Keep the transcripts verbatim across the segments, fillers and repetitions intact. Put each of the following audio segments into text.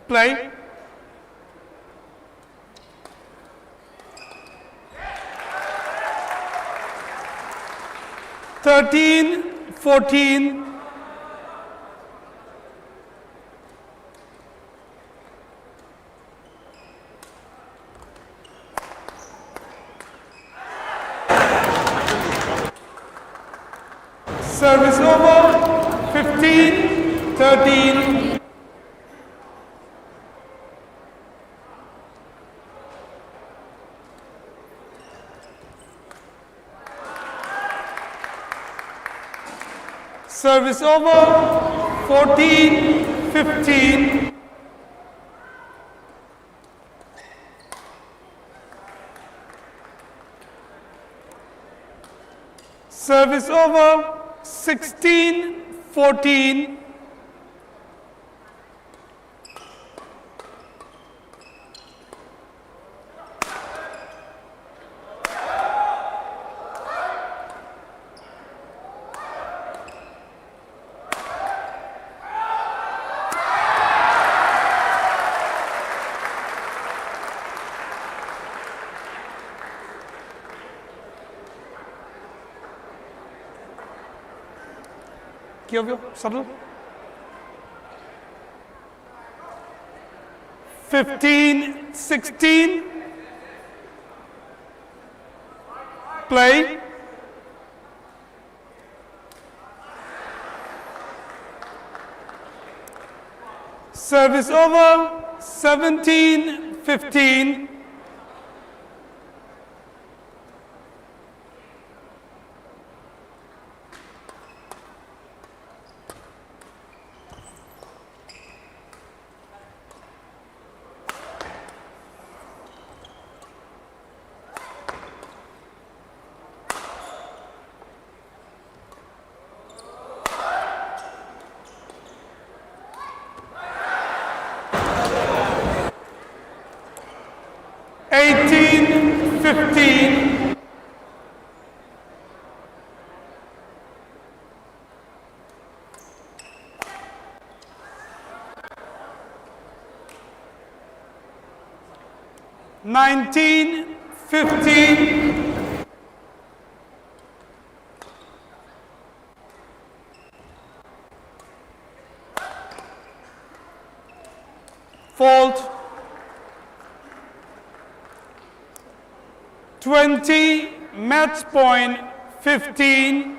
Play. Thirteen fourteen. Service over, fifteen thirteen. Service over, fourteen fifteen. Service over, sixteen fourteen. Kyo, kyo, subtle. Fifteen sixteen. Play. Service over, seventeen fifteen. Eighteen fifteen. Nineteen fifteen. Fault. Twenty, match point fifteen.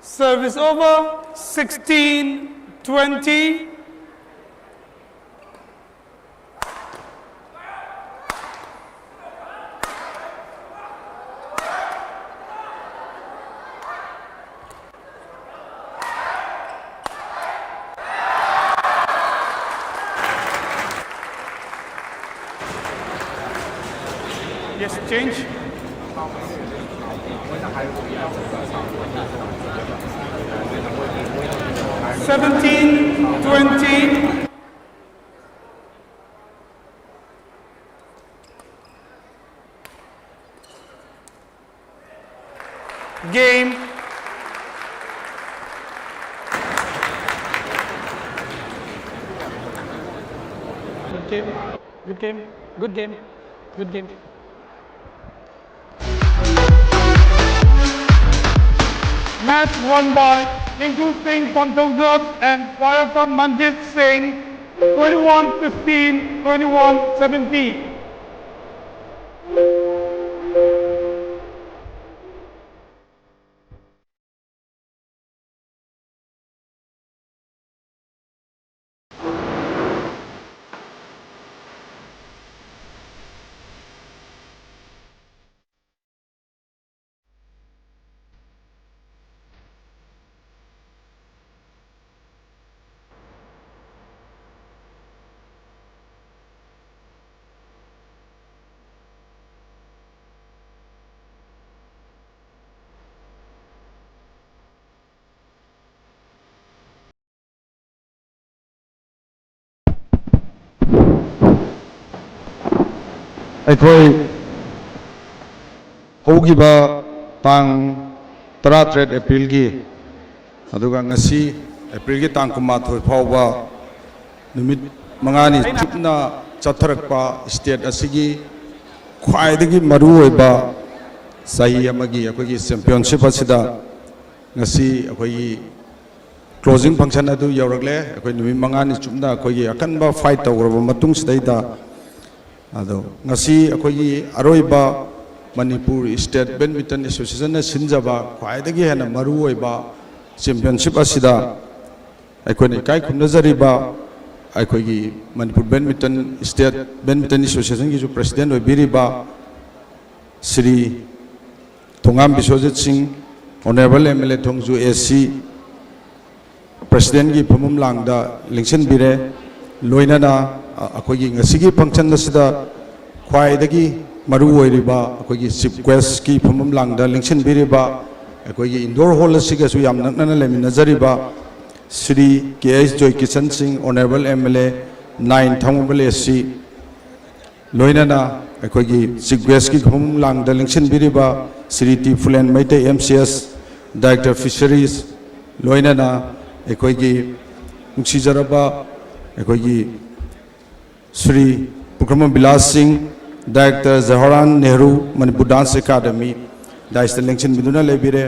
Service over, sixteen twenty. Yes, change. Seventeen twenty. Game. Good game. Good game. Good game. Good game. Match won by Tinku Singh Pantouzat and Payasam Manjit Singh, twenty-one fifteen, twenty-one seventeen. ꯑꯩꯈꯣꯏ ꯍꯧꯈꯤꯕ ꯇꯥꯡ ꯇꯔꯥꯇꯔꯦꯠ ꯑꯦꯄ꯭ꯔꯤꯜꯒꯤ, ꯑꯗꯨꯒ ꯉꯁꯤ ꯑꯦꯄ꯭ꯔꯤꯜꯒꯤ ꯇꯥꯡ ꯀꯨꯟꯃꯥꯊꯣꯏ ꯐꯥꯎꯕ ꯅꯨꯃꯤꯠ ꯃꯉꯥꯅꯤ ꯆꯨꯞꯅ ꯆꯠꯊꯔꯛꯄ ꯁ꯭ꯇꯦꯠ ꯑꯁꯤꯒꯤ ꯈ꯭ꯋꯥꯏꯗꯒꯤ ꯃꯔꯨꯑꯣꯏꯕ ꯆꯍꯤ ꯑꯃꯒꯤ ꯑꯩꯈꯣꯏꯒꯤ ꯆꯦꯝꯄꯤꯌꯟꯁꯤꯞ ꯑꯁꯤꯗ ꯉꯁꯤ ꯑꯩꯈꯣꯏꯒꯤ ꯀ꯭ꯂꯣꯖꯤꯡ ꯐꯪꯁꯟ ꯑꯗꯨ ꯌꯧꯔꯛꯂꯦ꯫ ꯑꯩꯈꯣꯏ ꯅꯨꯃꯤꯠ ꯃꯉꯥꯅꯤ ꯆꯨꯞꯅ ꯑꯩꯈꯣꯏꯒꯤ ꯑꯀꯟꯕ ꯐꯥꯏꯠ ꯇꯧꯈ꯭ꯔꯕ ꯃꯇꯨꯡꯁꯤꯗꯩꯗ, ꯑꯗꯣ ꯉꯁꯤ ꯑꯩꯈꯣꯏꯒꯤ ꯑꯔꯣꯏꯕ ꯃꯅꯤꯄꯨꯔ ꯁ꯭ꯇꯦꯠ ꯕꯦꯗꯃꯤꯟꯇꯟ ꯑꯦꯁꯣꯁꯤꯌꯦꯁꯟꯅ ꯁꯤꯟꯖꯕ ꯈ꯭ꯋꯥꯏꯗꯒꯤ ꯍꯦꯟꯅ ꯃꯔꯨꯑꯣꯏꯕ ꯆꯦꯝꯄꯤꯌꯟꯁꯤꯞ ꯑꯁꯤꯗ ꯑꯩꯈꯣꯏꯅ ꯏꯀꯥꯏ ꯈꯨꯝꯅꯖꯔꯤꯕ ꯑꯩꯈꯣꯏꯒꯤ ꯃꯅꯤꯄꯨꯔ ꯕꯦꯗꯃꯤꯟꯇꯟ, ꯁ꯭ꯇꯦꯠ ꯕꯦꯗꯃꯤꯟꯇꯟ ꯑꯦꯁꯣꯁꯤꯌꯦꯁꯟꯒꯤꯁꯨ ꯄ꯭ꯔꯦꯁꯤꯗꯦꯟ ꯑꯣꯏꯕꯤꯔꯤꯕ Shri Thongam Biswajit Singh, honourable M L A Thongju A C, ꯄ꯭ꯔꯦꯁꯤꯗꯦꯟꯒꯤ ꯐꯝꯐꯝ ꯂꯥꯡꯗ ꯂꯦꯡꯁꯤꯟꯕꯤꯔꯦ꯫ ꯂꯣꯏꯅꯅ, ꯑ, ꯑꯩꯈꯣꯏꯒꯤ ꯉꯁꯤꯒꯤ ꯐꯪꯁꯟ ꯑꯁꯤꯗ ꯈ꯭ꯋꯥꯏꯗꯒꯤ ꯃꯔꯨ ꯑꯣꯏꯔꯤꯕ ꯑꯩꯈꯣꯏꯒꯤ ꯆꯤꯐ ꯒꯦꯁꯀꯤ ꯐꯝꯐꯝ ꯂꯥꯡꯗ ꯂꯦꯡꯁꯤꯟꯕꯤꯔꯤꯕ ꯑꯩꯈꯣꯏꯒꯤ ꯏꯟꯗꯣꯔ ꯍꯣꯜ ꯑꯁꯤꯒꯁꯨ ꯌꯥꯝ ꯅꯛꯅꯅ ꯂꯩꯃꯤꯟꯅꯖꯔꯤꯕ ꯁ꯭ꯔꯤ ꯀꯦ H Joykishan Singh, honourable M L A nine Thangmeiband A C, ꯂꯣꯏꯅꯅ ꯑꯩꯈꯣꯏꯒꯤ ꯆꯤꯐ ꯒꯦꯁꯀꯤ ꯐꯝꯐꯝ ꯂꯥꯡꯗ ꯂꯦꯡꯁꯤꯟꯕꯤꯔꯤꯕ Shri T Phulen Meitei M C S, director fisheries, ꯂꯣꯏꯅꯅ ꯑꯩꯈꯣꯏꯒꯤ ꯅꯨꯡꯁꯤꯖꯔꯕ ꯑꯩꯈꯣꯏꯒꯤ Shri Pukhrambam Bilas Singh, director Jawaharlal Nehru Manipur dance academy, ꯗꯥꯏꯁꯇ ꯂꯦꯡꯁꯤꯟꯕꯤꯗꯨꯅ ꯂꯩꯕꯤꯔꯦ꯫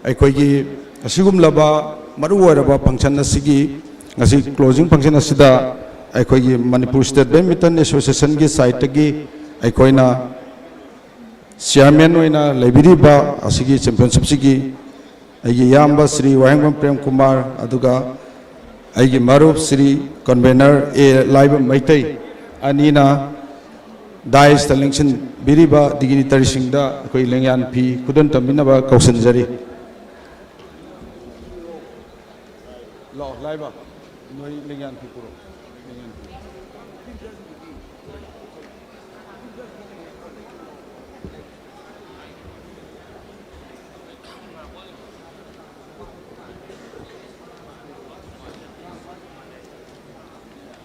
ꯑꯩꯈꯣꯏꯒꯤ ꯑꯁꯤꯒꯨꯝꯂꯕ ꯃꯔꯨ ꯑꯣꯏꯔꯕ ꯐꯪꯁꯟ ꯑꯁꯤꯒꯤ ꯉꯁꯤ ꯀ꯭ꯂꯣꯖꯤꯡ ꯐꯪꯁꯟ ꯑꯁꯤꯗ ꯑꯩꯈꯣꯏꯒꯤ ꯃꯅꯤꯄꯨꯔ ꯁ꯭ꯇꯦꯠ ꯕꯦꯗꯃꯤꯟꯇꯟ ꯑꯦꯁꯣꯁꯤꯌꯦꯁꯟꯒꯤ ꯁꯥꯏꯠꯇꯒꯤ ꯑꯩꯈꯣꯏꯅ ꯆꯤꯌꯥꯔꯃꯦꯟ ꯑꯣꯏꯅ ꯂꯩꯕꯤꯔꯤꯕ ꯑꯁꯤꯒꯤ ꯆꯦꯝꯄꯤꯌꯟꯁꯤꯞꯁꯤꯒꯤ ꯑꯩꯒꯤ ꯏꯌꯥꯝꯕ ꯁ꯭ꯔꯤ ꯋꯥꯍꯦꯡꯕꯝ ꯄ꯭ꯔꯦꯝ ꯀꯨꯃꯥꯔ, ꯑꯗꯨꯒ ꯑꯩꯒꯤ ꯃꯔꯨꯞ ꯁ꯭ꯔꯤ ꯀꯟꯚꯦꯅꯔ ꯑꯦ ꯂꯥꯏꯕꯝ ꯃꯩꯇꯩ ꯑꯅꯤꯅ ꯗꯥꯏꯁꯇ ꯂꯦꯡꯁꯤꯟꯕꯤꯔꯤꯕ ꯗꯤꯒꯅꯤꯇꯔꯤꯁꯤꯡꯗ ꯑꯩꯈꯣꯏ ꯂꯦꯡꯌꯥꯟ ꯐꯤ ꯈꯨꯗꯣꯜ ꯇꯝꯕꯤꯅꯕ ꯀꯧꯁꯤꯟꯖꯔꯤ꯫ ꯂꯥꯛꯑꯣ, ꯂꯥꯏꯕ, ꯅꯣꯏ ꯂꯦꯡꯌꯥꯟ ꯐꯤ ꯄꯨꯔꯛꯑꯣ, ꯂꯦꯡꯌꯥꯟ ꯐꯤ꯫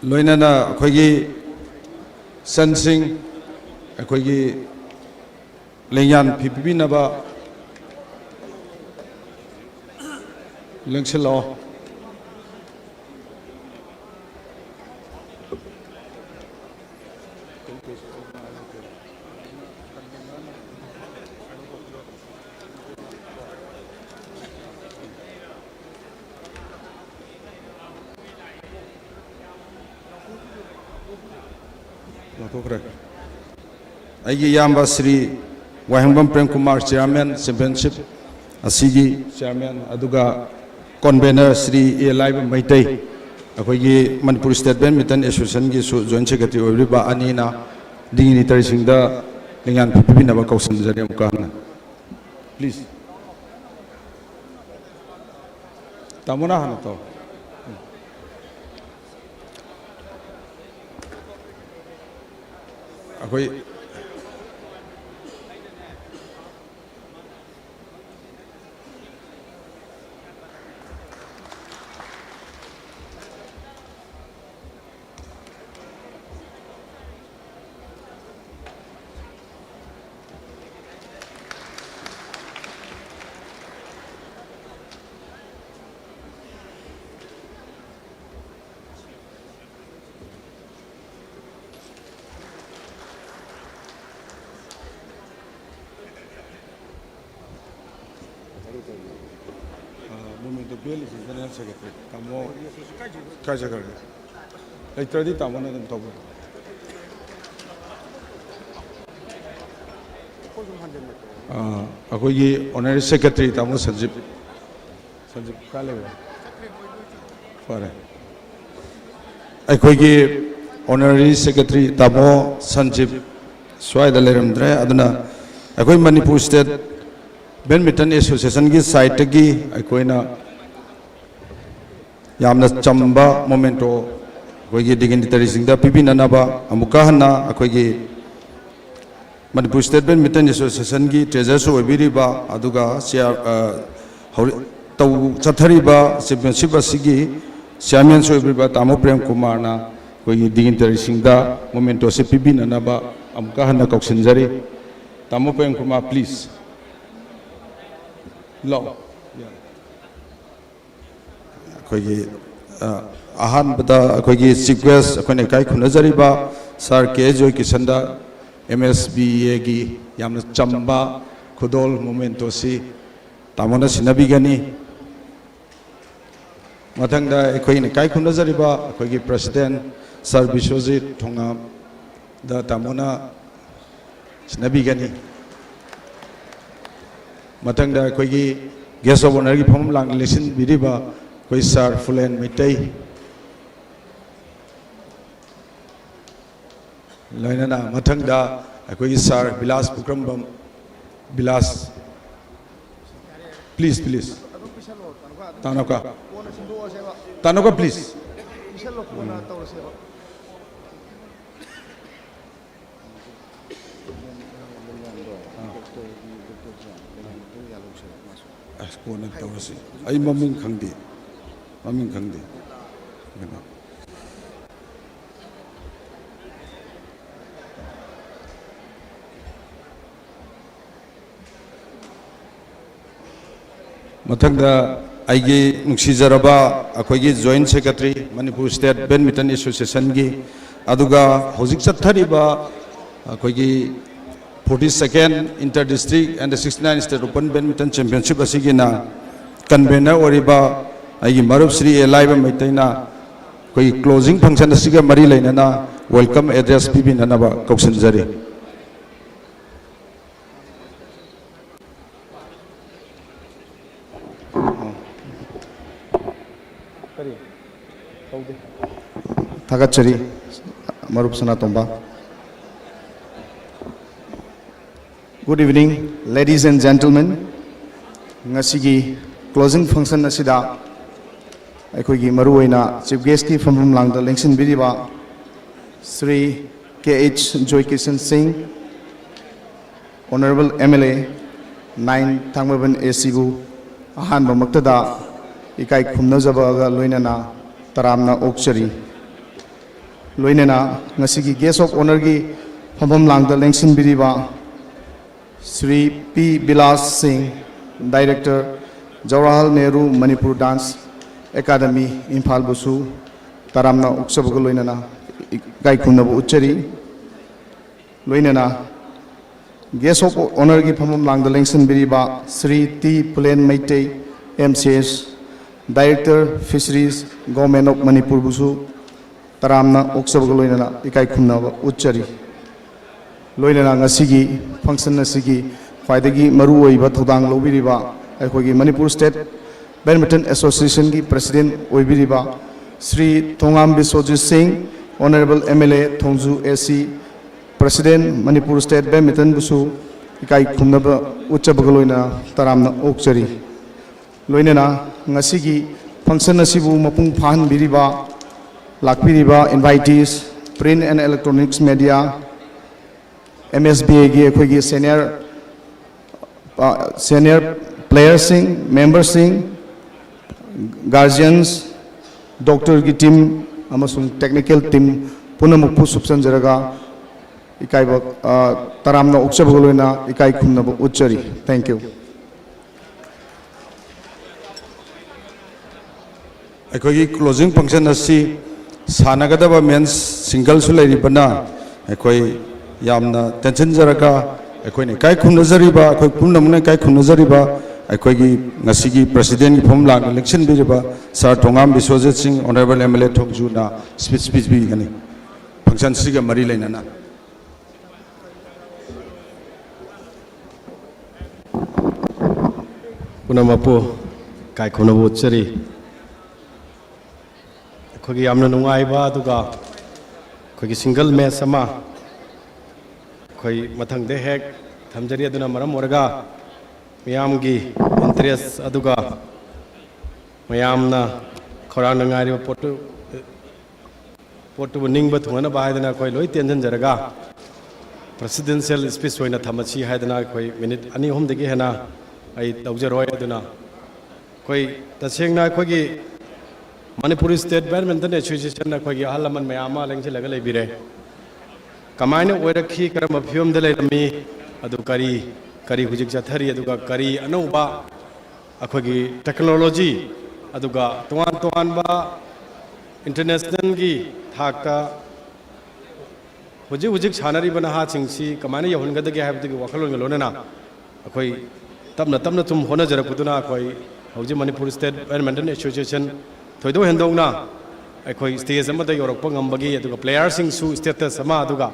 ꯂꯣꯏꯅꯅ ꯑꯩꯈꯣꯏꯒꯤ ꯁꯟꯁꯤꯡ ꯑꯩꯈꯣꯏꯒꯤ ꯂꯦꯡꯌꯥꯟ ꯐꯤ ꯄꯤꯕꯤꯅꯕ ꯂꯦꯡꯁꯤꯜꯂꯛꯑꯣ꯫ ꯂꯧꯊꯣꯛꯈ꯭ꯔꯦ꯫ ꯑꯩꯒꯤ ꯏꯌꯥꯝꯕ ꯁ꯭ꯔꯤ ꯋꯥꯍꯦꯡꯕꯝ ꯄ꯭ꯔꯦꯝ ꯀꯨꯃꯥꯔ, ꯆꯤꯌꯥꯔꯃꯦꯟ, ꯆꯦꯝꯄꯤꯌꯟꯁꯤꯞ ꯑꯁꯤꯒꯤ ꯆꯤꯌꯥꯔꯃꯦꯟ, ꯑꯗꯨꯒ ꯀꯣꯟꯚꯦꯅꯔ ꯁ꯭ꯔꯤ ꯑꯦ ꯂꯥꯏꯕꯝ ꯃꯩꯇꯩ, ꯑꯩꯈꯣꯏꯒꯤ ꯃꯅꯤꯄꯨꯔ ꯁ꯭ꯇꯦꯠ ꯕꯦꯗꯃꯤꯟꯇꯟ ꯑꯦꯁꯣꯁꯤꯌꯦꯁꯟꯒꯤꯁꯨ ꯖꯣꯏꯟ ꯁꯦꯀ꯭ꯔꯦꯇꯔꯤ ꯑꯣꯏꯕꯤꯔꯤꯕ ꯑꯅꯤꯅ ꯗꯤꯒꯅꯤꯇꯔꯤꯁꯤꯡꯗ ꯂꯦꯡꯌꯥꯟ ꯐꯤ ꯄꯤꯕꯤꯅꯕ ꯀꯧꯁꯤꯟꯖꯔꯤ ꯑꯃꯨꯛꯀ ꯍꯟꯅ꯫ ꯄ꯭ꯂꯤꯖ꯫ ꯇꯥꯃꯣꯅ ꯍꯥꯟꯅ ꯇꯧ꯫ ꯑꯩꯈꯣꯏ ꯑ, movement of Bill is General Secretary꯫ ꯇꯥꯃꯣ ꯀꯥꯏ ꯆꯠꯈ꯭ꯔꯒꯦ? ꯂꯩꯇ꯭ꯔꯗꯤ ꯇꯥꯃꯣꯅ ꯑꯗꯨꯝ ꯇꯧꯕꯤꯔꯣ꯫ ꯑ, ꯑꯩꯈꯣꯏꯒꯤ ꯑꯣꯅꯔꯦꯔꯤ ꯁꯦꯀ꯭ꯔꯦꯇꯔꯤ ꯇꯥꯃꯣ ꯁꯟꯖꯤꯞ꯫ ꯁꯟꯖꯤꯞ ꯀꯥꯏ ꯂꯩꯈ꯭ꯔꯦ? ꯐꯔꯦ꯫ ꯑꯩꯈꯣꯏꯒꯤ ꯑꯣꯅꯔꯦꯔꯤ ꯁꯦꯀ꯭ꯔꯦꯇꯔꯤ ꯇꯥꯃꯣ ꯁꯟꯖꯤꯞ ꯁ꯭ꯋꯥꯏꯗ ꯂꯩꯔꯝꯗ꯭ꯔꯦ, ꯑꯗꯨꯅ ꯑꯩꯈꯣꯏ ꯃꯅꯤꯄꯨꯔ ꯁ꯭ꯇꯦꯠ ꯕꯦꯗꯃꯤꯟꯇꯟ ꯑꯦꯁꯣꯁꯤꯌꯦꯁꯟꯒꯤ ꯁꯥꯏꯠꯇꯒꯤ ꯑꯩꯈꯣꯏꯅ ꯌꯥꯝꯅ ꯆꯝꯕ ꯃꯣꯃꯦꯟꯇꯣ ꯑꯩꯈꯣꯏꯒꯤ ꯗꯤꯒꯅꯤꯇꯔꯤꯁꯤꯡꯗ ꯄꯤꯕꯤꯅꯅꯕ ꯑꯃꯨꯛꯀ ꯍꯟꯅ ꯑꯩꯈꯣꯏꯒꯤ ꯃꯅꯤꯄꯨꯔ ꯁ꯭ꯇꯦꯠ ꯕꯦꯗꯃꯤꯟꯇꯟ ꯑꯦꯁꯣꯁꯤꯌꯦꯁꯟꯒꯤ ꯇ꯭ꯔꯦꯖꯔꯁꯨ ꯑꯣꯏꯕꯤꯔꯤꯕ, ꯑꯗꯨꯒ ꯆꯤꯌꯥꯔ-, ꯑ, ꯍꯧꯔꯤ-, ꯇꯧ-, ꯆꯠꯊꯔꯤꯕ ꯆꯦꯝꯄꯤꯌꯟꯁꯤꯞ ꯑꯁꯤꯒꯤ ꯆꯤꯌꯥꯔꯃꯦꯟꯁꯨ ꯑꯣꯏꯕꯤꯔꯤꯕ ꯇꯥꯃꯣ ꯄ꯭ꯔꯦꯝ ꯀꯨꯃꯥꯔꯅ ꯑꯩꯈꯣꯏꯒꯤ ꯗꯤꯒꯅꯤꯇꯔꯤꯁꯤꯡꯗ ꯃꯣꯃꯦꯟꯇꯣꯁꯤ ꯄꯤꯕꯤꯅꯅꯕ ꯑꯃꯨꯛꯀ ꯍꯟꯅ ꯀꯧꯁꯤꯟꯖꯔꯤ꯫ ꯇꯥꯃꯣ ꯄ꯭ꯔꯦꯝ ꯀꯨꯃꯥꯔ, please꯫ ꯂꯥꯛꯑꯣ꯫ ꯑꯩꯈꯣꯏꯒꯤ, ꯑ, ꯑꯍꯥꯟꯕꯗ ꯑꯩꯈꯣꯏꯒꯤ chief guest, ꯑꯩꯈꯣꯏꯅ ꯏꯀꯥꯏ ꯈꯨꯝꯅꯖꯔꯤꯕ ꯁꯥꯔ ꯀꯦ ꯑꯦꯁ ꯖꯣꯏꯀꯤꯁꯟꯗ, ꯑꯦꯝ ꯑꯦꯁ ꯕꯤ ꯑꯦꯒꯤ ꯌꯥꯝꯅ ꯆꯝꯕ ꯈꯨꯗꯣꯜ ꯃꯣꯃꯦꯟꯇꯣꯁꯤ ꯇꯥꯃꯣꯅ ꯁꯤꯟꯅꯕꯤꯒꯅꯤ꯫ ꯃꯊꯪꯗ ꯑꯩꯈꯣꯏꯅ ꯏꯀꯥꯏ ꯈꯨꯝꯅꯖꯔꯤꯕ ꯑꯩꯈꯣꯏꯒꯤ president ꯁꯥꯔ ꯕꯤꯁ꯭ꯋꯖꯤꯠ ꯊꯣꯉꯥꯝꯗ ꯇꯥꯃꯣꯅ ꯁꯤꯟꯅꯕꯤꯒꯅꯤ꯫ ꯃꯊꯪꯗ ꯑꯩꯈꯣꯏꯒꯤ guest of honourꯒꯤ ꯐꯝꯐꯝ ꯂꯥꯡꯗ ꯂꯦꯡꯁꯤꯟꯕꯤꯔꯤꯕ ꯑꯩꯈꯣꯏ ꯁꯥꯔ ꯐꯨꯂꯦꯟ ꯃꯩꯇꯩ, ꯂꯣꯏꯅꯅ ꯃꯊꯪꯗ ꯑꯩꯈꯣꯏꯒꯤ sir Bilas Pukhrambam, Bilas, please, please꯫ ꯇꯥꯅꯧꯀꯥ꯫ ꯇꯥꯅꯧꯀꯥ, please꯫ ꯑꯁ, ꯀꯣꯟꯅ ꯇꯧꯔꯁꯤ꯫ ꯑꯩ ꯃꯃꯤꯡ ꯈꯪꯗꯦ꯫ ꯃꯃꯤꯡ ꯈꯪꯗꯦ꯫ ꯀꯩꯅꯣ꯫ ꯃꯊꯪꯗ ꯑꯩꯒꯤ ꯅꯨꯡꯁꯤꯖꯔꯕ ꯑꯩꯈꯣꯏꯒꯤ Joint Secretary, Manipur State Badminton Associationꯒꯤ, ꯑꯗꯨꯒ ꯍꯧꯖꯤꯛ ꯆꯠꯊꯔꯤꯕ ꯑꯩꯈꯣꯏꯒꯤ forty second Inter District and sixty nine State Open Badminton Championship ꯑꯁꯤꯒꯤꯅ convener ꯑꯣꯏꯔꯤꯕ ꯑꯩꯒꯤ ꯃꯔꯨꯞ ꯁ꯭ꯔꯤ ꯑꯦ ꯂꯥꯏꯕ ꯃꯩꯇꯩꯅ ꯑꯩꯈꯣꯏꯒꯤ closing function ꯑꯁꯤꯒ ꯃꯔꯤ ꯂꯩꯅꯅ welcome address ꯄꯤꯕꯤꯅꯅꯕ ꯀꯧꯁꯤꯟꯖꯔꯤ꯫ ꯊꯥꯒꯠꯆꯔꯤ, ꯃꯔꯨꯞ ꯁꯅꯥꯇꯣꯝꯕ꯫ Good evening, ladies and gentlemen. ꯉꯁꯤꯒꯤ closing function ꯑꯁꯤꯗ ꯑꯩꯈꯣꯏꯒꯤ ꯃꯔꯨꯑꯣꯏꯅ chief guestꯀꯤ ꯐꯝꯐꯝ ꯂꯥꯡꯗ ꯂꯦꯡꯁꯤꯟꯕꯤꯔꯤꯕ ꯁ꯭ꯔꯤ ꯀꯦ ꯑꯩꯆ ꯖꯣꯏꯀꯤꯁꯟ ꯁꯤꯡ, Honourable M L A nine Thangmeiband A Cꯕꯨ ꯑꯍꯥꯟꯕꯃꯛꯇꯗ ꯏꯀꯥꯏ ꯈꯨꯝꯅꯖꯕꯒ ꯂꯣꯏꯅꯅ ꯇꯔꯥꯝꯅ ꯑꯣꯛꯆꯔꯤ꯫ ꯂꯣꯏꯅꯅ ꯉꯁꯤꯒꯤ Guest of Honourꯒꯤ ꯐꯝꯐꯝ ꯂꯥꯡꯗ ꯂꯦꯡꯁꯤꯟꯕꯤꯔꯤꯕ Shri P Bilas Singh, Director, Jawaharlal Nehru Manipur dance academy, ꯏꯝꯐꯥꯜꯕꯨꯁꯨ ꯇꯔꯥꯝꯅ ꯑꯣꯛꯆꯕꯒ ꯂꯣꯏꯅꯅ ꯏꯀꯥꯏ ꯈꯨꯝꯅꯕ ꯎꯠꯆꯔꯤ꯫ ꯂꯣꯏꯅꯅ Guest of Honourꯒꯤ ꯐꯝꯐꯝ ꯂꯥꯡꯗ ꯂꯦꯡꯁꯤꯟꯕꯤꯔꯤꯕ Shri T Phulen Meitei, M C S, Director, Fisheries, Government of ꯃꯅꯤꯄꯨꯔꯕꯨꯁꯨ ꯇꯔꯥꯝꯅ ꯑꯣꯛꯆꯕꯒ ꯂꯣꯏꯅꯅ ꯏꯀꯥꯏ ꯈꯨꯝꯅꯕ ꯎꯠꯆꯔꯤ꯫ ꯂꯣꯏꯅꯅ ꯉꯁꯤꯒꯤ function ꯑꯁꯤꯒꯤ ꯈ꯭ꯋꯥꯏꯗꯒꯤ ꯃꯔꯨꯑꯣꯏꯕ ꯊꯧꯗꯥꯡ ꯂꯧꯕꯤꯔꯤꯕ ꯑꯩꯈꯣꯏꯒꯤ Manipur State Badminton Associationꯒꯤ President ꯑꯣꯏꯕꯤꯔꯤꯕ Shri Thongam Biswajit ꯁꯤꯡ, Honourable M L A Thongju A C, President, Manipur State Badmintonꯕꯨꯁꯨ ꯏꯀꯥꯏ ꯈꯨꯝꯅꯕ ꯎꯠꯆꯕꯒ ꯂꯣꯏꯅꯅ ꯇꯔꯥꯝꯅ ꯑꯣꯛꯆꯔꯤ꯫ ꯂꯣꯏꯅꯅ ꯉꯁꯤꯒꯤ function ꯑꯁꯤꯕꯨ ꯃꯄꯨꯡ ꯐꯥꯍꯟꯕꯤꯔꯤꯕ, ꯂꯥꯛꯄꯤꯔꯤꯕ invitees, Print and Electronics Media, M S B Aꯒꯤ ꯑꯩꯈꯣꯏꯒꯤ senior, senior playerꯁꯤꯡ, memberꯁꯤꯡ, guardians, doctorꯒꯤ team ꯑꯃꯁꯨꯡ technical team ꯄꯨꯝꯅꯃꯛꯄꯨ ꯁꯨꯞꯆꯟꯖꯔꯒ ꯏꯀꯥꯏꯕ, ꯑ, ꯇꯔꯥꯝꯅ ꯑꯣꯛꯆꯕꯒ ꯂꯣꯏꯅ ꯏꯀꯥꯏ ꯈꯨꯝꯅꯕ ꯎꯠꯆꯔꯤ꯫ Thank you꯫ ꯑꯩꯈꯣꯏꯒꯤ closing function ꯑꯁꯤ ꯁꯥꯟꯅꯒꯗꯕ men's singleꯁꯨ ꯂꯩꯔꯤꯕꯅ, ꯑꯩꯈꯣꯏ ꯌꯥꯝꯅ ꯇꯦꯟꯁꯤꯟꯖꯔꯒ ꯑꯩꯈꯣꯏꯅ ꯏꯀꯥꯏ ꯈꯨꯝꯅꯖꯔꯤꯕ, ꯑꯩꯈꯣꯏ ꯄꯨꯝꯅꯃꯛꯅ ꯏꯀꯥꯏ ꯈꯨꯝꯅꯖꯔꯤꯕ ꯑꯩꯈꯣꯏꯒꯤ ꯉꯁꯤꯒꯤ Presidentꯀꯤ ꯐꯝ ꯂꯥꯡꯗ ꯂꯦꯡꯁꯤꯟꯕꯤꯔꯤꯕ Sir ꯊꯣꯉꯥꯝ ꯕꯤꯁ꯭ꯋꯖꯤꯠ ꯁꯤꯡ, Honourable M L A ꯊꯣꯡꯖꯨꯅ speech ꯄꯤꯕꯤꯒꯅꯤ꯫ Functionꯁꯤꯒ ꯃꯔꯤ ꯂꯩꯅꯅ꯫ ꯄꯨꯝꯅꯃꯛꯄꯨ ꯏꯀꯥꯏ ꯈꯨꯝꯅꯕ ꯎꯠꯆꯔꯤ꯫ ꯑꯩꯈꯣꯏꯒꯤ ꯌꯥꯝꯅ ꯅꯨꯡꯉꯥꯏꯕ ꯑꯗꯨꯒ ꯑꯩꯈꯣꯏꯒꯤ single match ꯑꯃ ꯑꯩꯈꯣꯏ ꯃꯊꯪꯗ ꯍꯦꯛ ꯊꯝꯖꯔꯤ꯫ ꯑꯗꯨꯅ ꯃꯔꯝ ꯑꯣꯏꯔꯒ ꯃꯤꯌꯥꯝꯒꯤ interest ꯑꯗꯨꯒ ꯃꯌꯥꯝꯅ ꯈꯧꯔꯥꯡꯅ ꯉꯥꯏꯔꯤꯕ ꯄꯣꯠꯇꯨ, ꯄꯣꯠꯇꯨꯕꯨ ꯅꯤꯡꯕ ꯊꯨꯡꯅꯅꯕ ꯍꯥꯏꯗꯅ ꯑꯩꯈꯣꯏ ꯂꯣꯏ ꯇꯦꯟꯁꯤꯟꯖꯔꯒ presidential speech ꯑꯣꯏꯅ ꯊꯝꯃꯁꯤ ꯍꯥꯏꯗꯅ ꯑꯩꯈꯣꯏ minute ꯑꯅꯤ ꯑꯍꯨꯝꯗꯒꯤ ꯍꯦꯟꯅ ꯑꯩ ꯂꯧꯖꯔꯣꯏ꯫ ꯑꯗꯨꯅ ꯑꯩꯈꯣꯏ ꯇꯁꯦꯡꯅ ꯑꯩꯈꯣꯏꯒꯤ ꯃꯅꯤꯄꯨꯔ ꯁ꯭ꯇꯦꯠ ꯕꯦꯗꯃꯤꯟꯇꯟ ꯑꯦꯁꯣꯁꯤꯌꯦꯁꯟ ꯑꯩꯈꯣꯏꯒꯤ ꯑꯍꯜ ꯂꯃꯟ ꯃꯌꯥꯝ ꯑꯃ ꯂꯦꯡꯁꯤꯜꯂꯒ ꯂꯩꯕꯤꯔꯦ꯫ ꯀꯃꯥꯏꯅ ꯑꯣꯏꯔꯛꯈꯤ, ꯀꯔꯝꯕ ꯐꯤꯕꯝꯗ ꯂꯩꯔꯝꯃꯤ, ꯑꯗꯨ ꯀꯔꯤ, ꯀꯔꯤ ꯍꯧꯖꯤꯛ ꯆꯠꯊꯔꯤ, ꯑꯗꯨꯒ ꯀꯔꯤ ꯑꯅꯧꯕ ꯑꯩꯈꯣꯏꯒꯤ ꯇꯦꯛꯅꯣꯂꯣꯖꯤ, ꯑꯗꯨꯒ ꯇꯣꯉꯥꯟ ꯇꯣꯉꯥꯟꯕ ꯏꯟꯇꯔꯅꯦꯁꯅꯦꯜꯒꯤ ꯊꯥꯛꯇ ꯍꯧꯖꯤꯛ ꯍꯧꯖꯤꯛ ꯁꯥꯟꯅꯔꯤꯕ ꯅꯍꯥꯁꯤꯡꯁꯤ ꯀꯃꯥꯏꯅ ꯌꯧꯍꯟꯒꯗꯒꯦ ꯍꯥꯏꯕꯗꯨꯒꯤ ꯋꯥꯈꯜꯂꯣꯟꯒ ꯂꯣꯏꯅꯅ ꯑꯩꯈꯣꯏ ꯇꯞꯅ ꯇꯞꯅ ꯁꯨꯝ ꯍꯣꯠꯅꯖꯔꯛꯄꯗꯨꯅ ꯑꯩꯈꯣꯏ ꯍꯧꯖꯤꯛ ꯃꯅꯤꯄꯨꯔ ꯁ꯭ꯇꯦꯠ ꯕꯦꯗꯃꯤꯟꯇꯟ ꯑꯦꯁꯣꯁꯤꯌꯦꯁꯟ ꯊꯣꯏꯗꯣꯛ ꯍꯦꯟꯗꯣꯛꯅ ꯑꯩꯈꯣꯏ ꯁ꯭ꯇꯦꯖ ꯑꯃꯗ ꯌꯧꯔꯛꯄ ꯉꯝꯕꯒꯤ, ꯑꯗꯨꯒ ꯄ꯭ꯂꯦꯌꯥꯔꯁꯤꯡꯁꯨ ꯁ꯭ꯇꯦꯇꯁ ꯑꯃ, ꯑꯗꯨꯒ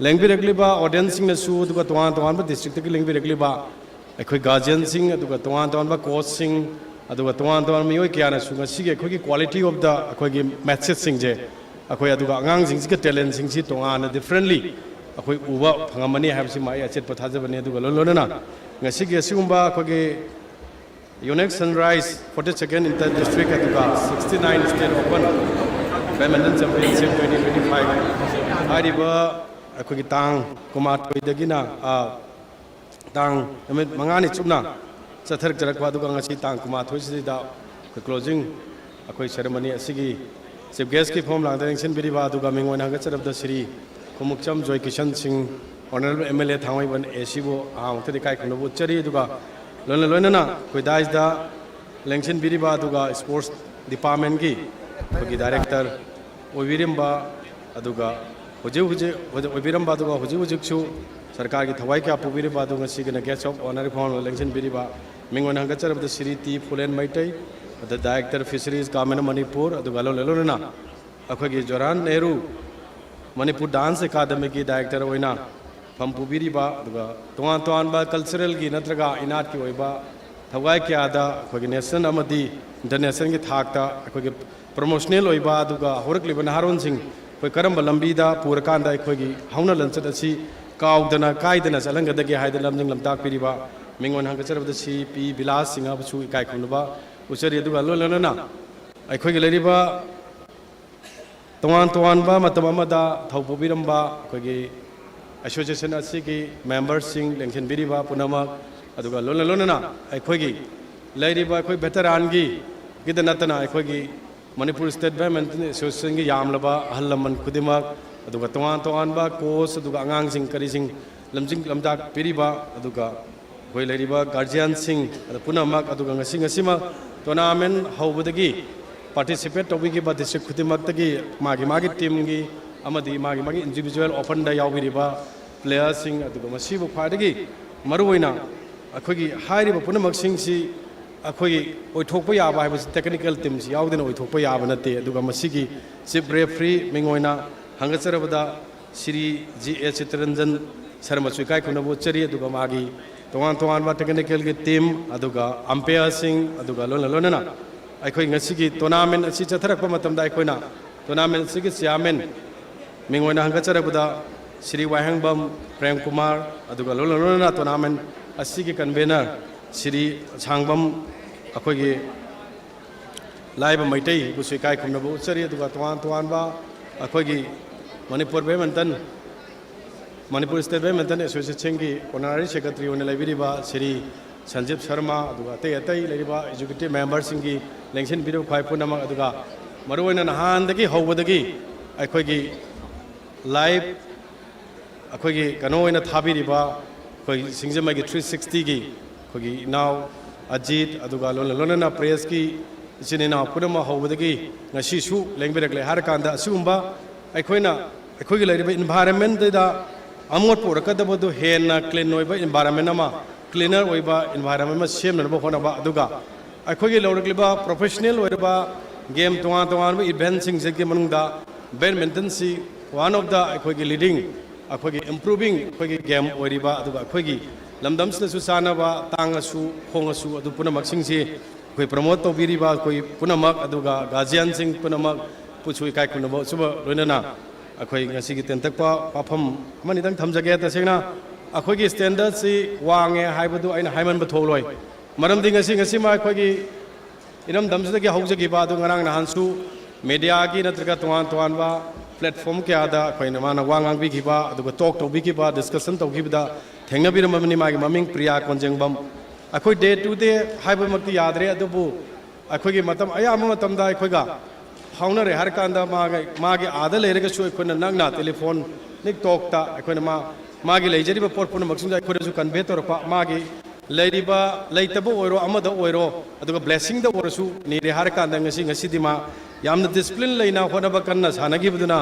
ꯂꯦꯡꯕꯤꯔꯛꯂꯤꯕ ꯑꯣꯗꯤꯌꯟꯁꯁꯤꯡꯅꯁꯨ, ꯑꯗꯨꯒ ꯇꯣꯉꯥꯟ ꯇꯣꯉꯥꯟꯕ ꯗꯤꯁꯇ꯭ꯔꯤꯛꯇꯒꯤ ꯂꯦꯡꯕꯤꯔꯛꯂꯤꯕ ꯑꯩꯈꯣꯏ ꯒꯥꯔꯖꯤꯌꯟꯁꯤꯡ, ꯑꯗꯨꯒ ꯇꯣꯉꯥꯟ ꯇꯣꯉꯥꯟꯕ ꯀꯣꯆꯁꯤꯡ, ꯑꯗꯨꯒ ꯇꯣꯉꯥꯟ ꯇꯣꯉꯥꯟꯕ ꯃꯤꯑꯣꯏ ꯀꯌꯥꯅꯁꯨ ꯉꯁꯤꯒꯤ ꯑꯩꯈꯣꯏꯒꯤ quality of the ꯑꯩꯈꯣꯏꯒꯤ ꯃꯦꯠꯆꯦꯁꯁꯤꯡꯁꯦ, ꯑꯩꯈꯣꯏ ꯑꯗꯨꯒ ꯑꯉꯥꯡꯁꯤꯡꯁꯤꯒꯤ ꯇꯦꯂꯦꯟꯁꯤꯡꯁꯤ ꯇꯣꯉꯥꯟꯅ differently ꯑꯩꯈꯣꯏ ꯎꯕ ꯐꯪꯉꯝꯃꯅꯤ ꯍꯥꯏꯕꯁꯤꯃ ꯑꯩ ꯑꯆꯦꯠꯄ ꯊꯥꯖꯕꯅꯤ꯫ ꯑꯗꯨꯒ ꯂꯣꯏ ꯂꯣꯏꯅꯅ ꯉꯁꯤꯒꯤ ꯑꯁꯤꯒꯨꯝꯕ ꯑꯩꯈꯣꯏꯒꯤ Unique Sunrise forty second Inter District ꯑꯗꯨꯒ sixty nine State Open Badminton Championship twenty twenty five ꯍꯥꯏꯔꯤꯕ ꯑꯩꯈꯣꯏꯒꯤ ꯇꯥꯡ ꯀꯨꯟꯃꯥꯊꯣꯏꯗꯒꯤꯅ, ꯑ, ꯇꯥꯡ ꯅꯨꯃꯤꯠ ꯃꯉꯥꯅꯤ ꯆꯨꯞꯅ ꯆꯠꯊꯔꯛꯆꯔꯛꯄ, ꯑꯗꯨꯒ ꯉꯁꯤ ꯇꯥꯡ ꯀꯨꯟꯃꯥꯊꯣꯏꯁꯤꯗ ꯑꯩꯈꯣꯏ closing ꯑꯩꯈꯣꯏ ceremony ꯑꯁꯤꯒꯤ chief guestꯀꯤ ꯐꯝꯐꯝ ꯂꯥꯡꯗ ꯂꯦꯡꯁꯤꯟꯕꯤꯔꯤꯕ, ꯑꯗꯨꯒ ꯃꯤꯡ ꯑꯣꯏꯅ ꯍꯪꯒꯠꯆꯔꯕꯗ ꯁ꯭ꯔꯤ ꯈꯨꯃꯨꯛꯆꯝ ꯖꯣꯏ ꯀꯤꯁꯟ ꯁꯤꯡ, Honourable M L A Thangmeiband A Cꯕꯨ ꯑꯍꯥꯟꯕꯃꯛꯇꯗ ꯏꯀꯥꯏ ꯈꯨꯝꯅꯕ ꯎꯠꯆꯔꯤ꯫ ꯑꯗꯨꯒ ꯂꯣꯏꯅ ꯂꯣꯏꯅꯅ ꯑꯩꯈꯣꯏ dais ꯗ ꯂꯦꯡꯁꯤꯟꯕꯤꯔꯤꯕ, ꯑꯗꯨꯒ sports departmentꯀꯤ ꯑꯩꯈꯣꯏꯒꯤ director ꯑꯣꯏꯕꯤꯔꯝꯕ, ꯑꯗꯨꯒ ꯍꯧꯖꯤꯛ ꯍꯧꯖꯤꯛ ꯍꯧꯖꯤꯛ ꯑꯣꯏꯕꯤꯔꯝꯕ, ꯑꯗꯨꯒ ꯍꯧꯖꯤꯛ ꯍꯧꯖꯤꯛꯁꯨ ꯁꯔꯀꯥꯔꯒꯤ ꯊꯋꯥꯏ ꯀꯌꯥ ꯄꯨꯕꯤꯔꯤꯕ, ꯑꯗꯨ ꯉꯁꯤꯒꯤꯅ guest of honourꯒꯤ ꯐꯝꯐꯝ ꯂꯦꯡꯁꯤꯟꯕꯤꯔꯤꯕ, ꯃꯤꯡ ꯑꯣꯏꯅ ꯍꯪꯒꯠꯆꯔꯕꯗ ꯁ꯭ꯔꯤ ꯇꯤ ꯐꯨꯂꯦꯟ ꯃꯩꯇꯩ, ꯑꯗ director fisheries government of Manipur, ꯑꯗꯨꯒ ꯂꯣꯏꯅ ꯂꯣꯏꯅꯅ ꯑꯩꯈꯣꯏꯒꯤ ꯖꯋꯥꯍꯔꯂꯥꯜ ꯅꯦꯍꯔꯨ ꯃꯅꯤꯄꯨꯔ dance academyꯒꯤ director ꯑꯣꯏꯅ ꯐꯝ ꯄꯨꯕꯤꯔꯤꯕ, ꯑꯗꯨꯒ ꯇꯣꯉꯥꯟ ꯇꯣꯉꯥꯟꯕ culturalꯒꯤ ꯅꯠꯇ꯭ꯔꯒ ꯏꯅꯥꯠꯀꯤ ꯑꯣꯏꯕ ꯊꯧꯒꯥꯏ ꯀꯌꯥꯗ ꯑꯩꯈꯣꯏꯒꯤ national ꯑꯃꯗꯤ internationalꯒꯤ ꯊꯥꯛꯇ ꯑꯩꯈꯣꯏꯒꯤ promotional ꯑꯣꯏꯕ, ꯑꯗꯨꯒ ꯍꯧꯔꯛꯂꯤꯕ ꯅꯍꯥꯔꯣꯟꯁꯤꯡ ꯑꯩꯈꯣꯏ ꯀꯔꯝꯕ ꯂꯝꯕꯤꯗ ꯄꯨꯔꯀꯥꯟꯗ ꯑꯩꯈꯣꯏꯒꯤ ꯍꯧꯅ ꯂꯣꯟꯆꯠ ꯑꯁꯤ ꯀꯥꯎꯗꯅ ꯀꯥꯏꯗꯅ ꯆꯠꯍꯟꯒꯗꯒꯦ ꯍꯥꯏꯗꯅ ꯂꯝꯖꯤꯡ ꯂꯝꯇꯥꯛꯄꯤꯔꯤꯕ, ꯃꯤꯡ ꯑꯣꯏꯅ ꯍꯪꯒꯠꯆꯔꯕꯗ ꯁꯤ ꯄꯤ ꯕꯤꯂꯥꯁ ꯁꯤꯡꯍꯕꯨꯁꯨ ꯏꯀꯥꯏ ꯈꯨꯝꯅꯕ ꯎꯠꯆꯔꯤ꯫ ꯑꯗꯨꯒ ꯂꯣꯏ ꯂꯣꯏꯅꯅ ꯑꯩꯈꯣꯏꯒꯤ ꯂꯩꯔꯤꯕ ꯇꯣꯉꯥꯟ ꯇꯣꯉꯥꯟꯕ ꯃꯇꯝ ꯑꯃꯗ ꯊꯧ ꯄꯨꯕꯤꯔꯝꯕ ꯑꯩꯈꯣꯏꯒꯤ association ꯑꯁꯤꯒꯤ memberꯁꯤꯡ, ꯂꯦꯡꯁꯤꯟꯕꯤꯔꯤꯕ ꯄꯨꯝꯅꯃꯛ, ꯑꯗꯨꯒ ꯂꯣꯏꯅ ꯂꯣꯏꯅꯅ ꯑꯩꯈꯣꯏꯒꯤ ꯂꯩꯔꯤꯕ ꯑꯩꯈꯣꯏ veteranꯒꯤꯗ ꯅꯠꯇꯅ ꯑꯩꯈꯣꯏꯒꯤ ꯃꯅꯤꯄꯨꯔ ꯁ꯭ꯇꯦꯠ ꯕꯦꯗꯃꯤꯟꯇꯟ ꯑꯦꯁꯣꯁꯤꯌꯦꯁꯟꯒꯤ ꯌꯥꯝꯂꯕ ꯑꯍꯜ ꯂꯃꯟ ꯈꯨꯗꯤꯡꯃꯛ, ꯑꯗꯨꯒ ꯇꯣꯉꯥꯟ ꯇꯣꯉꯥꯟꯕ ꯀꯣꯆ, ꯑꯗꯨꯒ ꯑꯉꯥꯡꯁꯤꯡ ꯀꯔꯤꯁꯤꯡ ꯂꯝꯖꯤꯡ ꯂꯝꯇꯥꯛ ꯄꯤꯔꯤꯕ, ꯑꯗꯨꯒ ꯑꯩꯈꯣꯏ ꯂꯩꯔꯤꯕ ꯒꯥꯔꯖꯤꯌꯥꯟꯁꯤꯡ ꯑꯗꯨ ꯄꯨꯝꯅꯃꯛ, ꯑꯗꯨꯒ ꯉꯁꯤ, ꯉꯁꯤꯃꯛ ꯇꯣꯔꯅꯥꯃꯦꯟ ꯍꯧꯕꯗꯒꯤ ꯄꯥꯔꯇꯤꯁꯤꯄꯦꯠ ꯇꯧꯕꯤꯈꯤꯕ ꯗꯤꯁꯇ꯭ꯔꯤꯛ ꯈꯨꯗꯤꯡꯃꯛꯇꯒꯤ ꯃꯥꯒꯤ ꯃꯥꯒꯤ ꯇꯤꯝꯒꯤ ꯑꯃꯗꯤ ꯃꯥꯒꯤ ꯃꯥꯒꯤ ꯏꯟꯗꯤꯕꯤꯖꯨꯋꯦꯜ ꯑꯣꯄꯟꯗ ꯌꯥꯎꯕꯤꯔꯤꯕ ꯄ꯭ꯂꯦꯌꯔꯁꯤꯡ, ꯑꯗꯨꯒ ꯃꯁꯤꯕꯨ ꯈ꯭ꯋꯥꯏꯗꯒꯤ ꯃꯔꯨꯑꯣꯏꯅ ꯑꯩꯈꯣꯏꯒꯤ ꯍꯥꯏꯔꯤꯕ ꯄꯨꯝꯅꯃꯛꯁꯤꯡꯁꯤ ꯑꯩꯈꯣꯏꯒꯤ ꯑꯣꯏꯊꯣꯛꯄ ꯌꯥꯕ ꯍꯥꯏꯕꯁꯤ ꯇꯦꯛꯅꯤꯀꯦꯜ ꯇꯤꯝꯁꯤ ꯌꯥꯎꯗꯅ ꯑꯣꯏꯊꯣꯛꯄ ꯌꯥꯕ ꯅꯠꯇꯦ꯫ ꯑꯗꯨꯒ ꯃꯁꯤꯒꯤ ꯆꯤꯐ ꯔꯦꯐ꯭ꯔꯤ ꯃꯤꯡ ꯑꯣꯏꯅ ꯍꯪꯒꯠꯆꯔꯕꯗ ꯁ꯭ꯔꯤ ꯖꯤ ꯑꯦ ꯆꯤꯇꯔꯟꯖꯟ ꯁꯔꯃꯁꯨ ꯏꯀꯥꯏ ꯈꯨꯝꯅꯕ ꯎꯠꯆꯔꯤ꯫ ꯑꯗꯨꯒ ꯃꯥꯒꯤ ꯇꯣꯉꯥꯟ ꯇꯣꯉꯥꯟꯕ ꯇꯦꯛꯅꯤꯀꯦꯜꯒꯤ ꯇꯤꯝ, ꯑꯗꯨꯒ ꯑꯝꯄꯤꯌꯔꯁꯤꯡ, ꯑꯗꯨꯒ ꯂꯣꯏꯅ ꯂꯣꯏꯅꯅ ꯑꯩꯈꯣꯏ ꯉꯁꯤꯒꯤ ꯇꯣꯔꯅꯥꯃꯦꯟ ꯑꯁꯤ ꯆꯠꯊꯔꯛꯄ ꯃꯇꯝꯗ ꯑꯩꯈꯣꯏꯅ ꯇꯣꯔꯅꯥꯃꯦꯟ ꯑꯁꯤꯒꯤ ꯆꯤꯌꯥꯔꯃꯦꯟ ꯃꯤꯡ ꯑꯣꯏꯅ ꯍꯪꯒꯠꯆꯔꯛꯄꯗ ꯁ꯭ꯔꯤ ꯋꯥꯍꯦꯡꯕꯝ ꯄ꯭ꯔꯦꯝ ꯀꯨꯃꯥꯔ, ꯑꯗꯨꯒ ꯂꯣꯏꯅ ꯂꯣꯏꯅꯅ ꯇꯣꯔꯅꯥꯃꯦꯟ ꯑꯁꯤꯒꯤ ꯀꯟꯚꯦꯅꯔ ꯁ꯭ꯔꯤ ꯁꯥꯡꯕꯝ, ꯑꯩꯈꯣꯏꯒꯤ ꯂꯥꯏꯕ ꯃꯩꯇꯩꯕꯨꯁꯨ ꯏꯀꯥꯏ ꯈꯨꯝꯅꯕ ꯎꯠꯆꯔꯤ꯫ ꯑꯗꯨꯒ ꯇꯣꯉꯥꯟ ꯇꯣꯉꯥꯟꯕ ꯑꯩꯈꯣꯏꯒꯤ Manipur badminton, Manipur state badminton ꯑꯦꯁꯣꯁꯤꯌꯦꯁꯟꯒꯤ ꯑꯣꯅꯔꯔꯤ ꯁꯦꯀ꯭ꯔꯦꯇꯔꯤ ꯑꯣꯏꯅ ꯂꯩꯕꯤꯔꯤꯕ ꯁ꯭ꯔꯤ ꯁꯟꯖꯤꯞ ꯁꯔꯃ, ꯑꯗꯨꯒ ꯑꯇꯩ ꯑꯇꯩ ꯂꯩꯔꯤꯕ ꯑꯦꯛꯖꯤꯀ꯭ꯌꯨꯇꯤꯚ ꯃꯦꯝꯕꯔꯁꯤꯡꯒꯤ ꯂꯦꯡꯁꯤꯟꯕꯤꯔꯤꯕ ꯈ꯭ꯋꯥꯏ ꯄꯨꯝꯅꯃꯛ, ꯑꯗꯨꯒ ꯃꯔꯨꯑꯣꯏꯅ ꯅꯍꯥꯟꯗꯒꯤ ꯍꯧꯕꯗꯒꯤ ꯑꯩꯈꯣꯏꯒꯤ ꯂꯥꯏꯚ ꯑꯩꯈꯣꯏꯒꯤ ꯀꯩꯅꯣ ꯑꯣꯏꯅ ꯊꯥꯕꯤꯔꯤꯕ ꯑꯩꯈꯣꯏ ꯁꯤꯡꯖꯃꯩꯒꯤ ꯊ꯭ꯔꯤ ꯁꯤꯛꯁꯇꯤꯒꯤ ꯑꯩꯈꯣꯏꯒꯤ ꯏꯅꯥꯎ ꯑꯖꯤꯠ, ꯑꯗꯨꯒ ꯂꯣꯏꯅ ꯂꯣꯏꯅꯅ ꯄ꯭ꯔꯦꯁꯀꯤ ꯏꯆꯤꯟ ꯏꯅꯥꯎ ꯄꯨꯝꯅꯃꯛ ꯍꯧꯕꯗꯒꯤ ꯉꯁꯤꯁꯨ ꯂꯦꯡꯕꯤꯔꯛꯂꯦ ꯍꯥꯏꯔꯀꯥꯟꯗ, ꯑꯁꯤꯒꯨꯝꯕ ꯑꯩꯈꯣꯏꯅ ꯑꯩꯈꯣꯏꯒꯤ ꯂꯩꯔꯤꯕ ꯏꯟꯚꯥꯏꯔꯟꯃꯦꯟꯗꯨꯗ ꯑꯃꯣꯠꯄ ꯎꯔꯛꯀꯗꯕꯗꯨ ꯍꯦꯟꯅ ꯀ꯭ꯂꯤꯟ ꯑꯣꯏꯕ ꯏꯟꯚꯥꯏꯔꯟꯃꯦꯟ ꯑꯃ, ꯀ꯭ꯂꯤꯅꯔ ꯑꯣꯏꯕ ꯏꯟꯚꯥꯏꯔꯟꯃꯦꯟ ꯑꯃ ꯁꯦꯝꯅꯅꯕ ꯍꯣꯠꯅꯕ, ꯑꯗꯨꯒ ꯑꯩꯈꯣꯏꯒꯤ ꯂꯧꯔꯛꯂꯤꯕ ꯄ꯭ꯔꯣꯐꯦꯁꯅꯦꯜ ꯑꯣꯏꯔꯕ ꯒꯦꯝ ꯇꯣꯉꯥꯟ ꯇꯣꯉꯥꯟꯕ ꯏꯚꯦꯟꯁꯤꯡꯁꯤꯒꯤ ꯃꯅꯨꯡꯗ ꯕꯦꯗꯃꯤꯟꯇꯟꯁꯤ one of the ꯑꯩꯈꯣꯏꯒꯤ ꯂꯤꯗꯤꯡ, ꯑꯩꯈꯣꯏꯒꯤ ꯏꯝꯄ꯭ꯔꯨꯚꯤꯡ ꯑꯩꯈꯣꯏꯒꯤ ꯒꯦꯝ ꯑꯣꯏꯔꯤꯕ, ꯑꯗꯨꯒ ꯑꯩꯈꯣꯏꯒꯤ ꯂꯝꯗꯝꯁꯤꯗꯁꯨ ꯆꯥꯟꯅꯕ, ꯇꯥꯡꯉꯁꯨ ꯍꯣꯡꯉꯁꯨ ꯑꯗꯨ ꯄꯨꯝꯅꯃꯛꯁꯤꯡꯁꯤ ꯑꯩꯈꯣꯏ ꯄ꯭ꯔꯃꯣꯠ ꯇꯧꯕꯤꯔꯤꯕ ꯑꯩꯈꯣꯏ ꯄꯨꯝꯅꯃꯛ, ꯑꯗꯨꯒ ꯒꯥꯔꯖꯤꯌꯥꯟꯁꯤꯡ ꯄꯨꯝꯅꯃꯛ ꯄꯨꯁꯨ ꯏꯀꯥꯏ ꯈꯨꯝꯅꯕ ꯑꯁꯨꯝꯕ ꯂꯣꯏꯅꯅ ꯑꯩꯈꯣꯏ ꯉꯁꯤꯒꯤ ꯇꯦꯟꯊꯛꯄ ꯋꯥꯐꯝ ꯑꯃꯅꯤꯗꯪ ꯊꯝꯖꯒꯦ꯫ ꯇꯁꯦꯡꯅ ꯑꯩꯈꯣꯏꯒꯤ ꯁ꯭ꯇꯦꯟꯗꯔꯠꯁꯤ ꯋꯥꯡꯉꯦ ꯍꯥꯏꯕꯗꯨ ꯑꯩꯅ ꯍꯥꯏꯃꯟꯕ ꯊꯣꯛꯂꯣꯏ꯫ ꯃꯔꯝꯗꯤ ꯉꯁꯤ, ꯉꯁꯤꯃ ꯑꯩꯈꯣꯏꯒꯤ ꯏꯔꯝꯗꯝꯁꯤꯗꯒꯤ ꯍꯧꯖꯈꯤꯕ ꯑꯗꯨ ꯉꯔꯥꯡ ꯅꯍꯥꯟꯁꯨ ꯃꯦꯗꯤꯌꯥꯒꯤ ꯅꯠꯇ꯭ꯔꯒ ꯇꯣꯉꯥꯟ ꯇꯣꯉꯥꯟꯕ ꯄ꯭ꯂꯦꯠꯐꯣꯝ ꯀꯌꯥꯗ ꯑꯩꯈꯣꯏꯅ ꯃꯥꯅ ꯋꯥ ꯉꯥꯡꯕꯤꯈꯤꯕ, ꯑꯗꯨꯒ ꯇꯣꯛ ꯇꯧꯕꯤꯈꯤꯕ, ꯗꯤꯁꯀꯁꯟ ꯇꯧꯈꯤꯕꯗ ꯊꯦꯡꯅꯕꯤꯔꯝꯕꯅꯤ꯫ ꯃꯥꯒꯤ ꯃꯃꯤꯡ ꯄ꯭ꯔꯤꯌꯥ ꯀꯣꯟꯖꯦꯡꯕꯝ꯫ ꯑꯩꯈꯣꯏ ꯗꯦ ꯇꯨ ꯗꯦ ꯍꯥꯏꯕꯃꯛꯇꯤ ꯌꯥꯗ꯭ꯔꯦ, ꯑꯗꯨꯕꯨ ꯑꯩꯈꯣꯏꯒꯤ ꯃꯇꯝ ꯑꯌꯥꯝꯕ ꯃꯇꯝꯗ ꯑꯩꯈꯣꯏꯒ ꯐꯥꯎꯅꯔꯦ ꯍꯥꯏꯔꯀꯥꯟꯗ ꯃꯥꯒ, ꯃꯥꯒꯤ ꯑꯥꯗ ꯂꯩꯔꯒꯁꯨ ꯑꯩꯈꯣꯏꯅ ꯅꯛꯅ ꯇꯦꯂꯤꯐꯣꯟ ꯅꯤꯛ ꯇꯣꯛꯇ ꯑꯩꯈꯣꯏꯅ ꯃꯥ, ꯃꯥꯒꯤ ꯂꯩꯖꯔꯤꯕ ꯄꯣꯠ ꯄꯨꯝꯅꯃꯛꯁꯤꯡꯗꯣ ꯑꯩꯈꯣꯏꯗꯁꯨ ꯀꯟꯚꯦ ꯇꯧꯔꯛꯄ, ꯃꯥꯒꯤ ꯂꯩꯔꯤꯕ ꯂꯩꯇꯕ ꯑꯣꯏꯔꯣ, ꯑꯃꯗ ꯑꯣꯏꯔꯣ, ꯑꯗꯨꯒ ꯕ꯭ꯂꯦꯁꯤꯡꯗ ꯑꯣꯏꯔꯁꯨ ꯅꯤꯔꯦ ꯍꯥꯏꯔꯀꯥꯟꯗ ꯉꯁꯤ, ꯉꯁꯤꯗꯤ ꯃꯥ ꯌꯥꯝꯅ ꯗꯤꯁꯤꯄ꯭ꯂꯤꯟ ꯂꯩꯅ ꯍꯣꯠꯅꯕ ꯀꯟꯅ ꯁꯥꯟꯅꯈꯤꯕꯗꯨꯅ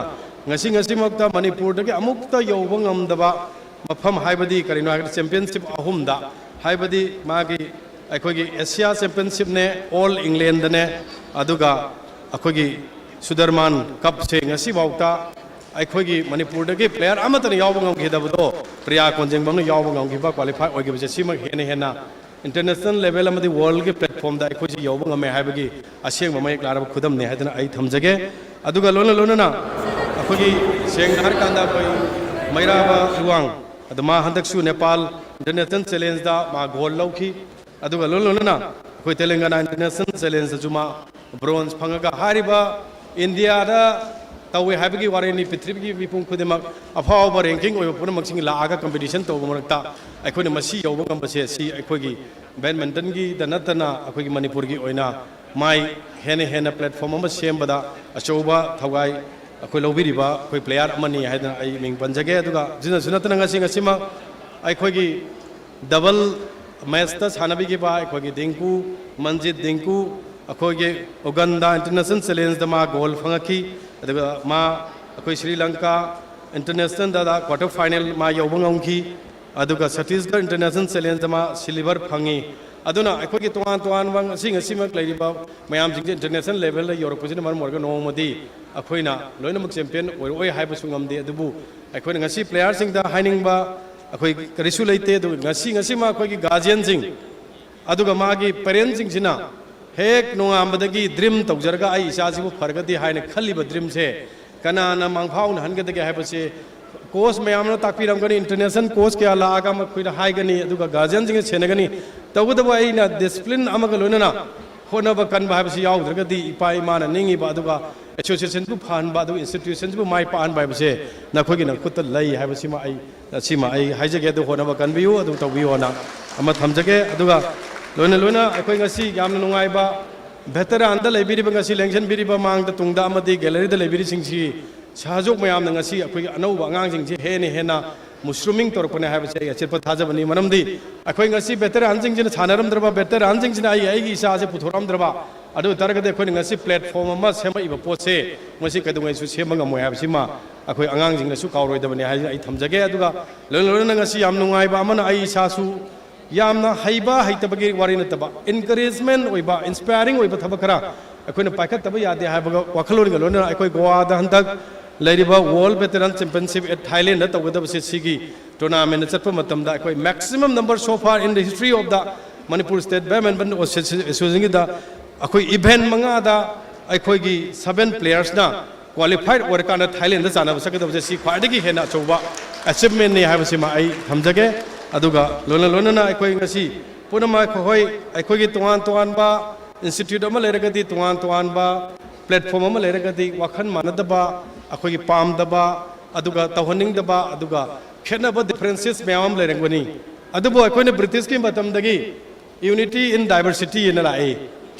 ꯉꯁꯤ, ꯉꯁꯤꯃꯛꯇ ꯃꯅꯤꯄꯨꯔꯗꯒꯤ ꯑꯃꯨꯛꯇ ꯌꯧꯕ ꯉꯝꯗꯕ ꯃꯐꯝ, ꯍꯥꯏꯕꯗꯤ ꯀꯔꯤꯅꯣ ꯍꯥꯏꯔꯒꯗꯤ ꯆꯦꯝꯄꯤꯌꯟꯁꯤꯞ ꯑꯍꯨꯝꯗ, ꯍꯥꯏꯕꯗꯤ ꯃꯥꯒꯤ ꯑꯩꯈꯣꯏꯒꯤ ꯑꯦꯁꯤꯌꯥ ꯆꯦꯝꯄꯤꯌꯟꯁꯤꯞꯅꯦ, ꯑꯣꯜ ꯏꯪꯂꯦꯟꯗꯅꯦ, ꯑꯗꯨꯒ ꯑꯩꯈꯣꯏꯒꯤ ꯁꯨꯗꯔꯃꯥꯟ ꯀꯞꯁꯦ ꯉꯁꯤꯐꯥꯎꯗ ꯑꯩꯈꯣꯏꯒꯤ ꯃꯅꯤꯄꯨꯔꯗꯒꯤ ꯄ꯭ꯂꯦꯌꯔ ꯑꯃꯠꯇꯅ ꯌꯥꯎꯕ ꯉꯝꯈꯤꯗꯕꯗꯣ ꯄ꯭ꯔꯤꯌꯥ ꯀꯣꯟꯖꯦꯡꯕꯝꯅ ꯌꯥꯎꯕ ꯉꯝꯈꯤꯕ, ꯀ꯭ꯋꯥꯂꯤꯐꯥꯏ ꯑꯣꯏꯈꯤꯕꯁꯦ, ꯁꯤꯃꯛ ꯍꯦꯟꯅ ꯍꯦꯟꯅ ꯏꯟꯇꯔꯅꯦꯁꯅꯦꯜ ꯂꯦꯚꯦꯜ ꯑꯃꯗꯤ ꯋꯥꯔꯜꯒꯤ ꯄ꯭ꯂꯦꯠꯐꯣꯝꯗ ꯑꯩꯈꯣꯏꯁꯤ ꯌꯧꯕ ꯉꯝꯃꯦ ꯍꯥꯏꯕꯒꯤ ꯑꯁꯦꯡꯕ ꯃꯌꯦꯛ ꯂꯥꯔꯕ ꯈꯨꯗꯝꯅꯤ ꯍꯥꯏꯗꯅ ꯑꯩ ꯊꯝꯖꯒꯦ꯫ ꯑꯗꯨꯒ ꯂꯣꯏꯅ ꯂꯣꯏꯅꯅ ꯑꯩꯈꯣꯏꯒꯤ ꯁꯦꯡꯅ ꯍꯥꯏꯔꯀꯥꯟꯗ ꯑꯩꯈꯣꯏ ꯃꯩꯔꯥꯕ ꯂꯨꯋꯥꯡ, ꯑꯗꯨ ꯃꯥ ꯍꯟꯗꯛꯁꯨ ꯅꯦꯄꯥꯜ ꯏꯟꯇꯔꯅꯦꯁꯅꯦꯜ ꯆꯦꯂꯦꯟꯖꯇ ꯃꯥ ꯒꯣꯜ ꯂꯧꯈꯤ꯫ ꯑꯗꯨꯒ ꯂꯣꯏꯅ ꯂꯣꯏꯅꯅ ꯑꯩꯈꯣꯏ ꯇꯦꯂꯪꯒꯅꯥ ꯏꯟꯇꯔꯅꯦꯁꯅꯦꯜ ꯆꯦꯂꯦꯟꯖꯇꯁꯨ ꯃꯥ ꯕ꯭ꯔꯣꯟꯖ ꯐꯪꯉꯒ, ꯍꯥꯏꯔꯤꯕ ꯏꯟꯗꯤꯌꯥꯗ ꯇꯧꯏ ꯍꯥꯏꯕꯒꯤ ꯋꯥꯔꯤꯅꯤ, ꯄ꯭ꯔꯤꯊꯤꯕꯤꯒꯤ ꯃꯤꯄꯨꯝ ꯈꯨꯗꯤꯡꯃꯛ ꯑꯐꯥꯎꯕ ꯔꯦꯡꯀꯤꯡ ꯑꯣꯏꯕ ꯄꯨꯝꯅꯃꯛꯁꯤꯡ ꯂꯥꯛꯑꯒ ꯀꯝꯄꯤꯇꯤꯁꯟ ꯇꯧꯕ ꯃꯔꯛꯇ ꯑꯩꯈꯣꯏꯅ ꯃꯁꯤ ꯌꯧꯕ ꯉꯝꯕꯁꯦ, ꯁꯤ ꯑꯩꯈꯣꯏꯒꯤ ꯕꯦꯗꯃꯤꯟꯇꯟꯒꯤꯗ ꯅꯠꯇꯅ ꯑꯩꯈꯣꯏꯒꯤ ꯃꯅꯤꯄꯨꯔꯒꯤ ꯑꯣꯏꯅ ꯃꯥꯏ ꯍꯦꯟꯅ ꯍꯦꯟꯅ ꯄ꯭ꯂꯦꯠꯐꯣꯝ ꯑꯃ ꯁꯦꯝꯕꯗ ꯑꯆꯧꯕ ꯊꯧꯒꯥꯏ ꯑꯩꯈꯣꯏ ꯂꯧꯕꯤꯔꯤꯕ ꯑꯩꯈꯣꯏ ꯄ꯭ꯂꯦꯌꯥꯔ ꯑꯃꯅꯤ ꯍꯥꯏꯗꯅ ꯑꯩ ꯃꯤꯡ ꯄꯟꯖꯒꯦ꯫ ꯑꯗꯨꯒ ꯑꯁꯤꯅꯁꯨ ꯅꯠꯇꯅ ꯉꯁꯤ, ꯉꯁꯤꯃꯛ ꯑꯩꯈꯣꯏꯒꯤ ꯗꯕꯜ ꯃꯦꯠꯁꯇ ꯁꯥꯟꯅꯕꯤꯈꯤꯕ ꯑꯩꯈꯣꯏꯒꯤ ꯗꯤꯡꯀꯨ, ꯃꯟꯖꯤꯠ ꯗꯤꯡꯀꯨ, ꯑꯩꯈꯣꯏꯒꯤ ꯎꯒꯟꯗꯥ ꯏꯟꯇꯔꯅꯦꯁꯅꯦꯜ ꯆꯦꯂꯦꯟꯖꯗ ꯃꯥ ꯒꯣꯜ ꯐꯪꯉꯛꯈꯤ꯫ ꯑꯗꯨꯒ ꯃꯥ ꯑꯩꯈꯣꯏ ꯁ꯭ꯔꯤ ꯂꯪꯀꯥ ꯏꯟꯇꯔꯅꯦꯁꯅꯦꯜꯗ ꯀ꯭ꯋꯥꯇꯔ ꯐꯥꯏꯅꯦꯜ ꯃꯥ ꯌꯧꯕ ꯉꯝꯈꯤ꯫ ꯑꯗꯨꯒ ꯁꯠꯇꯤꯁꯒꯔ ꯏꯟꯇꯔꯅꯦꯁꯅꯦꯜ ꯆꯦꯂꯦꯟꯖꯗ ꯃꯥ ꯁꯤꯜꯚꯔ ꯐꯪꯉꯤ꯫ ꯑꯗꯨꯅ ꯑꯩꯈꯣꯏꯒꯤ ꯇꯣꯉꯥꯟ ꯇꯣꯉꯥꯟꯕ ꯉꯁꯤ, ꯉꯁꯤꯃꯛ ꯂꯩꯔꯤꯕ ꯃꯌꯥꯝꯁꯤꯡꯁꯦ ꯏꯟꯇꯔꯅꯦꯁꯅꯦꯜ ꯂꯦꯚꯦꯜꯗ ꯌꯧꯔꯛꯄꯁꯤꯅ ꯃꯔꯝ ꯑꯣꯏꯔꯒ ꯅꯣꯡꯃꯗꯤ ꯑꯩꯈꯣꯏꯅ ꯂꯣꯏꯅꯃꯛ ꯆꯦꯝꯄꯤꯌꯟ ꯑꯣꯏꯔꯛꯑꯣꯏ ꯍꯥꯏꯕꯁꯨ ꯉꯝꯗꯦ꯫ ꯑꯗꯨꯕꯨ ꯑꯩꯈꯣꯏꯅ ꯉꯁꯤ ꯄ꯭ꯂꯦꯌꯥꯔꯁꯤꯡꯗ ꯍꯥꯏꯅꯤꯡꯕ ꯑꯩꯈꯣꯏ ꯀꯔꯤꯁꯨ ꯂꯩꯇꯦ꯫ ꯑꯗꯨꯒ ꯉꯁꯤ, ꯉꯁꯤꯃꯛ ꯑꯩꯈꯣꯏꯒꯤ ꯒꯥꯔꯖꯤꯌꯟꯁꯤꯡ ꯑꯗꯨꯒ ꯃꯥꯒꯤ ꯄꯦꯔꯦꯟꯁꯁꯤꯡꯁꯤꯅ ꯍꯦꯛ ꯅꯣꯡꯉꯥꯟꯕꯗꯒꯤ ꯗ꯭ꯔꯤꯝ ꯇꯧꯖꯔꯒ ꯑꯩ ꯏꯆꯥꯁꯤꯕꯨ ꯐꯔꯒꯗꯤ ꯍꯥꯏꯅ ꯈꯜꯂꯤꯕ ꯗ꯭ꯔꯤꯝꯁꯦ ꯀꯅꯥꯅ ꯃꯥꯡꯐꯥꯎꯅꯍꯟꯒꯗꯒꯦ ꯍꯥꯏꯕꯁꯦ ꯀꯣꯆ ꯃꯌꯥꯝꯅ ꯇꯥꯛꯄꯤꯔꯝꯒꯅꯤ, ꯏꯟꯇꯔꯅꯦꯁꯅꯦꯜ ꯀꯣꯆ ꯀꯌꯥ ꯂꯥꯛꯑꯒ ꯃꯈꯣꯏꯗ ꯍꯥꯏꯒꯅꯤ, ꯑꯗꯨꯒ ꯒꯥꯔꯖꯤꯌꯟꯁꯤꯡꯅ ꯁꯦꯟꯅꯒꯅꯤ꯫ ꯇꯧꯕꯇꯕꯨ ꯑꯩꯅ ꯗꯤꯁꯤꯄ꯭ꯂꯤꯟ ꯑꯃꯒ ꯂꯣꯏꯅꯅ ꯍꯣꯠꯅꯕ ꯀꯟꯕ ꯍꯥꯏꯕꯁꯤ ꯌꯥꯎꯗ꯭ꯔꯒꯗꯤ ꯏꯄꯥ ꯏꯃꯥꯅ ꯅꯤꯡꯉꯤꯕ ꯑꯗꯨꯒ ꯑꯦꯁꯣꯁꯤꯌꯦꯁꯟꯕꯨ ꯐꯍꯟꯕ, ꯑꯗꯨꯒ ꯏꯟꯁꯇꯤꯇ꯭ꯌꯨꯁꯟꯁꯤꯕꯨ ꯃꯥꯏ ꯄꯥꯛꯍꯟꯕ ꯍꯥꯏꯕꯁꯦ ꯅꯈꯣꯏꯒꯤ ꯅꯈꯨꯠꯇ ꯂꯩ ꯍꯥꯏꯕꯁꯤꯃ ꯑꯩ, ꯁꯤꯃ ꯑꯩ ꯍꯥꯏꯖꯒꯦ꯫ ꯑꯗꯨ ꯍꯣꯠꯅꯕ ꯀꯟꯕꯤꯌꯨ, ꯑꯗꯨ ꯇꯧꯕꯤꯌꯨꯅ ꯑꯃ ꯊꯝꯖꯒꯦ꯫ ꯑꯗꯨꯒ ꯂꯣꯏꯅ ꯂꯣꯏꯅ ꯑꯩꯈꯣꯏ ꯉꯁꯤ ꯌꯥꯝꯅ ꯅꯨꯡꯉꯥꯏꯕ ꯚꯦꯇꯔꯥꯟꯗ ꯂꯩꯕꯤꯔꯤꯕ, ꯉꯁꯤ ꯂꯦꯡꯁꯤꯟꯕꯤꯔꯤꯕ ꯃꯥꯡꯗ ꯇꯨꯡꯗ ꯑꯃꯗꯤ ꯒꯦꯂꯔꯤꯗ ꯂꯩꯕꯤꯔꯤꯁꯤꯡꯁꯤ ꯁꯍꯥꯖꯣꯛ ꯃꯌꯥꯝꯅ ꯉꯁꯤ ꯑꯩꯈꯣꯏꯒꯤ ꯑꯅꯧꯕ ꯑꯉꯥꯡꯁꯤꯡꯁꯤ ꯍꯦꯟꯅ ꯍꯦꯟꯅ ꯃꯨꯁ꯭ꯔꯨꯃꯤꯡ ꯇꯧꯔꯛꯄꯅꯦ ꯍꯥꯏꯕꯁꯦ ꯑꯩ ꯑꯆꯦꯠꯄ ꯊꯥꯖꯕꯅꯤ꯫ ꯃꯔꯝꯗꯤ ꯑꯩꯈꯣꯏ ꯉꯁꯤ ꯚꯦꯇꯔꯥꯟꯁꯤꯡꯁꯤꯅ ꯁꯥꯟꯅꯔꯝꯗ꯭ꯔꯕ, ꯚꯦꯇꯔꯥꯟꯁꯤꯡꯁꯤꯅ ꯑꯩ ꯑꯩꯒꯤ ꯏꯆꯥꯁꯦ ꯄꯨꯊꯣꯔꯛꯑꯝꯗ꯭ꯔꯕ, ꯑꯗꯨ ꯑꯣꯏ ꯇꯥꯔꯒꯗꯤ ꯑꯩꯈꯣꯏꯅ ꯉꯁꯤ ꯄ꯭ꯂꯦꯠꯐꯣꯝ ꯑꯃ ꯁꯦꯝꯃꯛꯏꯕ ꯄꯣꯠꯁꯦ ꯃꯁꯤ ꯀꯩꯗꯧꯉꯩꯁꯨ ꯁꯦꯝꯕ ꯉꯝꯃꯣꯏ ꯍꯥꯏꯕꯁꯤꯃ ꯑꯩꯈꯣꯏ ꯑꯉꯥꯡꯁꯤꯡꯅꯁꯨ ꯀꯥꯎꯔꯣꯏꯗꯕꯅꯤ ꯍꯥꯏꯅ ꯑꯩ ꯊꯝꯖꯒꯦ꯫ ꯑꯗꯨꯒ ꯂꯣꯏꯅ ꯂꯣꯏꯅꯅ ꯉꯁꯤ ꯌꯥꯝ ꯅꯨꯡꯉꯥꯏꯕ ꯑꯃꯅ ꯑꯩ ꯏꯁꯥꯁꯨ ꯌꯥꯝꯅ ꯍꯩꯕ ꯍꯩꯇꯕꯒꯤ ꯋꯥꯔꯤ ꯅꯠꯇꯕ, ꯏꯟꯀꯔꯦꯖꯃꯦꯟ ꯑꯣꯏꯕ, ꯏꯟꯁꯄꯥꯏꯔꯤꯡ ꯑꯣꯏꯕ ꯊꯕꯛ ꯈꯔ ꯑꯩꯈꯣꯏꯅ ꯄꯥꯏꯈꯠꯇꯕ ꯌꯥꯗꯦ ꯍꯥꯏꯕꯒ ꯋꯥꯈꯜꯂꯣꯟꯒ ꯂꯣꯏꯅꯅ ꯑꯩꯈꯣꯏ ꯒꯣꯋꯥꯗ ꯍꯟꯗꯛ ꯂꯩꯔꯤꯕ ꯋꯥꯔꯜ ꯚꯦꯇꯔꯟ ꯆꯦꯝꯄꯤꯌꯟꯁꯤꯞ ꯑꯦꯠ ꯊꯥꯏꯂꯦꯟꯗ ꯇꯧꯒꯗꯕꯁꯦ, ꯁꯤꯒꯤ ꯇꯣꯔꯅꯥꯃꯦꯟꯗ ꯆꯠꯄ ꯃꯇꯝꯗ ꯑꯩꯈꯣꯏ maximum number so far in the history of the Manipur State Badminton Associationꯒꯤꯗ ꯑꯩꯈꯣꯏ ꯏꯚꯦꯟ ꯃꯉꯥꯗ ꯑꯩꯈꯣꯏꯒꯤ ꯁꯚꯦꯟ ꯄ꯭ꯂꯦꯌꯔꯁꯅ ꯀ꯭ꯋꯥꯂꯤꯐꯥꯏꯠ ꯑꯣꯏꯔꯀꯥꯟꯗ ꯊꯥꯏꯂꯦꯟꯗ ꯆꯥꯟꯅꯕ ꯆꯠꯀꯗꯕꯁꯦ ꯁꯤ ꯈ꯭ꯋꯥꯏꯗꯒꯤ ꯍꯦꯟꯅ ꯑꯆꯧꯕ ꯑꯦꯆꯤꯞꯃꯦꯟꯅꯤ ꯍꯥꯏꯕꯁꯤꯃ ꯑꯩ ꯊꯝꯖꯒꯦ꯫ ꯑꯗꯨꯒ ꯂꯣꯏꯅ ꯂꯣꯏꯅꯅ ꯑꯩꯈꯣꯏ ꯉꯁꯤ ꯄꯨꯝꯅꯃꯛ ꯑꯩꯈꯣꯏ ꯑꯩꯈꯣꯏꯒꯤ ꯇꯣꯉꯥꯟ ꯇꯣꯉꯥꯟꯕ ꯏꯟꯁꯇꯤꯇ꯭ꯌꯨꯠ ꯑꯃ ꯂꯩꯔꯒꯗꯤ, ꯇꯣꯉꯥꯟ ꯇꯣꯉꯥꯟꯕ ꯄ꯭ꯂꯦꯠꯐꯣꯝ ꯑꯃ ꯂꯩꯔꯒꯗꯤ ꯋꯥꯈꯜ ꯃꯥꯟꯅꯗꯕ, ꯑꯩꯈꯣꯏꯒꯤ ꯄꯥꯝꯗꯕ, ꯑꯗꯨꯒ ꯇꯧꯍꯟꯅꯤꯡꯗꯕ, ꯑꯗꯨꯒ ꯈꯦꯠꯅꯕ ꯗꯤꯐ꯭ꯔꯦꯟꯁꯦꯁ ꯃꯌꯥꯝ ꯑꯃ ꯂꯩꯔꯝꯒꯅꯤ꯫ ꯑꯗꯨꯕꯨ ꯑꯩꯈꯣꯏꯅ ꯕ꯭ꯔꯤꯇꯤꯁꯀꯤ ꯃꯇꯝꯗꯒꯤ unity in diversity ꯍꯥꯏꯅ ꯂꯥꯛꯏ꯫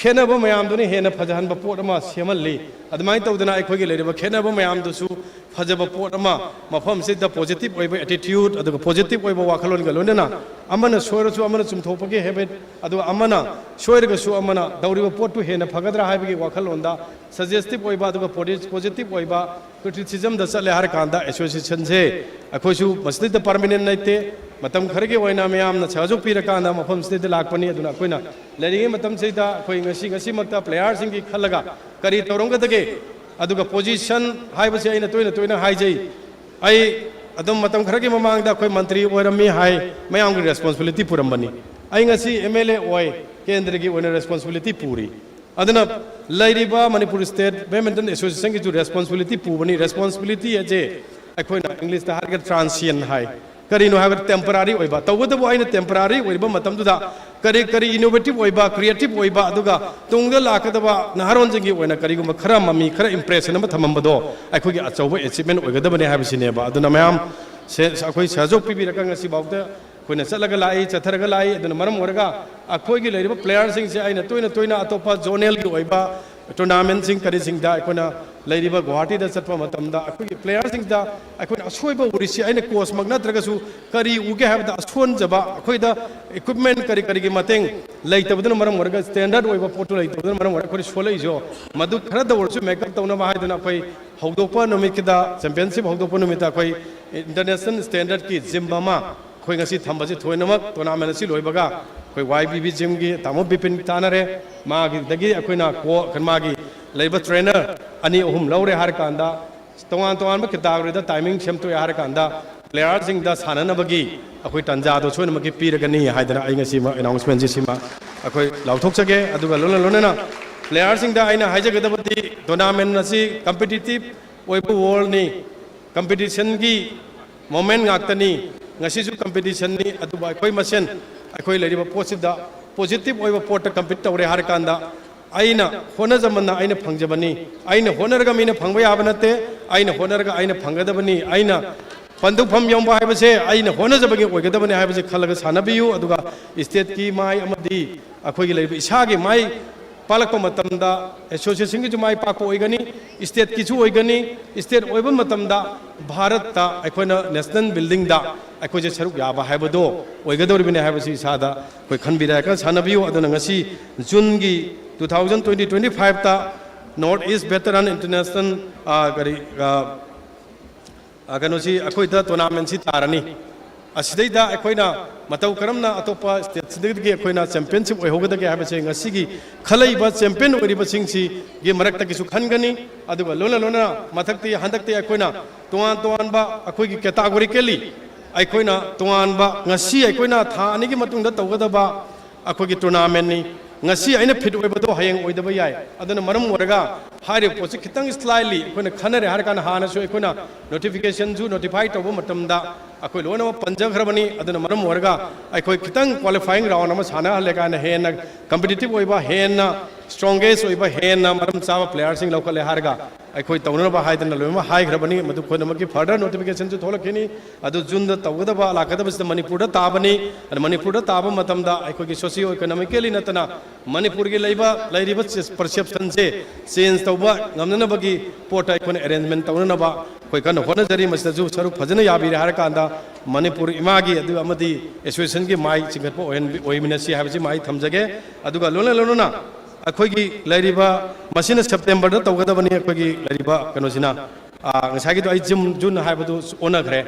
ꯈꯦꯠꯅꯕ ꯃꯌꯥꯝꯗꯨꯅ ꯍꯦꯟꯅ ꯐꯖꯍꯟꯕ ꯄꯣꯠ ꯑꯃ ꯁꯦꯝꯍꯜꯂꯤ꯫ ꯑꯗꯨꯃꯥꯏꯅ ꯇꯧꯗꯅ ꯑꯩꯈꯣꯏꯒꯤ ꯂꯩꯔꯤꯕ ꯈꯦꯠꯅꯕ ꯃꯌꯥꯝꯗꯨꯁꯨ ꯐꯖꯕ ꯄꯣꯠ ꯑꯃ, ꯃꯐꯝꯁꯤꯗ ꯄꯣꯖꯤꯇꯤꯚ ꯑꯣꯏꯕ ꯑꯦꯇꯤꯇ꯭ꯌꯨꯠ, ꯑꯗꯨꯒ ꯄꯣꯖꯤꯇꯤꯚ ꯑꯣꯏꯕ ꯋꯥꯈꯜꯂꯣꯟꯒ ꯂꯣꯏꯅꯅ ꯑꯃꯅ ꯁꯣꯏꯔꯁꯨ ꯑꯃꯅ ꯆꯨꯝꯊꯣꯛꯄꯒꯤ ꯍꯦꯕꯤꯠ, ꯑꯗꯨꯒ ꯑꯃꯅ ꯁꯣꯏꯔꯒꯁꯨ ꯑꯃꯅ ꯇꯧꯔꯤꯕ ꯄꯣꯠꯇꯨ ꯍꯦꯟꯅ ꯐꯒꯗ꯭ꯔꯥ ꯍꯥꯏꯕꯒꯤ ꯋꯥꯈꯜꯂꯣꯟꯗ ꯁꯖꯦꯁꯇꯤꯚ ꯑꯣꯏꯕ ꯑꯗꯨꯒ ꯄꯣꯖꯤꯇꯤꯚ ꯑꯣꯏꯕ ꯀ꯭ꯔꯤꯇꯤꯁꯤꯖꯝꯗ ꯆꯠꯂꯦ ꯍꯥꯏꯔꯀꯥꯟꯗ ꯑꯦꯁꯣꯁꯤꯌꯦꯁꯟꯁꯦ ꯑꯩꯈꯣꯏꯁꯨ ꯃꯁꯤꯗꯩꯗ ꯄꯔꯃꯤꯅꯦꯟ ꯂꯩꯇꯦ, ꯃꯇꯝ ꯈꯔꯒꯤ ꯑꯣꯏꯅ ꯃꯌꯥꯝꯅ ꯁꯍꯖꯣꯛ ꯄꯤꯔꯀꯥꯟꯗ ꯃꯐꯝꯁꯤꯗꯩꯗ ꯂꯥꯛꯄꯅꯤ꯫ ꯑꯗꯨꯅ ꯑꯩꯈꯣꯏꯅ ꯂꯩꯔꯤꯉꯩ ꯃꯇꯝꯁꯤꯗ ꯑꯩꯈꯣꯏ ꯉꯁꯤ, ꯉꯁꯤꯃꯛꯇ ꯄ꯭ꯂꯦꯌꯥꯔꯁꯤꯡꯒꯤ ꯈꯜꯂꯒ ꯀꯔꯤ ꯇꯧꯔꯝꯒꯗꯒꯦ? ꯑꯗꯨꯒ ꯄꯣꯖꯤꯁꯟ ꯍꯥꯏꯕꯁꯦ ꯑꯩꯅ ꯇꯣꯏꯅ ꯇꯣꯏꯅ ꯍꯥꯏꯖꯩ꯫ ꯑꯩ ꯑꯗꯨꯝ ꯃꯇꯝ ꯈꯔꯒꯤ ꯃꯃꯥꯡꯗ ꯑꯩꯈꯣꯏ ꯃꯟꯇ꯭ꯔꯤ ꯑꯣꯏꯔꯝꯃꯤ ꯍꯥꯏ, ꯃꯌꯥꯝꯒꯤ ꯔꯦꯁꯄꯣꯟꯁꯤꯕꯤꯂꯤꯇꯤ ꯄꯨꯔꯝꯕꯅꯤ꯫ ꯑꯩ ꯉꯁꯤ ꯑꯦꯝ ꯑꯦꯜ ꯑꯦ ꯑꯣꯏ, ꯀꯦꯟꯗ꯭ꯔꯒꯤ ꯑꯣꯏꯅ ꯔꯦꯁꯄꯣꯟꯁꯤꯕꯤꯂꯤꯇꯤ ꯄꯨꯔꯤ꯫ ꯑꯗꯨꯅ ꯂꯩꯔꯤꯕ ꯃꯅꯤꯄꯨꯔ ꯁ꯭ꯇꯦꯠ ꯕꯦꯗꯃꯤꯟꯇꯟ ꯑꯦꯁꯣꯁꯤꯌꯦꯁꯟꯒꯤꯁꯨ ꯔꯦꯁꯄꯣꯟꯁꯤꯕꯤꯂꯤꯇꯤ ꯄꯨꯕꯅꯤ꯫ ꯔꯦꯁꯄꯣꯟꯁꯤꯕꯤꯂꯤꯇꯤ ꯑꯁꯦ ꯑꯩꯈꯣꯏꯅ ꯏꯪꯂꯤꯁꯇ ꯍꯥꯏꯔꯒ ꯇ꯭ꯔꯥꯟꯁꯤꯌꯦꯟ ꯍꯥꯏ꯫ ꯀꯔꯤꯅꯣ ꯍꯥꯏꯕꯗ ꯇꯦꯝꯄꯔꯥꯔꯤ ꯑꯣꯏꯕ, ꯇꯧꯕꯇꯕꯨ ꯑꯩꯅ ꯇꯦꯝꯄꯔꯥꯔꯤ ꯑꯣꯏꯔꯤꯕ ꯃꯇꯝꯗꯨꯗ ꯀꯔꯤ ꯀꯔꯤ ꯏꯅꯣꯚꯦꯇꯤꯚ ꯑꯣꯏꯕ, ꯀ꯭ꯔꯤꯌꯦꯇꯤꯚ ꯑꯣꯏꯕ, ꯑꯗꯨꯒ ꯇꯨꯡꯗ ꯂꯥꯛꯀꯗꯕ ꯅꯍꯥꯔꯣꯟꯁꯤꯡꯒꯤ ꯑꯣꯏꯅ ꯀꯔꯤꯒꯨꯝꯕ ꯈꯔ ꯃꯃꯤ, ꯈꯔ ꯏꯝꯄ꯭ꯔꯦꯁꯟ ꯑꯃ ꯊꯝꯃꯝꯕꯗꯣ ꯑꯩꯈꯣꯏꯒꯤ ꯑꯆꯧꯕ ꯑꯦꯆꯤꯚꯃꯦꯟ ꯑꯣꯏꯒꯗꯕꯅꯤ ꯍꯥꯏꯕꯁꯤꯅꯦꯕ꯫ ꯑꯗꯨꯅ ꯃꯌꯥꯝ ꯁꯦ-, ꯑꯩꯈꯣꯏ ꯁꯍꯖꯣꯛ ꯄꯤꯕꯤꯔꯒ ꯉꯁꯤꯐꯥꯎꯗ ꯑꯩꯈꯣꯏꯅ ꯆꯠꯂꯒ ꯂꯥꯛꯏ, ꯆꯠꯊꯔꯒ ꯂꯥꯛꯏ꯫ ꯑꯗꯨꯅ ꯃꯔꯝ ꯑꯣꯏꯔꯒ ꯑꯩꯈꯣꯏꯒꯤ ꯂꯩꯔꯤꯕ ꯄ꯭ꯂꯦꯌꯔꯁꯤꯡꯁꯦ ꯑꯩꯅ ꯇꯣꯏꯅ ꯇꯣꯏꯅ ꯑꯇꯣꯞꯄ ꯖꯣꯅꯦꯜꯒꯤ ꯑꯣꯏꯕ ꯇꯣꯔꯅꯥꯃꯦꯟꯁꯤꯡ ꯀꯔꯤꯁꯤꯡꯗ ꯑꯩꯈꯣꯏꯅ ꯂꯩꯔꯤꯕ ꯒꯨꯋꯥꯍꯥꯇꯤꯗ ꯆꯠꯄ ꯃꯇꯝꯗ ꯑꯩꯈꯣꯏꯒꯤ ꯄ꯭ꯂꯦꯌꯔꯁꯤꯡꯗ ꯑꯩꯈꯣꯏꯅ ꯑꯁꯣꯏꯕ ꯎꯔꯤꯁꯤ, ꯑꯩꯅ ꯀꯣꯆꯃꯛ ꯅꯠꯇ꯭ꯔꯒꯁꯨ ꯀꯔꯤ ꯎꯒꯦ ꯍꯥꯏꯕꯗ ꯑꯁꯣꯟꯖꯕ, ꯑꯩꯈꯣꯏꯗ ꯏꯀ꯭ꯋꯤꯞꯃꯦꯟ ꯀꯔꯤ ꯀꯔꯤꯒꯤ ꯃꯇꯦꯡ ꯂꯩꯇꯕꯗꯨꯅ ꯃꯔꯝ ꯑꯣꯏꯔꯒ, ꯁ꯭ꯇꯦꯟꯗꯔꯠ ꯑꯣꯏꯕ ꯄꯣꯠꯇꯨ ꯂꯩꯇꯕꯗꯨꯅ ꯃꯔꯝ ꯑꯣꯏꯔꯒ ꯑꯩꯈꯣꯏꯅ ꯁꯣꯜꯂꯛꯏꯁꯨ꯫ ꯃꯗꯨ ꯈꯔꯗ ꯑꯣꯏꯔꯁꯨ ꯃꯦꯀꯞ ꯇꯧꯅꯕ ꯍꯥꯏꯗꯨꯅ ꯑꯩꯈꯣꯏ ꯍꯧꯗꯣꯛꯄ ꯅꯨꯃꯤꯠꯀꯤꯗ, ꯆꯦꯝꯄꯤꯌꯟꯁꯤꯞ ꯍꯧꯗꯣꯛꯄ ꯅꯨꯃꯤꯠꯇ ꯑꯩꯈꯣꯏ ꯏꯟꯇꯔꯅꯦꯁꯅꯦꯜ ꯁ꯭ꯇꯦꯟꯗꯔꯠꯀꯤ ꯖꯤꯝ ꯑꯃ ꯑꯩꯈꯣꯏ ꯉꯁꯤ ꯊꯝꯕꯁꯤ ꯊꯣꯏꯅꯃꯛ ꯇꯣꯔꯅꯥꯃꯦꯟ ꯑꯁꯤ ꯂꯣꯏꯕꯒ ꯑꯩꯈꯣꯏ ꯋꯥꯏ ꯕꯤ ꯕꯤ ꯖꯤꯝꯒꯤ ꯇꯥꯃꯣ ꯕꯤꯄꯤꯟ ꯇꯥꯟꯅꯔꯦ꯫ ꯃꯥꯒꯤꯗꯒꯤ ꯑꯩꯈꯣꯏꯅ ꯀꯣ-, ꯃꯥꯒꯤ ꯂꯩꯔꯤꯕ ꯇ꯭ꯔꯦꯅꯔ ꯑꯅꯤ ꯑꯍꯨꯝ ꯂꯧꯔꯦ ꯍꯥꯏꯔꯀꯥꯟꯗ, ꯇꯣꯉꯥꯟ ꯇꯣꯉꯥꯟꯕ ꯀꯦꯇꯥꯒꯣꯔꯤꯗ ꯇꯥꯏꯃꯤꯡ ꯁꯦꯝꯗꯣꯛꯑꯦ ꯍꯥꯏꯔꯀꯥꯟꯗ, ꯄ꯭ꯂꯦꯌꯥꯔꯁꯤꯡꯗ ꯁꯥꯟꯅꯅꯕꯒꯤ ꯑꯩꯈꯣꯏ ꯇꯥꯟꯖꯥꯗꯣ ꯁꯣꯏꯗꯅꯃꯛꯀꯤ ꯄꯤꯔꯒꯅꯤ ꯍꯥꯏꯗꯅ ꯑꯩ ꯉꯁꯤ ꯑꯦꯅꯥꯎꯟꯁꯃꯦꯟꯁꯤ ꯁꯤꯃ ꯑꯩꯈꯣꯏ ꯂꯥꯎꯊꯣꯛꯆꯒꯦ꯫ ꯑꯗꯨꯒ ꯂꯣꯏꯅ ꯂꯣꯏꯅꯅ ꯄ꯭ꯂꯦꯌꯥꯔꯁꯤꯡꯗ ꯑꯩꯅ ꯍꯥꯏꯖꯒꯗꯕꯗꯤ, ꯇꯣꯔꯅꯥꯃꯦꯟ ꯑꯁꯤ ꯀꯝꯄꯤꯇꯤꯇꯤꯞ ꯑꯣꯏꯕ ꯋꯥꯔꯜꯅꯤ, ꯀꯝꯄꯤꯇꯤꯁꯟꯒꯤ ꯃꯣꯃꯦꯟ ꯉꯥꯛꯇꯅꯤ꯫ ꯉꯁꯤꯁꯨ ꯀꯝꯄꯤꯇꯤꯁꯟꯅꯤ, ꯑꯗꯨꯕꯨ ꯑꯩꯈꯣꯏ ꯃꯁꯦꯟ ꯑꯩꯈꯣꯏ ꯂꯩꯔꯤꯕ ꯄꯣꯠꯁꯤꯗ ꯄꯣꯖꯤꯇꯤꯞ ꯑꯣꯏꯕ ꯄꯣꯠꯇ ꯀꯝꯄꯤꯠ ꯇꯧꯔꯦ ꯍꯥꯏꯔꯀꯥꯟꯗ, ꯑꯩꯅ ꯍꯣꯠꯅꯖꯃꯟꯅ ꯑꯩꯅ ꯐꯪꯖꯕꯅꯤ, ꯑꯩꯅ ꯍꯣꯠꯅꯔꯒ ꯃꯤꯅ ꯐꯪꯕ ꯌꯥꯕ ꯅꯠꯇꯦ, ꯑꯩꯅ ꯍꯣꯠꯅꯔꯒ ꯑꯩꯅ ꯐꯪꯒꯗꯕꯅꯤ, ꯑꯩꯅ ꯄꯟꯊꯨꯡꯐꯝ ꯌꯧꯕ ꯍꯥꯏꯕꯁꯦ ꯑꯩꯅ ꯍꯣꯠꯅꯖꯕꯒꯤ ꯑꯣꯏꯒꯗꯕꯅꯤ ꯍꯥꯏꯕꯁꯦ ꯈꯜꯂꯒ ꯁꯥꯟꯅꯕꯤꯌꯨ꯫ ꯑꯗꯨꯒ ꯁ꯭ꯇꯦꯠꯀꯤ ꯃꯥꯏ ꯑꯃꯗꯤ ꯑꯩꯈꯣꯏꯒꯤ ꯂꯩꯔꯤꯕ ꯏꯁꯥꯒꯤ ꯃꯥꯏ ꯄꯥꯛꯂꯛꯄ ꯃꯇꯝꯗ ꯑꯦꯁꯣꯁꯤꯌꯦꯁꯟꯒꯤꯁꯨ ꯃꯥꯏ ꯄꯥꯛꯄ ꯑꯣꯏꯒꯅꯤ, ꯁ꯭ꯇꯦꯠꯀꯤꯁꯨ ꯑꯣꯏꯒꯅꯤ꯫ ꯁ꯭ꯇꯦꯠ ꯑꯣꯏꯕ ꯃꯇꯝꯗ ꯚꯥꯔꯠꯇ ꯑꯩꯈꯣꯏꯅ ꯅꯦꯁꯅꯦꯜ ꯕꯤꯜꯗꯤꯡꯗ ꯑꯩꯈꯣꯏꯁꯦ ꯁꯔꯨꯛ ꯌꯥꯕ ꯍꯥꯏꯕꯗꯣ ꯑꯣꯏꯒꯗꯧꯔꯤꯕꯅꯤ ꯍꯥꯏꯕꯁꯤ ꯏꯁꯥꯗ ꯑꯩꯈꯣꯏ ꯈꯟꯕꯤꯔꯒ ꯁꯥꯟꯅꯕꯤꯌꯨ꯫ ꯑꯗꯨꯅ ꯉꯁꯤ ꯖꯨꯟꯒꯤ two thousand twenty, twenty fiveꯇ North East Veteran International, ꯑ, ꯀꯔꯤ, ꯑ, ꯑ, ꯀꯩꯅꯣꯁꯤ ꯑꯩꯈꯣꯏꯗ ꯇꯣꯔꯅꯥꯃꯦꯟꯁꯤ ꯇꯥꯔꯅꯤ꯫ ꯑꯁꯤꯗꯩꯗ ꯑꯩꯈꯣꯏꯅ ꯃꯇꯧ ꯀꯔꯝꯅ ꯑꯇꯣꯞꯄ ꯁ꯭ꯇꯦꯠꯁꯤꯡꯗꯒꯤ ꯑꯩꯈꯣꯏꯅ ꯆꯦꯝꯄꯤꯌꯟꯁꯤꯞ ꯑꯣꯏꯍꯧꯒꯗꯒꯦ ꯍꯥꯏꯕꯁꯦ ꯉꯁꯤꯒꯤ ꯈꯜꯂꯛꯏꯕ ꯆꯦꯝꯄꯤꯌꯟ ꯑꯣꯏꯔꯤꯕꯁꯤꯡꯁꯤꯒꯤ ꯃꯔꯛꯇꯒꯤꯁꯨ ꯈꯟꯒꯅꯤ꯫ ꯑꯗꯨꯒ ꯂꯣꯏꯅ ꯂꯣꯏꯅꯅ ꯃꯊꯛꯇꯤ ꯍꯟꯗꯛꯇꯤ ꯑꯩꯈꯣꯏꯅ ꯇꯣꯉꯥꯟ ꯇꯣꯉꯥꯟꯕ ꯑꯩꯈꯣꯏꯒꯤ ꯀꯦꯇꯥꯒꯣꯔꯤꯀꯦꯜꯂꯤ ꯑꯩꯈꯣꯏꯅ ꯇꯣꯉꯥꯟꯕ ꯉꯁꯤ ꯑꯩꯈꯣꯏꯅ ꯊꯥ ꯑꯅꯤꯒꯤ ꯃꯇꯨꯡꯗ ꯇꯧꯒꯗꯕ ꯑꯩꯈꯣꯏꯒꯤ ꯇꯣꯔꯅꯥꯃꯦꯟꯅꯤ꯫ ꯉꯁꯤ ꯑꯩꯅ ꯐꯤꯠ ꯑꯣꯏꯕꯗꯣ ꯍꯌꯦꯡ ꯑꯣꯏꯗꯕ ꯌꯥꯏ꯫ ꯑꯗꯨꯅ ꯃꯔꯝ ꯑꯣꯏꯔꯒ ꯍꯥꯏꯔꯤꯕ ꯄꯣꯠꯁꯤ ꯈꯤꯇꯪ ꯁ꯭ꯂꯥꯏꯠꯂꯤ ꯑꯩꯈꯣꯏꯅ ꯈꯟꯅꯔꯦ ꯍꯥꯏꯔꯀꯥꯟꯗ ꯍꯥꯟꯅꯁꯨ ꯑꯩꯈꯣꯏꯅ ꯅꯣꯇꯤꯐꯤꯀꯦꯁꯟꯁꯨ ꯅꯣꯇꯤꯐꯥꯏ ꯇꯧꯕ ꯃꯇꯝꯗ ꯑꯩꯈꯣꯏ ꯂꯣꯏꯅꯃꯛ ꯄꯟꯖꯈ꯭ꯔꯕꯅꯤ꯫ ꯑꯗꯨꯅ ꯃꯔꯝ ꯑꯣꯏꯔꯒ ꯑꯩꯈꯣꯏ ꯈꯤꯇꯪ ꯀ꯭ꯋꯥꯂꯤꯐꯥꯏꯌꯤꯡ ꯔꯥꯎꯟ ꯑꯃ ꯁꯥꯟꯅꯍꯜꯂꯦ ꯀꯥꯏꯅ ꯍꯦꯟꯅ ꯀꯝꯄꯤꯇꯤꯇꯤꯞ ꯑꯣꯏꯕ, ꯍꯦꯟꯅ strongest ꯑꯣꯏꯕ ꯍꯦꯟꯅ ꯃꯔꯝ ꯆꯥꯕ playerꯁꯤꯡ ꯂꯧꯈꯠꯂꯦ ꯍꯥꯏꯔꯒ ꯑꯩꯈꯣꯏ ꯇꯧꯅꯅꯕ ꯍꯥꯏꯗꯅ ꯂꯣꯏꯅꯃꯛ ꯍꯥꯏꯈ꯭ꯔꯕꯅꯤ꯫ ꯃꯗꯨ ꯄꯨꯝꯅꯃꯛꯀꯤ further notificationꯁꯨ ꯊꯣꯛꯂꯛꯈꯤꯅꯤ꯫ ꯑꯗꯨ Juneꯗ ꯇꯧꯒꯗꯕ ꯂꯥꯛꯀꯗꯕꯁꯤꯗ ꯃꯅꯤꯄꯨꯔꯗ ꯇꯥꯕꯅꯤ꯫ ꯑꯗ ꯃꯅꯤꯄꯨꯔꯗ ꯇꯥꯕ ꯃꯇꯝꯗ ꯑꯩꯈꯣꯏꯒꯤ socio economically ꯅꯠꯇꯅ ꯃꯅꯤꯄꯨꯔꯒꯤ ꯂꯩꯕ, ꯂꯩꯔꯤꯕ perceptionꯁꯦ change ꯇꯧꯕ ꯉꯝꯅꯅꯕꯒꯤ ꯄꯣꯠꯇ ꯑꯩꯈꯣꯏꯅ arrangement ꯇꯧꯅꯅꯕ ꯑꯩꯈꯣꯏ ꯀꯟꯅ ꯍꯣꯠꯅꯖꯔꯤ꯫ ꯃꯁꯤꯗꯁꯨ ꯁꯔꯨꯛ ꯐꯖꯅ ꯌꯥꯕꯤꯔꯦ ꯍꯥꯏꯔꯀꯥꯟꯗ ꯃꯅꯤꯄꯨꯔ ꯏꯃꯥꯒꯤ ꯑꯗꯨ ꯑꯃꯗꯤ associationꯒꯤ ꯃꯥꯏ ꯆꯤꯡꯈꯠꯄ ꯑꯣꯏꯍꯟꯕꯤ-, ꯑꯣꯏꯃꯤꯟꯅꯁꯤ ꯍꯥꯏꯕꯁꯤ ꯃꯥꯏ ꯊꯝꯖꯒꯦ꯫ ꯑꯗꯨꯒ ꯂꯣꯏꯅ ꯂꯣꯏꯅꯅ ꯑꯩꯈꯣꯏꯒꯤ ꯂꯩꯔꯤꯕ, ꯃꯁꯤꯅ Septemberꯗ ꯇꯧꯒꯗꯕꯅꯤ꯫ ꯑꯩꯈꯣꯏꯒꯤ ꯂꯩꯔꯤꯕ ꯀꯩꯅꯣꯁꯤꯅ, ꯑꯥ, ꯉꯁꯥꯏꯒꯤꯗꯣ ꯑꯩ June, June ꯍꯥꯏꯕꯗꯨ ꯑꯣꯟꯅꯈ꯭ꯔꯦ꯫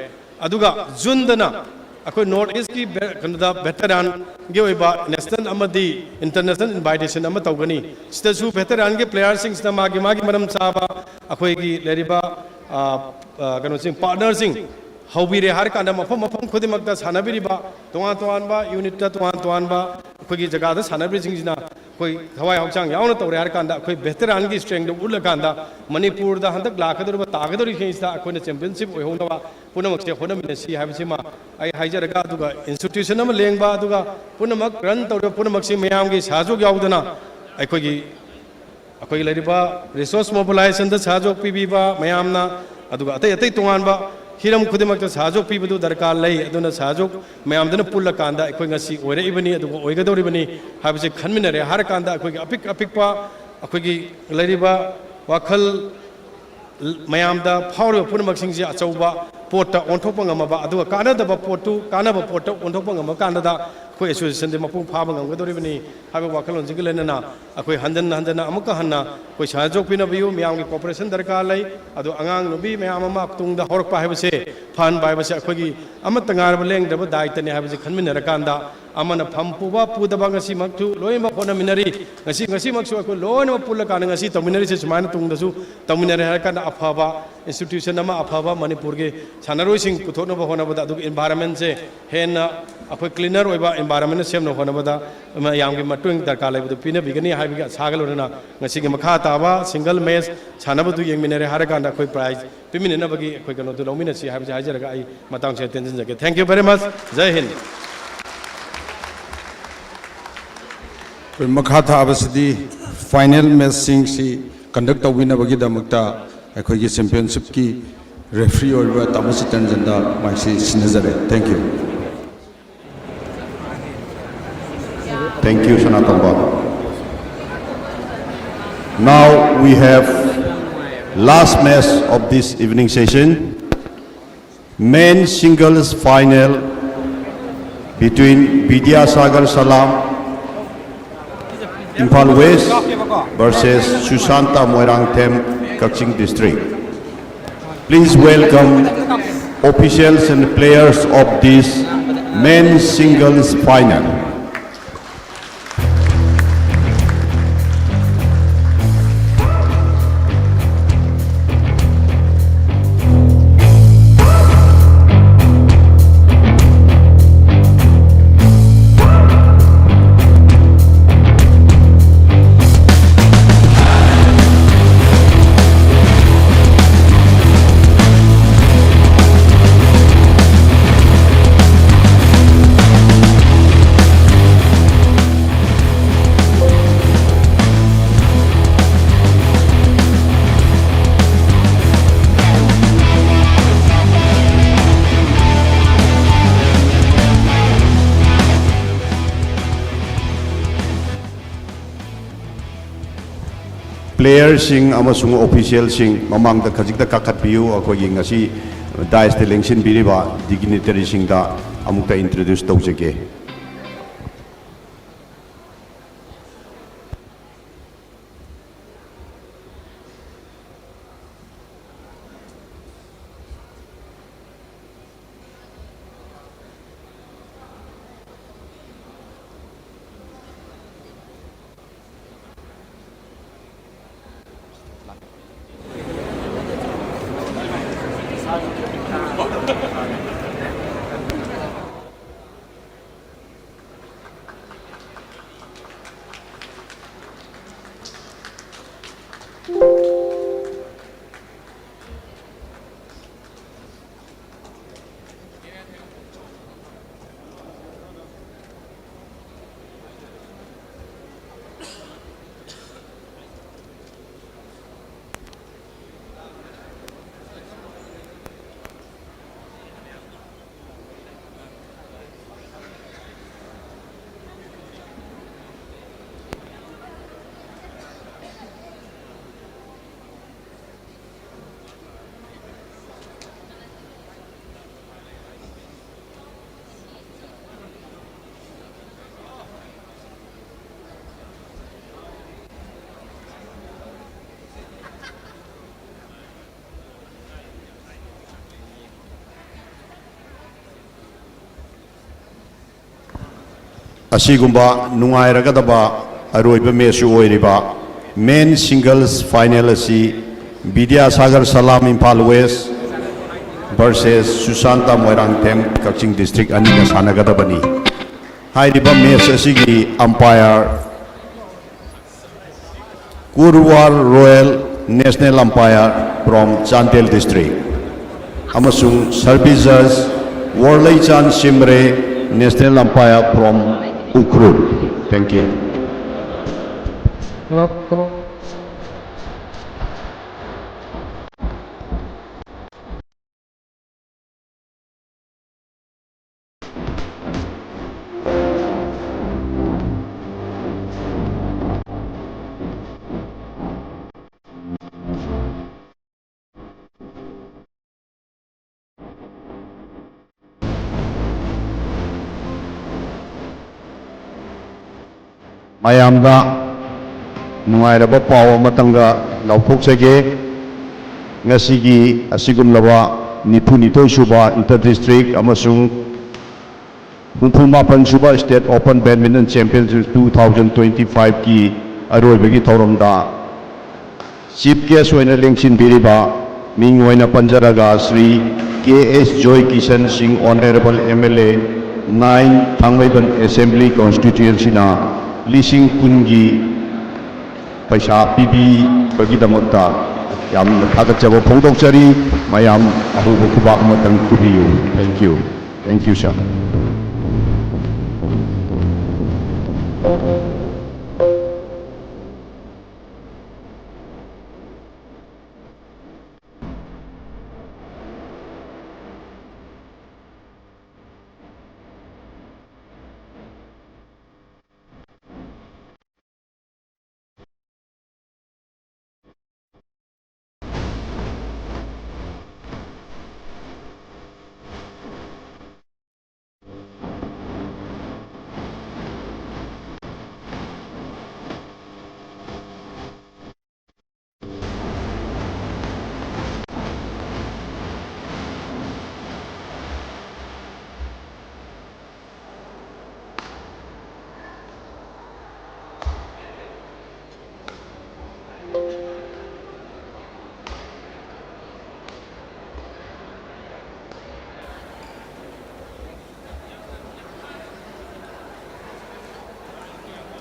ꯑꯗꯨꯒ Juneꯗꯅ ꯑꯩꯈꯣꯏ North Eastꯀꯤ ꯚꯦ-, ꯀꯩꯅꯣꯗ veteranꯒꯤ ꯑꯣꯏꯕ national ꯑꯃꯗꯤ international invitation ꯑꯃ ꯇꯧꯒꯅꯤ꯫ ꯁꯤꯗꯁꯨ veteranꯒꯤ playerꯁꯤꯡꯁꯤꯅ ꯃꯥꯒꯤ, ꯃꯥꯒꯤ ꯃꯔꯝ ꯆꯥꯕ ꯑꯩꯈꯣꯏꯒꯤ ꯂꯩꯔꯤꯕ, ꯑꯥ, ꯑꯥ, ꯀꯩꯅꯣꯁꯤꯡ, partnerꯁꯤꯡ ꯍꯧꯕꯤꯔꯦ ꯍꯥꯏꯔ ꯀꯥꯟꯗ ꯃꯐꯝ, ꯃꯐꯝ ꯈꯨꯗꯤꯡꯃꯛꯇ ꯁꯥꯟꯅꯕꯤꯔꯤꯕ ꯇꯣꯉꯥꯟ ꯇꯣꯉꯥꯟꯕ unitꯇ ꯇꯣꯉꯥꯟ ꯇꯣꯉꯥꯟꯕ ꯑꯩꯈꯣꯏꯒꯤ ꯖꯒꯥꯗ ꯁꯥꯟꯅꯕꯤꯔꯤꯁꯤꯡꯁꯤꯅ ꯑꯩꯈꯣꯏ ꯊꯋꯥꯏ ꯍꯛꯆꯥꯡ ꯌꯥꯎꯅ ꯇꯧꯔꯦ ꯍꯥꯏꯔ ꯀꯥꯟꯗ ꯑꯩꯈꯣꯏ veteranꯒꯤ strengthꯗꯨ ꯎꯠꯂꯀꯥꯟꯗ ꯃꯅꯤꯄꯨꯔꯗ ꯍꯟꯗꯛ ꯂꯥꯛꯀꯗꯧꯔꯤꯕ ꯇꯥꯒꯗꯧꯔꯤꯁꯤꯡꯁꯤꯗ ꯑꯩꯈꯣꯏꯅ championship ꯑꯣꯏꯍꯧꯅꯕ ꯄꯨꯝꯅꯃꯛꯁꯦ ꯍꯣꯠꯅꯃꯤꯟꯅꯁꯤ ꯍꯥꯏꯕꯁꯤꯃ ꯑꯩ ꯍꯥꯏꯖꯔꯒ, ꯑꯗꯨꯒ institution ꯑꯃ ꯂꯦꯡꯕ, ꯑꯗꯨꯒ ꯄꯨꯝꯅꯃꯛ run ꯇꯧꯔꯤꯕ ꯄꯨꯝꯅꯃꯛꯁꯤ ꯃꯌꯥꯝꯒꯤ ꯁꯍꯖꯣꯒ ꯌꯥꯎꯗꯅ ꯑꯩꯈꯣꯏꯒꯤ, ꯑꯩꯈꯣꯏꯒꯤ ꯂꯩꯔꯤꯕ resource mobilizationꯗ ꯁꯍꯖꯣꯒ ꯄꯤꯕꯤꯕ ꯃꯌꯥꯝꯅ, ꯑꯗꯨꯒ ꯑꯇꯩ ꯑꯇꯩ ꯇꯣꯉꯥꯟꯕ ꯍꯤꯔꯝ ꯈꯨꯗꯤꯡꯃꯛꯇ ꯁꯍꯖꯣꯒ ꯄꯤꯕꯗꯨ ꯗꯔꯀꯥꯔ ꯂꯩ꯫ ꯑꯗꯨꯅ ꯁꯍꯖꯣꯒ ꯃꯌꯥꯝꯗꯨꯅ ꯄꯨꯜꯂꯀꯥꯟꯗ ꯑꯩꯈꯣꯏ ꯉꯁꯤ ꯑꯣꯏꯔꯛꯏꯕꯅꯤ, ꯑꯗꯨꯒ ꯑꯣꯏꯒꯗꯧꯔꯤꯕꯅꯤ ꯍꯥꯏꯕꯁꯤ ꯈꯟꯃꯤꯟꯅꯔꯦ ꯍꯥꯏꯔꯀꯥꯟꯗ ꯑꯩꯈꯣꯏꯒꯤ ꯑꯄꯤꯛ ꯑꯄꯤꯛꯄ ꯑꯩꯈꯣꯏꯒꯤ ꯂꯩꯔꯤꯕ ꯋꯥꯈꯜ ꯃꯌꯥꯝꯗ ꯐꯥꯎꯔꯤꯕ ꯄꯨꯝꯅꯃꯛꯁꯤꯡꯁꯤ ꯑꯆꯧꯕ ꯄꯣꯠꯇ ꯑꯣꯟꯊꯣꯛꯄ ꯉꯝꯃꯕ, ꯑꯗꯨꯒ ꯀꯥꯟꯅꯗꯕ ꯄꯣꯠꯇꯨ ꯀꯥꯟꯅꯕ ꯄꯣꯠꯇ ꯑꯣꯟꯊꯣꯛꯄ ꯉꯝꯕ ꯀꯥꯟꯗꯗ ꯑꯩꯈꯣꯏ associationꯗꯤ ꯃꯄꯨꯡ ꯐꯥꯕ ꯉꯝꯒꯗꯧꯔꯤꯕꯅꯤ ꯍꯥꯏꯕ ꯋꯥꯈꯜꯂꯣꯟꯁꯤꯒ ꯂꯣꯏꯅꯅ ꯑꯩꯈꯣꯏ ꯍꯟꯖꯟ ꯍꯟꯖꯟꯅ ꯑꯃꯨꯛꯀ ꯍꯟꯅ ꯑꯩꯈꯣꯏ ꯁꯍꯖꯣꯒ ꯄꯤꯅꯕꯤꯌꯨ꯫ ꯃꯌꯥꯝꯒꯤ cooperation ꯗꯔꯀꯥꯔ ꯂꯩ꯫ ꯑꯗꯨ ꯑꯉꯥꯡ ꯅꯨꯄꯤ ꯃꯌꯥꯝ ꯑꯃ ꯇꯨꯡꯗ ꯍꯧꯔꯛꯄ ꯍꯥꯏꯕꯁꯦ, ꯐꯍꯟꯕ ꯍꯥꯏꯕꯁꯦ ꯑꯩꯈꯣꯏꯒꯤ ꯑꯃꯠꯇ ꯉꯥꯏꯔꯕ ꯂꯦꯡꯗ꯭ꯔꯕ ꯗꯥꯏꯇꯅꯤ ꯍꯥꯏꯕꯁꯤ ꯈꯟꯃꯤꯟꯅꯔꯀꯥꯟꯗ ꯑꯃꯅ ꯐꯝ ꯄꯨꯕ ꯄꯨꯗꯕ ꯉꯁꯤꯃꯛꯁꯨ ꯂꯣꯏꯅꯃꯛ ꯍꯣꯠꯅꯃꯤꯟꯅꯔꯤ꯫ ꯉꯁꯤ, ꯉꯁꯤꯃꯛꯁꯨ ꯑꯩꯈꯣꯏ ꯂꯣꯏꯅꯃꯛ ꯄꯨꯜꯂꯀꯥꯟꯗ ꯉꯁꯤ ꯇꯧꯃꯤꯟꯅꯔꯤꯁꯦ ꯁꯨꯃꯥꯏꯅ ꯇꯨꯡꯗꯁꯨ ꯇꯧꯃꯤꯟꯅꯔꯦ ꯍꯥꯏꯔ ꯀꯥꯟꯗ ꯑꯐꯕ institution ꯑꯃ, ꯑꯐꯕ ꯃꯅꯤꯄꯨꯔꯒꯤ ꯁꯥꯟꯅꯔꯣꯏꯁꯤꯡ ꯄꯨꯊꯣꯛꯅꯕ ꯍꯣꯠꯅꯕꯗ, ꯑꯗꯨꯒ environmentꯁꯦ ꯍꯦꯟꯅ ꯑꯩꯈꯣꯏ cleaner ꯑꯣꯏꯕ environment ꯁꯦꯝꯅꯕ ꯍꯣꯠꯅꯕꯗ ꯃꯌꯥꯝꯒꯤ ꯃꯇꯦꯡ ꯗꯔꯀꯥꯔ ꯂꯩꯕꯗꯨ ꯄꯤꯅꯕꯤꯒꯅꯤ ꯍꯥꯏꯕꯒꯤ ꯑꯁꯥꯒ ꯂꯣꯏꯅꯅ ꯉꯁꯤꯒꯤ ꯃꯈꯥ ꯇꯥꯕ single match ꯁꯥꯟꯅꯕꯗꯨ ꯌꯦꯡꯃꯤꯟꯅꯔꯦ ꯍꯥꯏꯔ ꯀꯥꯟꯗ ꯑꯩꯈꯣꯏ prize ꯄꯤꯃꯤꯟꯅꯅꯕꯒꯤ ꯑꯩꯈꯣꯏ ꯀꯩꯅꯣꯗꯨ ꯂꯧꯃꯤꯟꯅꯁꯤ ꯍꯥꯏꯕꯁꯤ ꯍꯥꯏꯖꯔꯒ ꯑꯩ ꯃꯇꯥꯡꯁꯤꯗ ꯇꯦꯟꯁꯤꯟꯖꯒꯦ꯫ Thank you very much. ꯖꯥꯏ ꯍꯤꯟꯗ꯫ ꯑꯩꯈꯣꯏ ꯃꯈꯥ ꯊꯥꯕꯁꯤꯗꯤ ꯐꯥꯏꯅꯦꯜ ꯃꯦꯠꯆꯁꯤꯡꯁꯤ ꯀꯟꯗꯛ ꯇꯧꯕꯤꯅꯕꯒꯤꯗꯃꯛꯇ ꯑꯩꯈꯣꯏꯒꯤ ꯆꯦꯝꯄꯤꯌꯟꯁꯤꯞꯀꯤ ꯔꯦꯐ꯭ꯔꯤ ꯑꯣꯏꯔꯤꯕ ꯇꯥꯃꯣ ꯆꯤꯇꯔꯟꯖꯟꯗ ꯃꯥꯏꯛꯁꯤ ꯁꯤꯟꯅꯖꯔꯦ꯫ Thank you. Thank you, Sanatamba. Now we have last match of this evening session. Men's singles final between Vidyasagar Salam, Imphal West, versus Sushanta Moirangthem, Kakching District. Please welcome officials and players of this men's singles final. Playerꯁꯤꯡ ꯑꯃꯁꯨꯡ officialꯁꯤꯡ ꯃꯃꯥꯡꯗ ꯈꯖꯤꯛꯇ ꯀꯥꯈꯠꯄꯤꯌꯨ꯫ ꯑꯩꯈꯣꯏꯒꯤ ꯉꯁꯤ dais ꯇ ꯂꯦꯡꯁꯤꯟꯕꯤꯔꯤꯕ dignitaryꯁꯤꯡꯗ ꯑꯃꯨꯛꯇ introduce ꯇꯧꯖꯒꯦ꯫ ꯑꯁꯤꯒꯨꯝꯕ ꯅꯨꯡꯉꯥꯏꯔꯒꯗꯕ ꯑꯔꯣꯏꯕ ꯃꯦꯠꯁꯁꯨ ꯑꯣꯏꯔꯤꯕ ꯃꯦꯟ ꯁꯤꯡꯒꯜꯁ ꯐꯥꯏꯅꯦꯜ ꯑꯁꯤ Bidyasagar Salam Imphal west versus Sushant Moirangthem Kakching district ꯑꯅꯤꯅ ꯁꯥꯟꯅꯒꯗꯕꯅꯤ꯫ ꯍꯥꯏꯔꯤꯕ ꯃꯦꯠꯁ ꯑꯁꯤꯒꯤ umpire Kurwar Royal, national umpire from Chandel district, ꯑꯃꯁꯨꯡ ꯁꯔꯚꯤꯁ ꯖꯖ Worleichan Shimray, national umpire from Ukhrul. Thank you. ꯃꯌꯥꯝꯗ ꯅꯨꯡꯉꯥꯏꯔꯕ ꯄꯥꯎ ꯑꯃꯇꯪꯒ ꯂꯥꯎꯊꯣꯛꯆꯒꯦ꯫ ꯉꯁꯤꯒꯤ ꯑꯁꯤꯒꯨꯝꯂꯕ ꯅꯤꯐꯨꯅꯤꯊꯣꯏ ꯁꯨꯕ ꯏꯟꯇꯔ ꯗꯤꯁꯇ꯭ꯔꯤꯛ ꯑꯃꯁꯨꯡ ꯍꯨꯝꯐꯨ ꯃꯥꯄꯟ ꯁꯨꯕ state open badminton championship two thousand twenty ꯐꯥꯏꯚꯀꯤ ꯑꯔꯣꯏꯕꯒꯤ ꯊꯧꯔꯝꯗ ꯆꯤꯐ ꯒꯦꯁ ꯑꯣꯏꯅ ꯂꯦꯡꯁꯤꯟꯕꯤꯔꯤꯕ ꯃꯤꯡ ꯑꯣꯏꯅ ꯄꯟꯖꯔꯒ ꯁ꯭ꯔꯤ ꯀꯦ ꯑꯦꯁ Joykishan Singh, honourable M L A, nine Thangmeiband assembly ꯀꯣꯟꯁꯇꯤꯇ꯭ꯋꯦꯟꯁꯤꯅ ꯂꯤꯁꯤꯡ ꯀꯨꯟꯒꯤ ꯄꯩꯁꯥ ꯄꯤꯕꯤꯕꯒꯤꯗꯃꯛꯇ ꯌꯥꯝꯅ ꯊꯥꯒꯠꯆꯕ ꯐꯣꯡꯗꯣꯛꯆꯔꯤ꯫ ꯃꯌꯥꯝ ꯑꯍꯧꯕ ꯈꯨꯕꯥꯛ ꯑꯃꯇꯪ ꯈꯨꯕꯤꯌꯨ꯫ Thank you. Thank you, sir.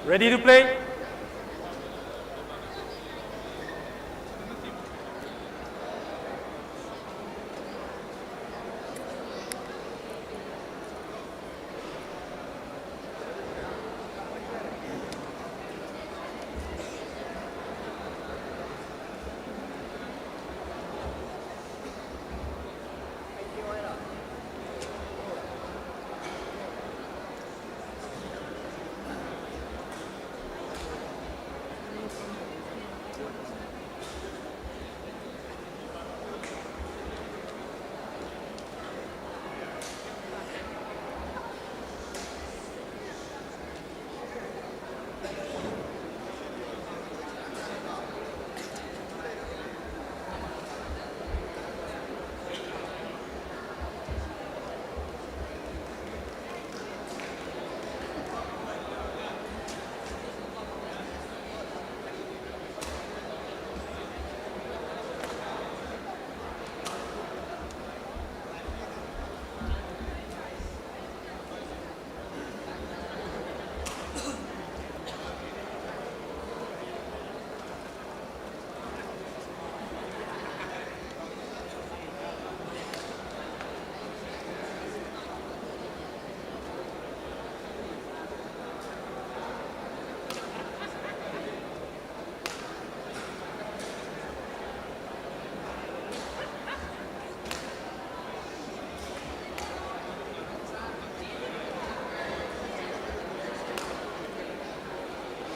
Ready to play?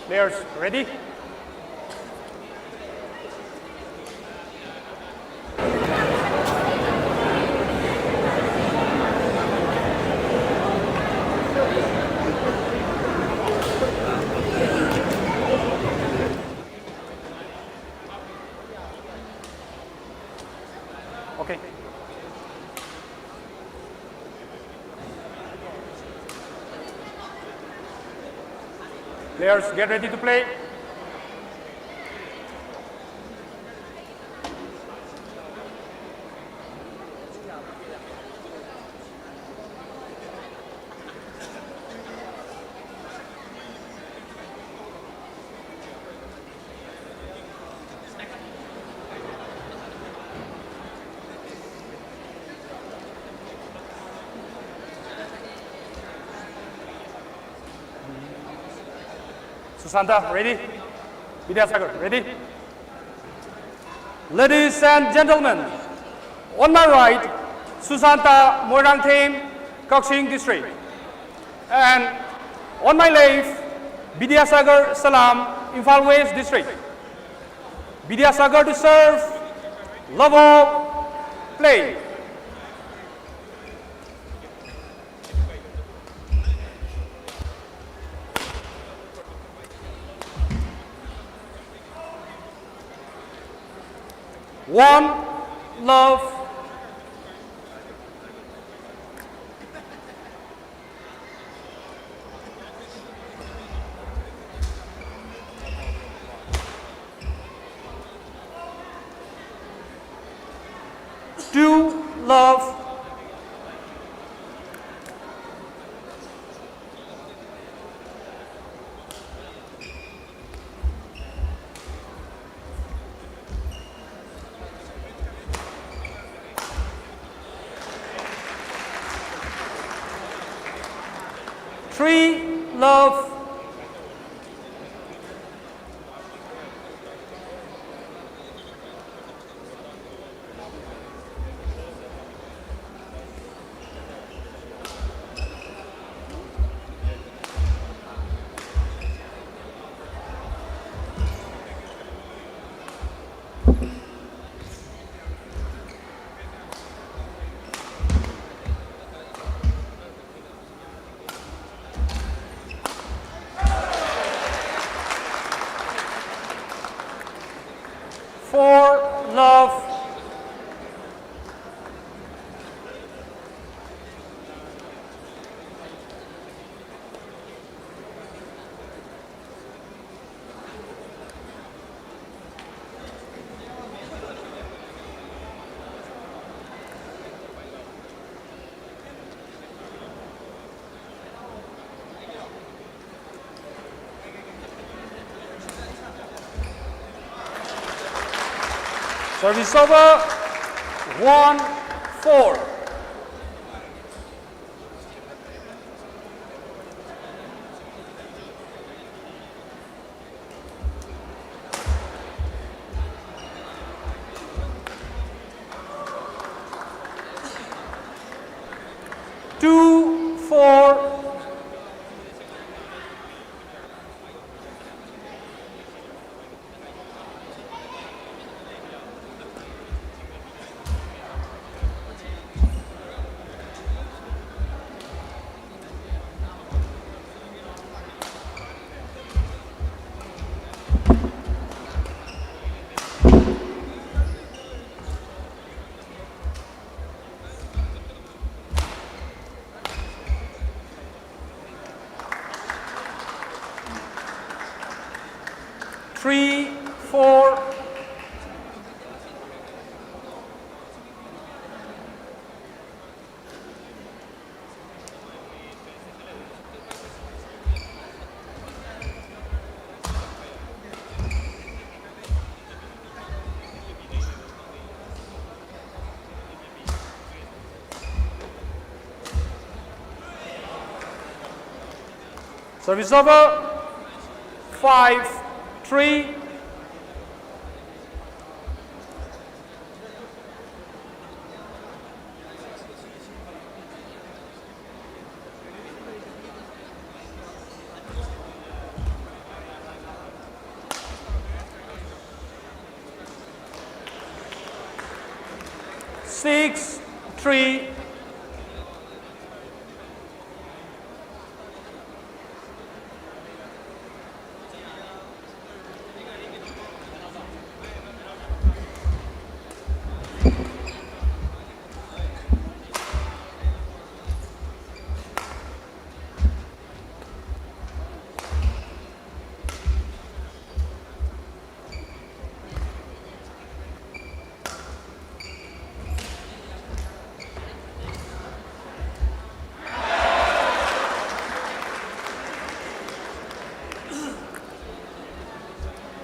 Players, ready? Okay. Players, get ready to play. Susanta, ready? Vidyasagar, ready? Ladies and gentlemen, on my right, Susanta, Moirangthem, Kakching District. And on my left, Vidyasagar Salam, Imphal West District. Vidyasagar to serve, love all, play. One love. Two love. Three love. Four love. Service over, one four. Three, four. Service over. Five, three. Six, three.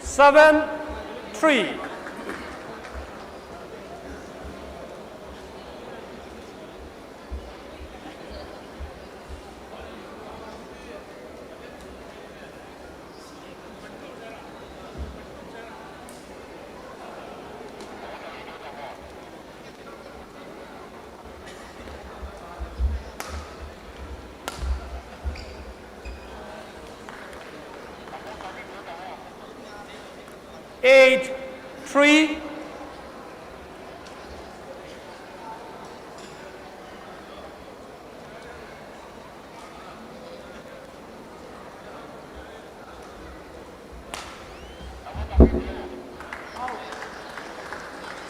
Seven, three. Eight, three.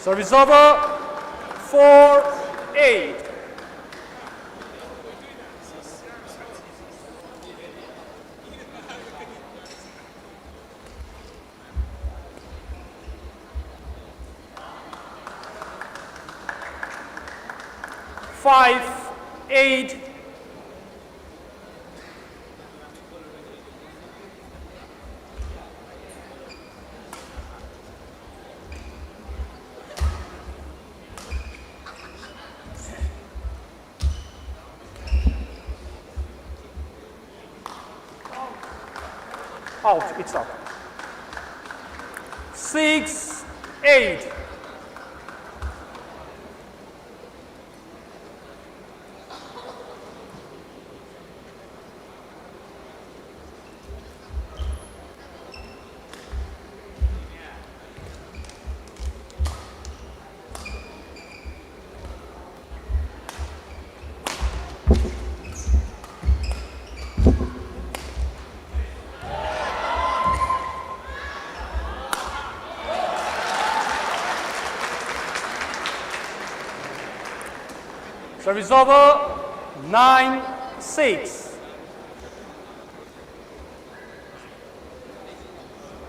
Service over. Four, eight. Five, eight. Out, it's out. Six, eight. Service over, nine six.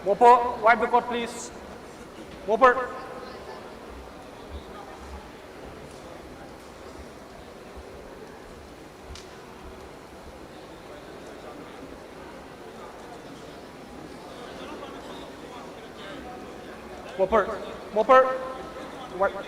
Mopo, wipe the court, please. Mopo. Mopo. Mopo. Wipe.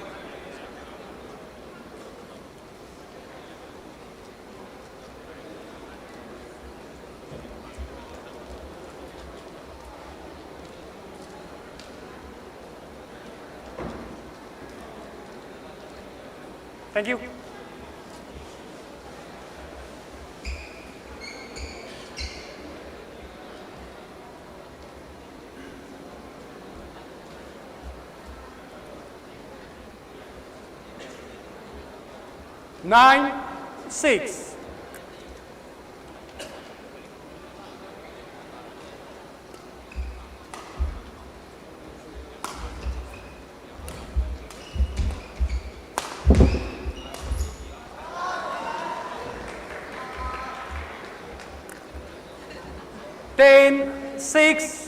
Thank you. Nine six. Ten six.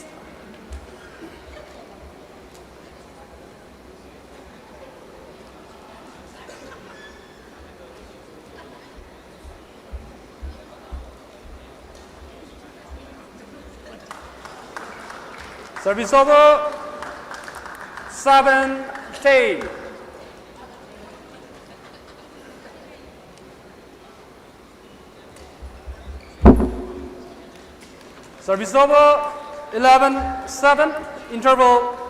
Service over. Seven ten. Service over. Eleven seven. Interval.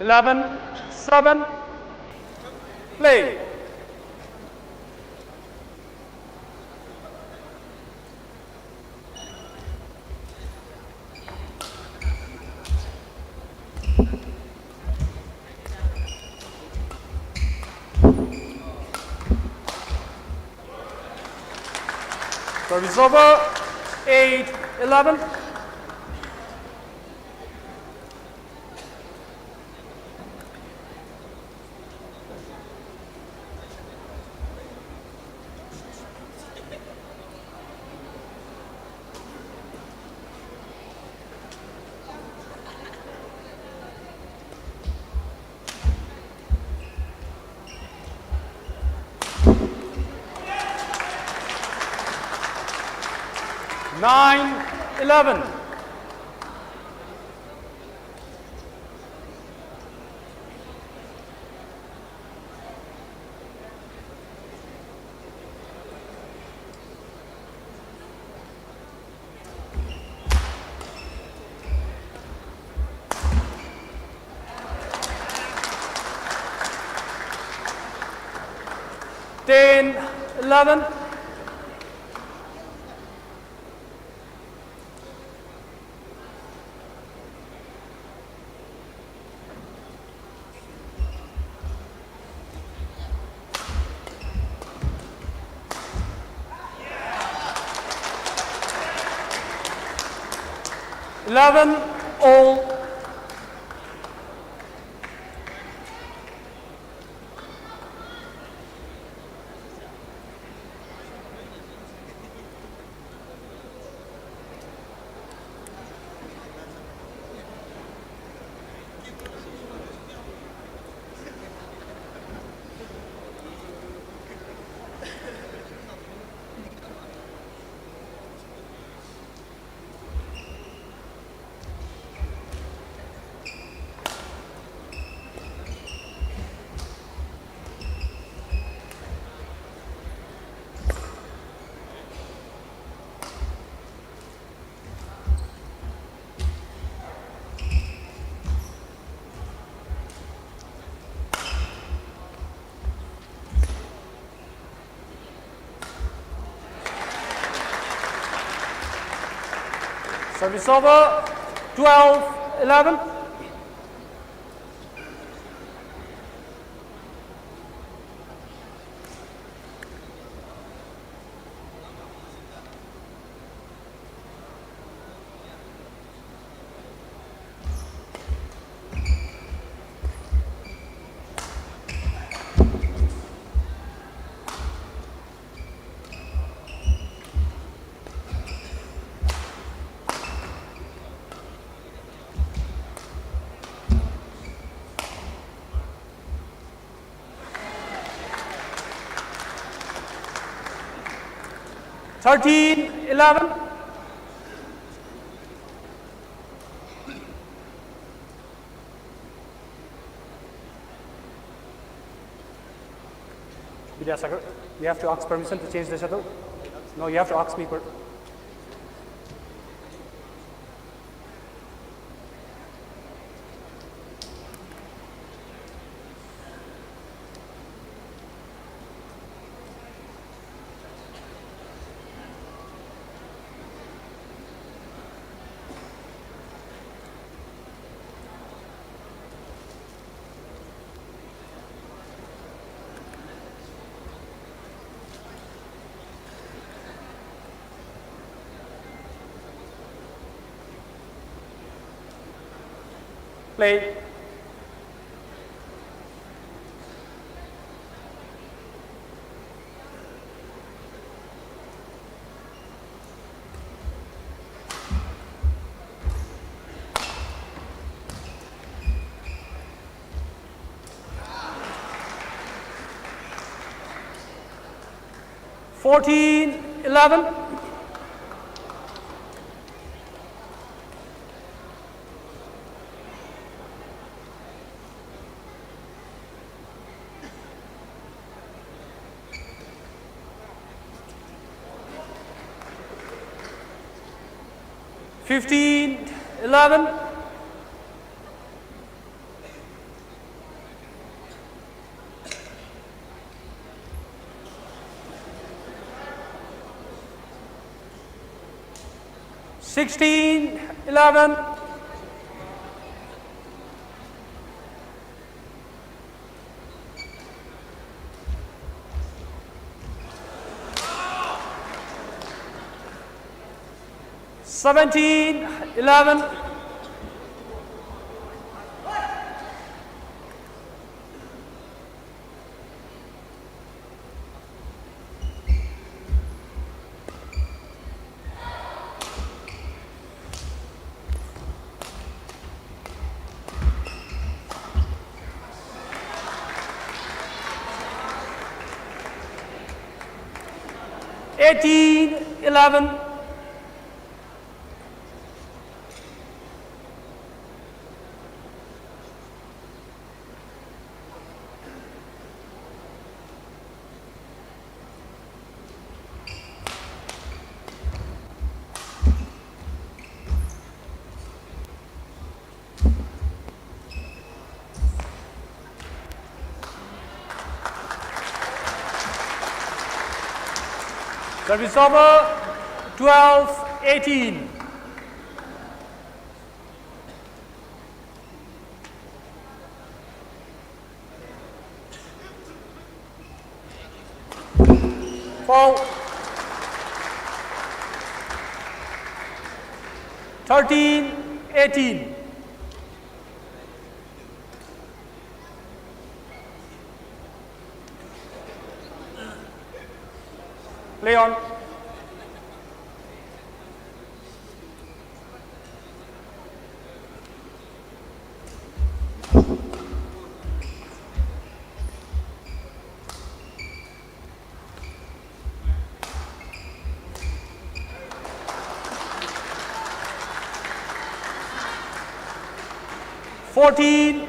Eleven seven. Play. Service over. Eight eleven. Nine eleven. Ten eleven. Eleven all. Service over, twelve eleven. Thirteen eleven. Vidyasagar, you have to ask permission to change the shuttle. No, you have to ask me. Per- Play. Fourteen eleven. Fifteen eleven. Sixteen eleven. Seventeen eleven. Eighteen eleven. Service over, twelve eighteen. Foul. Thirteen eighteen. Play on. Fourteen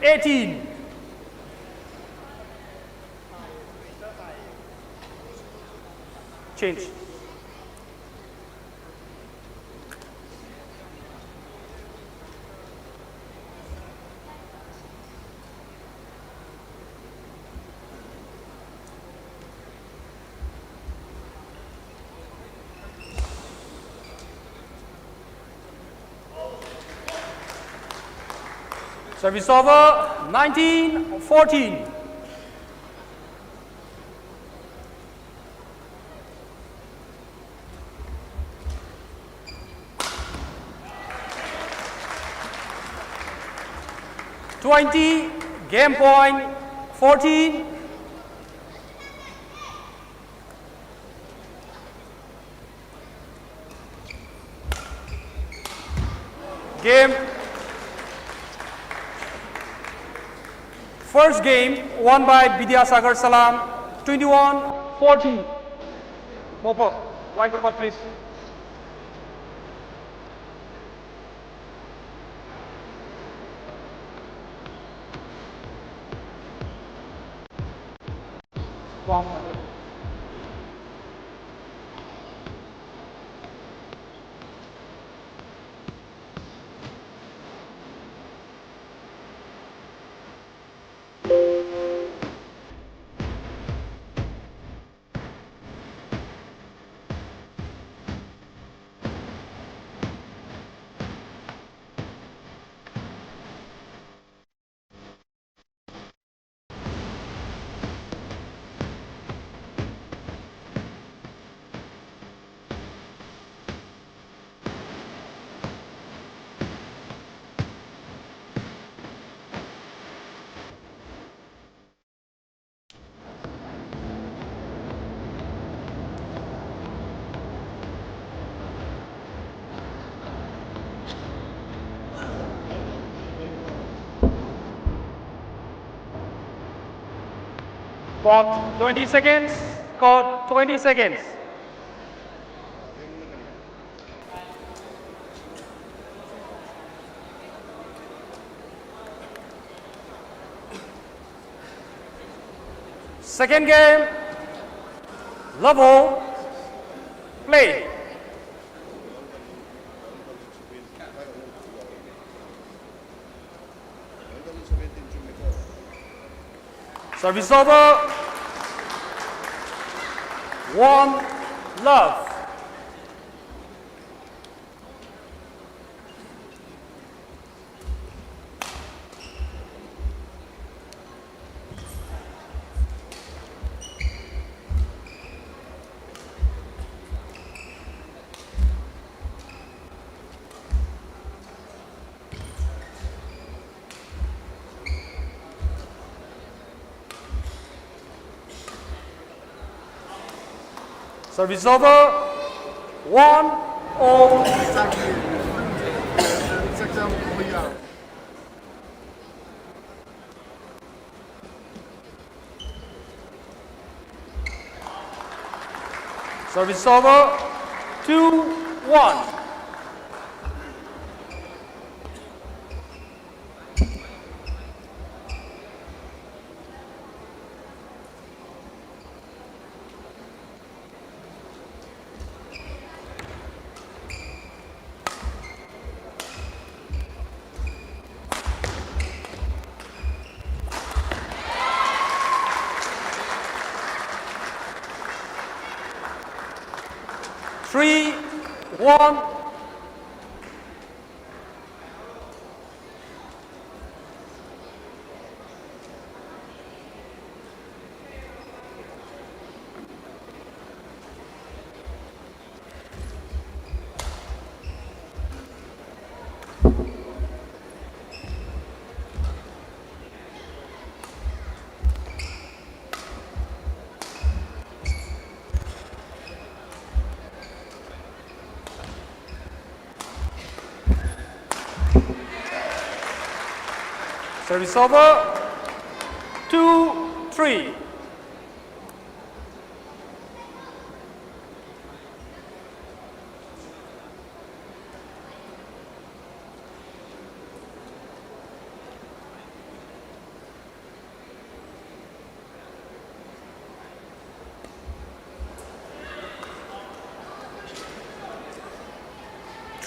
eighteen. Change. Service over, nineteen fourteen. Twenty, game point, fourteen. Game. First game won by Vidyasagar Salam, twenty-one fourteen. Mopo, white paper, please. Clock twenty seconds. Clock twenty seconds. Second game, level, play. Service over. One love. Service over. One all. Service over. Two one. Three one. Service over. Two three.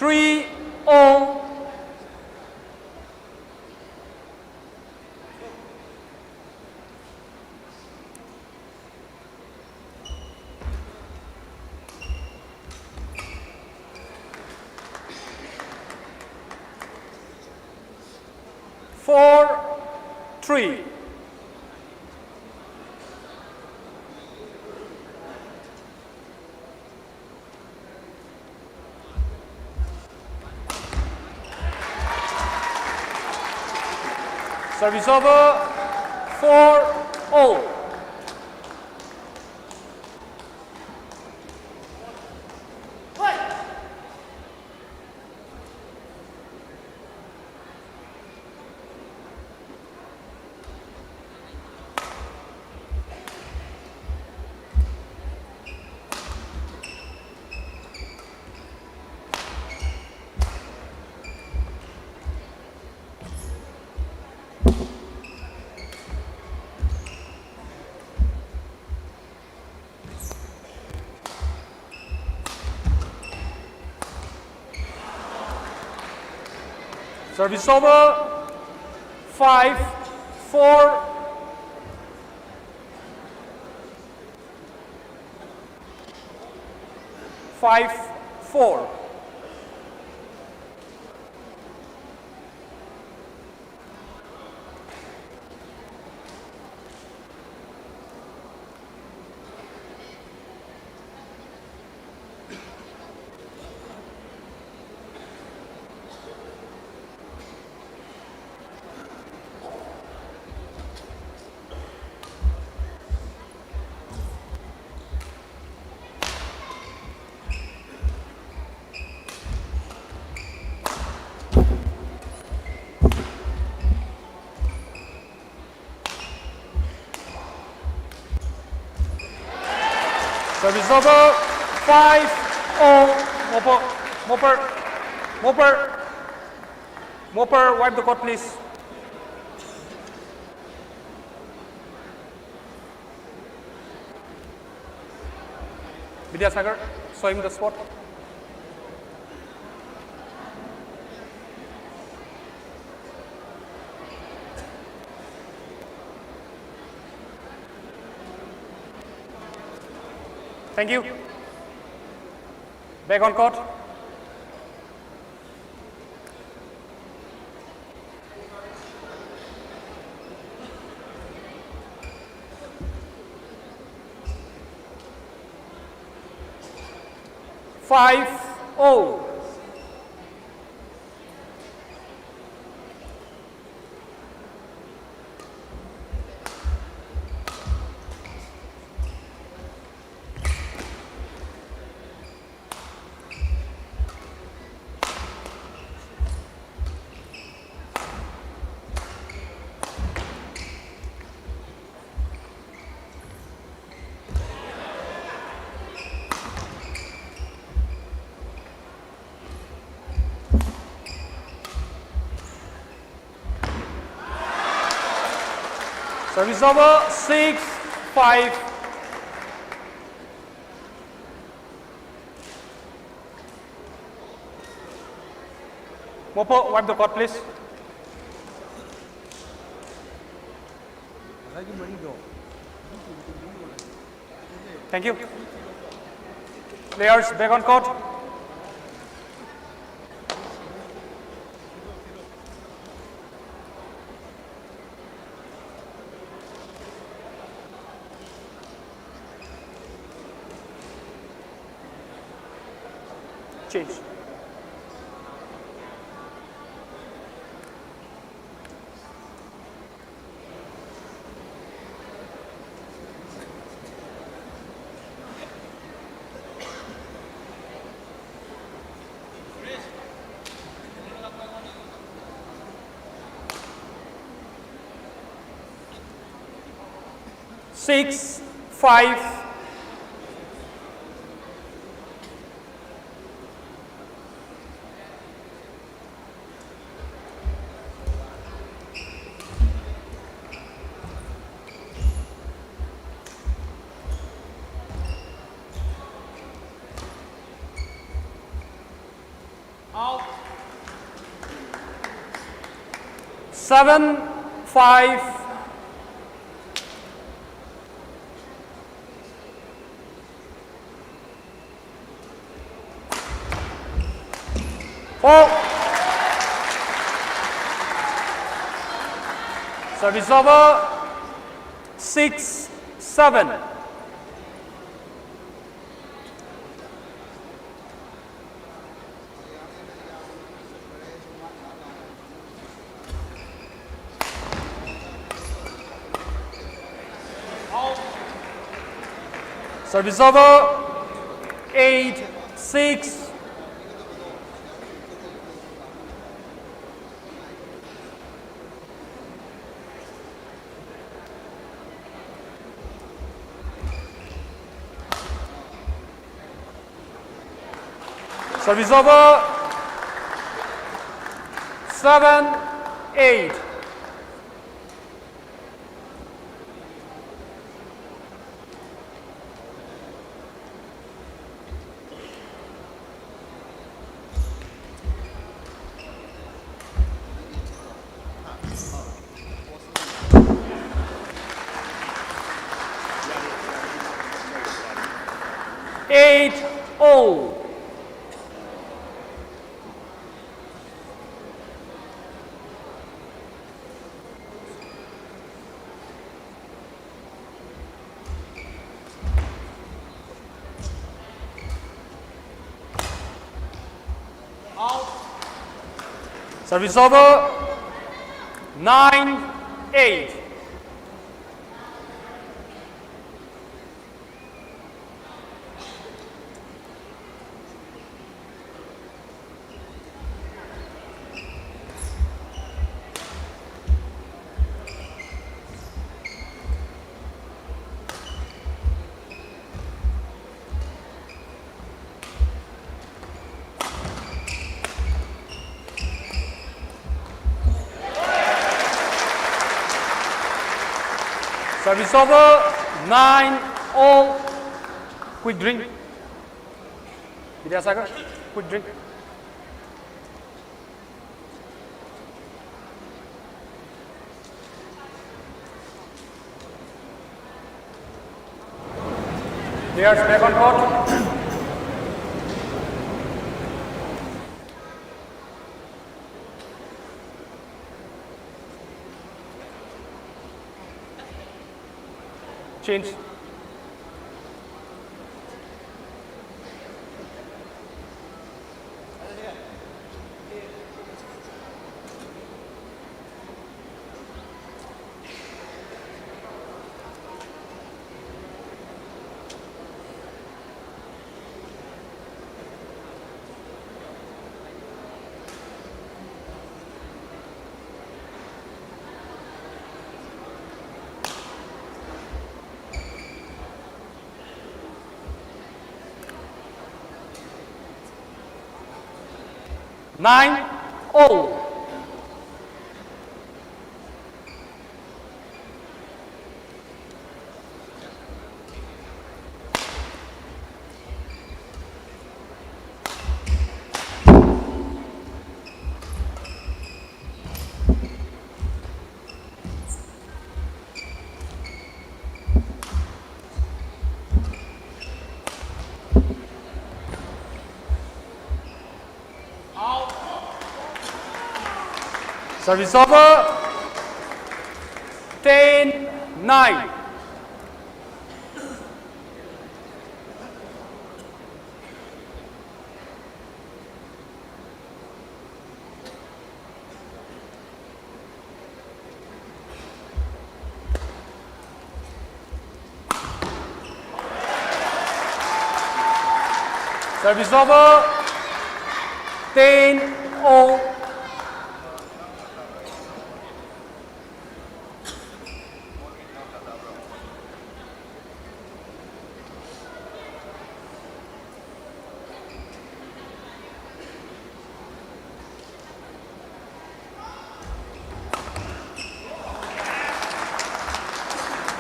Three all. Four three. Service over. Four all. Service over. Five four. Five four. Service over. Five all. Moper. Moper. Moper. Moper, wipe the court, please. Vidyasagar, showing the spot. Thank you. Back on court. Five all. Service over, six five. Mopo, wipe the court, please. Thank you. Players, back on court. Change. Six five. Out. Seven five. All. Service over. Six seven. Service over. Eight six. Service over. Seven eight. Eight all. Service over. Nine eight. Service over. Nine all. Quick drink. Vidyasagar, quick drink. Players back on court. Change. Nine all. Service over. Ten nine. Service over. Ten all.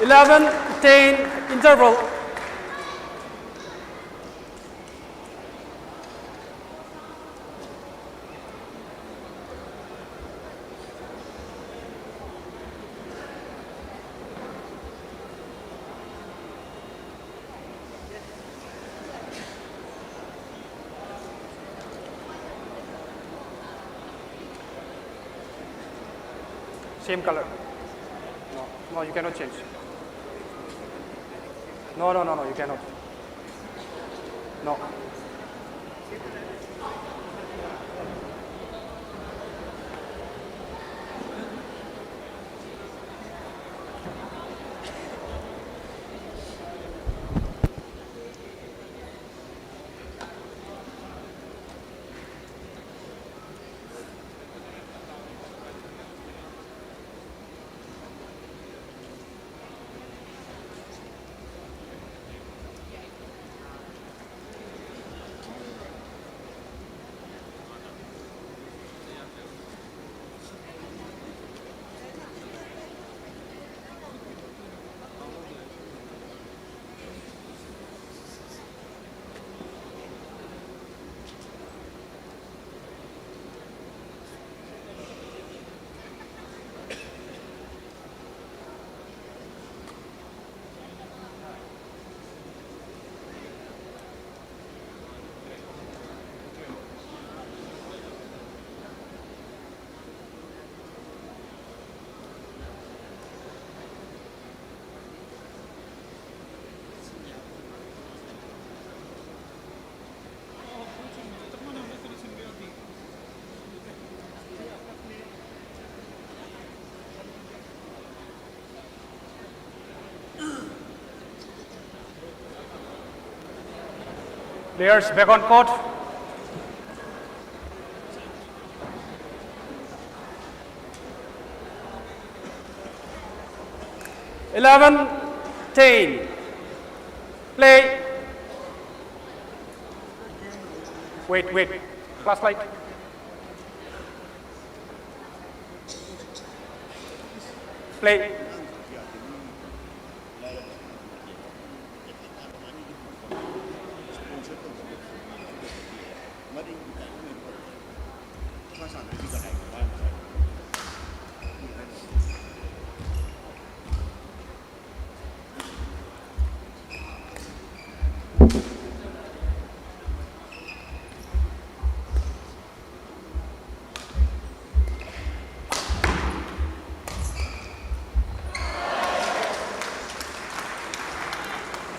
Eleven ten interval. Same color. No, no, you cannot change. No, no, no, no, you cannot. No. Players back on court. Eleven, ten. Play. Wait, wait. Flashlight. Play.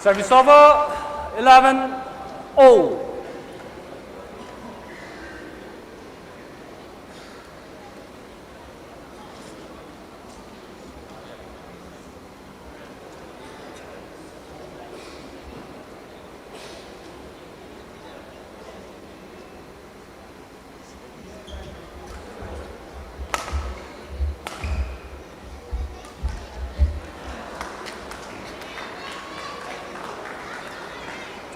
Service over, eleven all.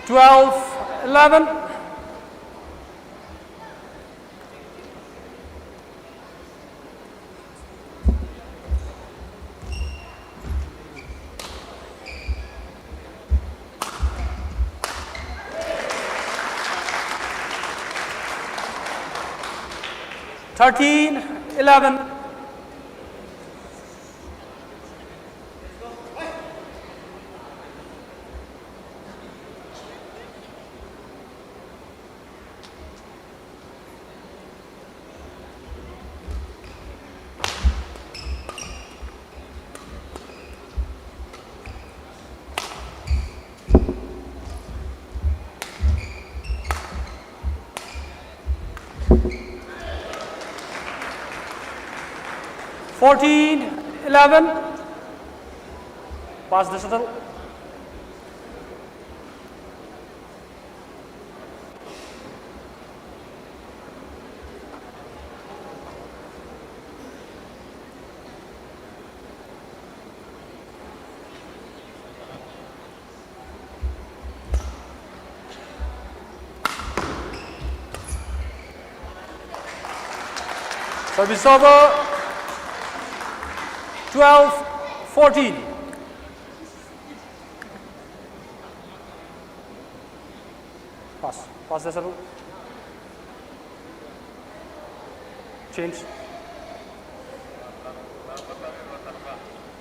Twelve eleven. Thirteen eleven. Fourteen eleven. Pass the shuttle. Service over. Twelve fourteen. Pass. Pass the shuttle. Change.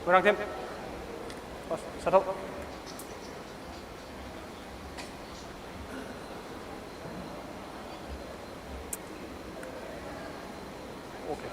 Kurang tim. Pass. Shuttle. Okay.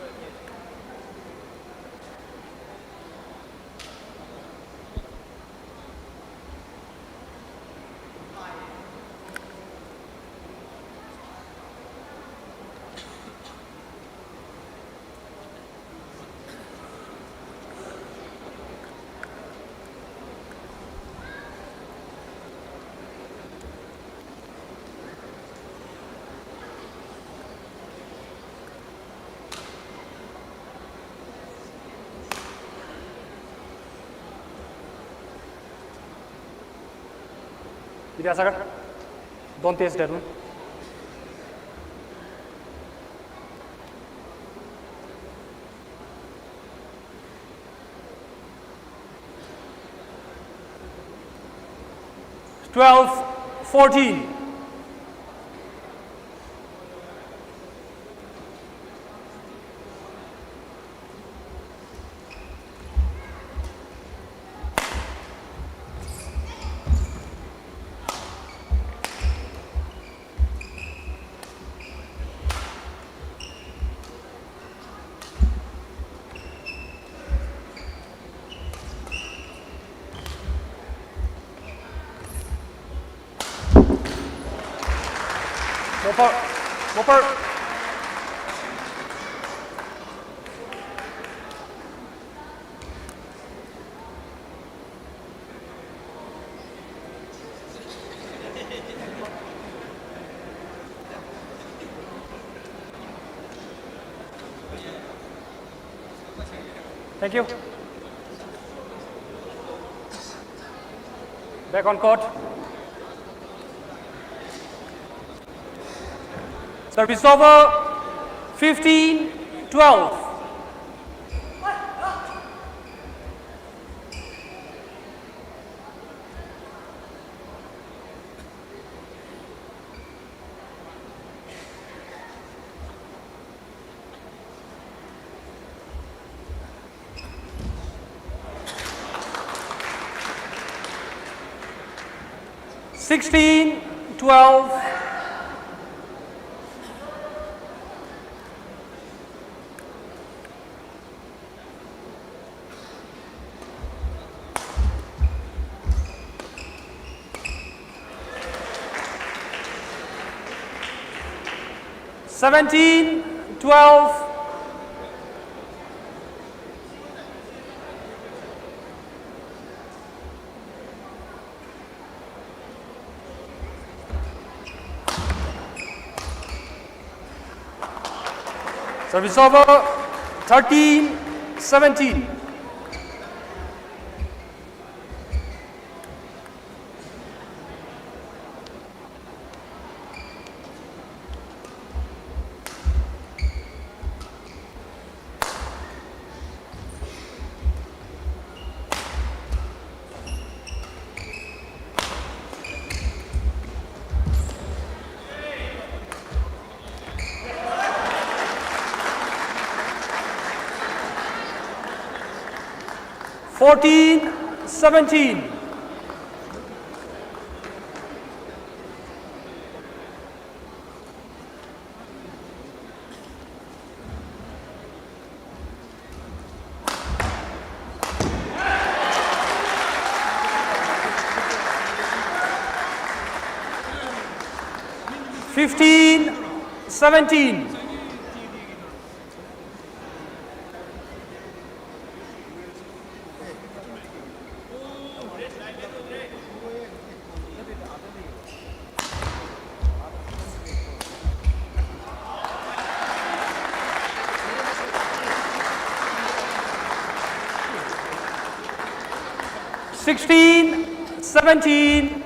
Vidyasagar, don't taste that one. Twelve fourteen. Mopar. Mopar. Thank you. Back on court. Service over. Fifteen twelve. Sixteen twelve. Seventeen twelve. Service over. Thirteen seventeen. Fourteen seventeen. Fifteen seventeen. Sixteen seventeen.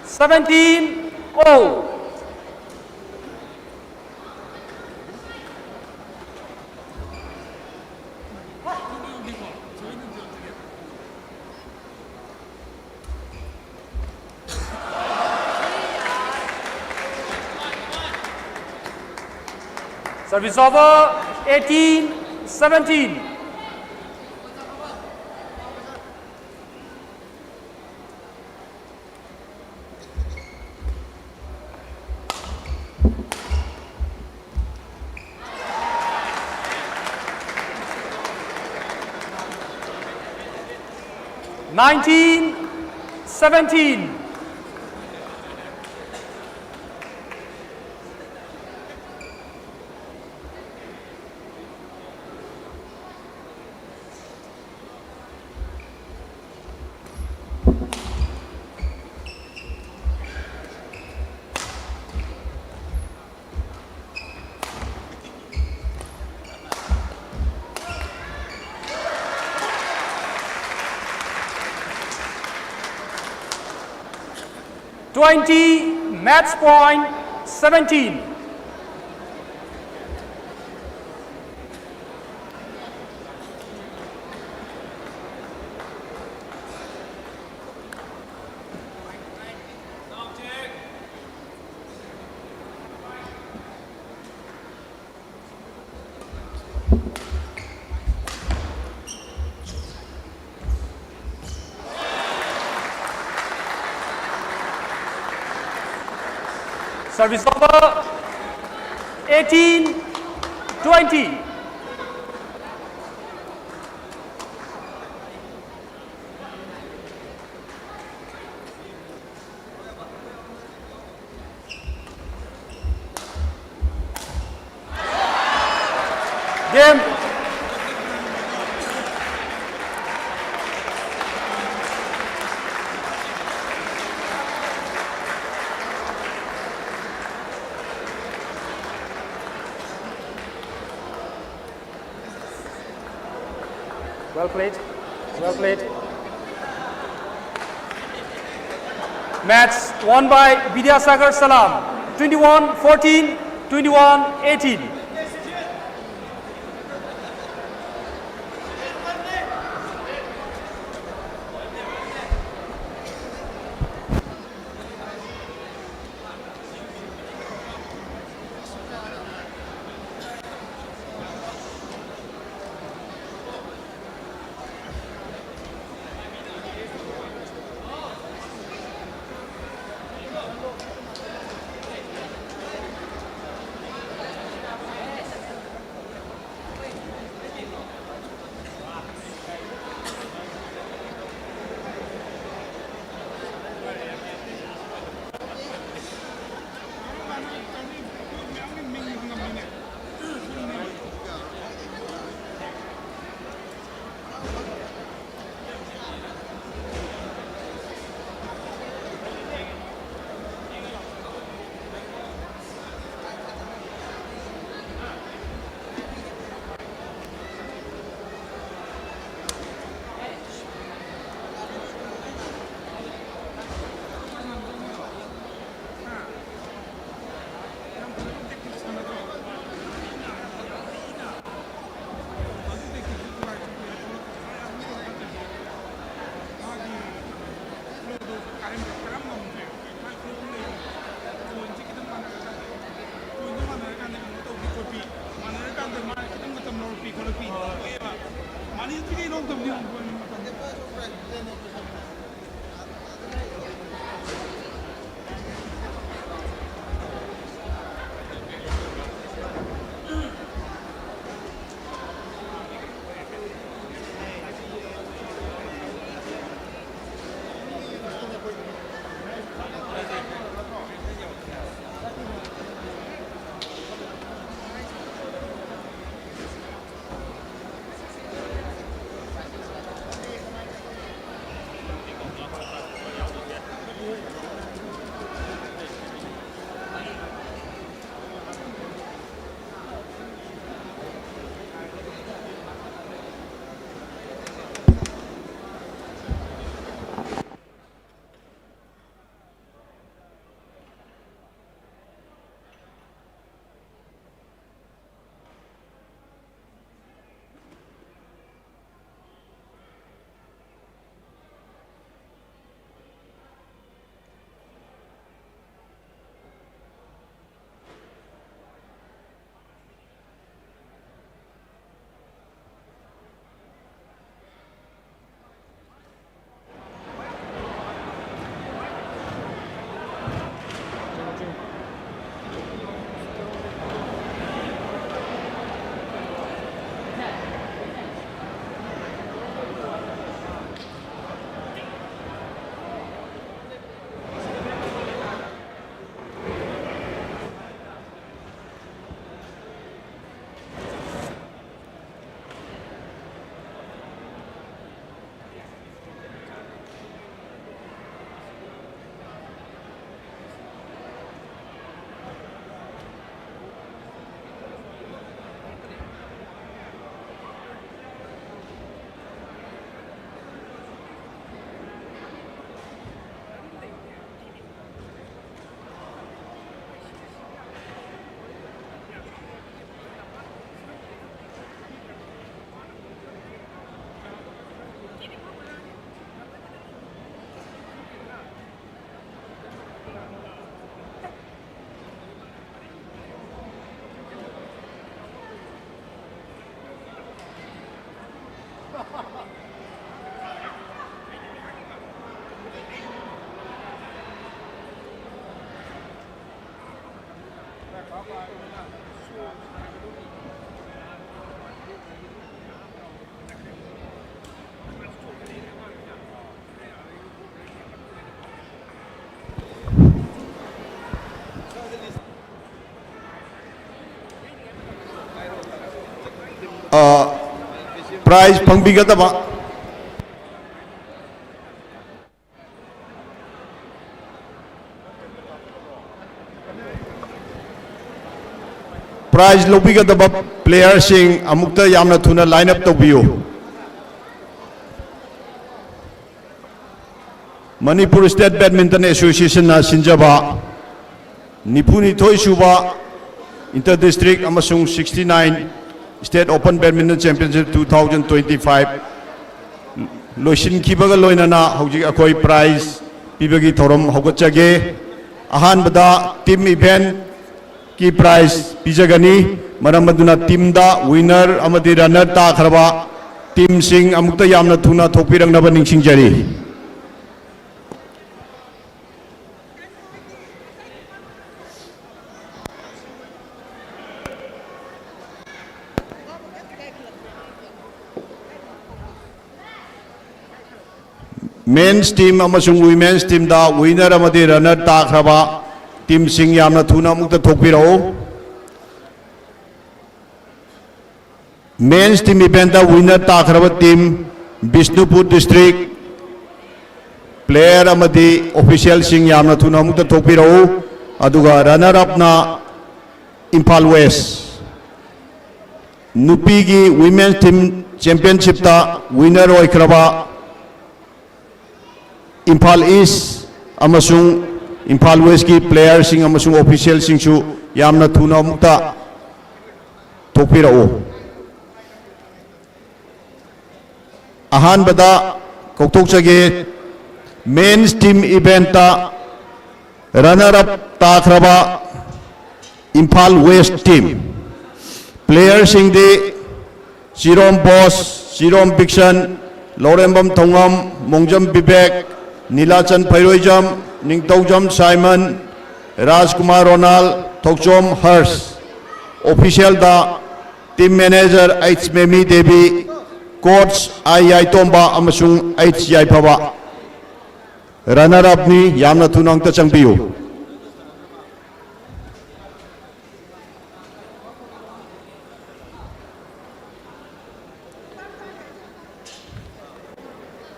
Seventeen all. Service over, eighteen seventeen. Nineteen seventeen. Twenty, match point seventeen. Service over. Eighteen twenty. Game. Well played. Well played. Match won by Vidyasagar Salam. Twenty-one fourteen, twenty-one eighteen. Prize ꯐꯪꯕꯤꯒꯗꯕ, prize ꯂꯧꯕꯤꯒꯗꯕ ꯄ꯭ꯂꯦꯌꯔꯁꯤꯡ ꯑꯃꯨꯛꯇ ꯌꯥꯝꯅ ꯊꯨꯅ line up ꯇꯧꯕꯤꯌꯨ꯫ Manipur state badminton ꯑꯦꯁꯣꯁꯤꯌꯦꯁꯟꯅ ꯁꯤꯟꯖꯕ ꯅꯤꯐꯨꯅꯤꯊꯣꯏ ꯁꯨꯕ ꯏꯟꯇꯔ ꯗꯤꯁꯇ꯭ꯔꯤꯛ ꯑꯃꯁꯨꯡ sixty nine State Open Badminton Championship two thousand twenty five ꯂꯣꯏꯁꯤꯟꯈꯤꯕꯒ ꯂꯣꯏꯅꯅ ꯍꯧꯖꯤꯛ ꯑꯩꯈꯣꯏ ꯄ꯭ꯔꯥꯏꯖ ꯄꯤꯕꯒꯤ ꯊꯧꯔꯝ ꯍꯧꯒꯠꯆꯒꯦ꯫ ꯑꯍꯥꯟꯕꯗ ꯇꯤꯝ ꯏꯚꯦꯟꯠꯀꯤ ꯄ꯭ꯔꯥꯏꯖ ꯄꯤꯖꯒꯅꯤ꯫ ꯃꯔꯝ ꯑꯗꯨꯅ ꯇꯤꯝꯗ ꯋꯤꯅꯔ ꯑꯃꯗꯤ ꯔꯟꯅꯔ ꯇꯥꯈ꯭ꯔꯕ ꯇꯤꯝꯁꯤꯡ ꯑꯃꯨꯛꯇ ꯌꯥꯝꯅ ꯊꯨꯅ ꯊꯣꯛꯄꯤꯔꯛꯅꯕ ꯅꯤꯡꯁꯤꯡꯖꯔꯤ꯫ ꯃꯦꯟꯁ ꯇꯤꯝ ꯑꯃꯁꯨꯡ ꯋꯤꯃꯦꯟꯁ ꯇꯤꯝꯗ ꯋꯤꯅꯔ ꯑꯃꯗꯤ ꯔꯟꯅꯔ ꯇꯥꯈ꯭ꯔꯕ ꯇꯤꯝꯁꯤꯡ ꯌꯥꯝꯅ ꯊꯨꯅ ꯑꯃꯨꯛꯇ ꯊꯣꯛꯄꯤꯔꯛꯎ꯫ ꯃꯦꯟꯁ ꯇꯤꯝ ꯏꯚꯦꯟꯠꯇ ꯋꯤꯅꯔ ꯇꯥꯈ꯭ꯔꯕ ꯇꯤꯝ, ꯕꯤꯁꯅꯨꯄꯨꯔ ꯗꯤꯁꯇ꯭ꯔꯤꯛ, ꯄ꯭ꯂꯦꯌꯔ ꯑꯃꯗꯤ ꯑꯣꯐꯤꯁꯤꯌꯦꯜꯁꯤꯡ ꯌꯥꯝꯅ ꯊꯨꯅ ꯑꯃꯨꯛꯇ ꯊꯣꯛꯄꯤꯔꯛꯎ꯫ ꯑꯗꯨꯒ ꯔꯟꯅꯔ ꯑꯞꯅ ꯏꯝꯐꯥꯜ ꯋꯦꯁ꯫ ꯅꯨꯄꯤꯒꯤ ꯋꯤꯃꯦꯟꯁ ꯇꯤꯝ ꯆꯦꯝꯄꯤꯌꯟꯁꯤꯞꯇ ꯋꯤꯅꯔ ꯑꯣꯏꯈ꯭ꯔꯕ ꯏꯝꯐꯥꯜ ꯏꯁ ꯑꯃꯁꯨꯡ ꯏꯝꯐꯥꯜ ꯋꯦꯁꯀꯤ ꯄ꯭ꯂꯦꯌꯔꯁꯤꯡ ꯑꯃꯁꯨꯡ ꯑꯣꯐꯤꯁꯤꯌꯦꯜꯁꯤꯡꯁꯨ ꯌꯥꯝꯅ ꯊꯨꯅ ꯑꯃꯨꯛꯇ ꯊꯣꯛꯄꯤꯔꯛꯎ꯫ ꯑꯍꯥꯟꯕꯗ ꯀꯧꯊꯣꯛꯆꯒꯦ, ꯃꯦꯟꯁ ꯇꯤꯝ ꯏꯚꯦꯟꯠꯇ ꯔꯟꯅꯔ ꯑꯞ ꯇꯥꯈ꯭ꯔꯕ ꯏꯝꯐꯥꯜ ꯋꯦꯁ ꯇꯤꯝ꯫ ꯄ꯭ꯂꯦꯌꯔꯁꯤꯡꯗꯤ ꯆꯤꯔꯣꯝ ꯕꯣꯁ, ꯆꯤꯔꯣꯝ ꯕꯤꯛꯁꯟ, ꯂꯧꯔꯦꯝꯕꯝ ꯊꯧꯉꯝ, ꯃꯣꯡꯖꯝ ꯕꯤꯕꯦꯛ, ꯅꯤꯂꯥꯆꯟ ꯐꯩꯔꯣꯏꯖꯝ, ꯅꯤꯡꯊꯧꯖꯝ ꯁꯥꯏꯃꯟ, ꯔꯥꯖꯀꯨꯃꯥꯔ ꯔꯣꯅꯥꯜ, ꯊꯣꯛꯆꯣꯝ ꯍꯔꯁ꯫ Official ꯗ team manager H Memi Devi, coach I Yaitomba ꯑꯃꯁꯨꯡ H ꯌꯥꯏꯐꯕ꯫ Runner up ꯅꯤ, ꯌꯥꯝꯅ ꯊꯨꯅ ꯑꯝꯇ ꯆꯪꯕꯤꯌꯨ꯫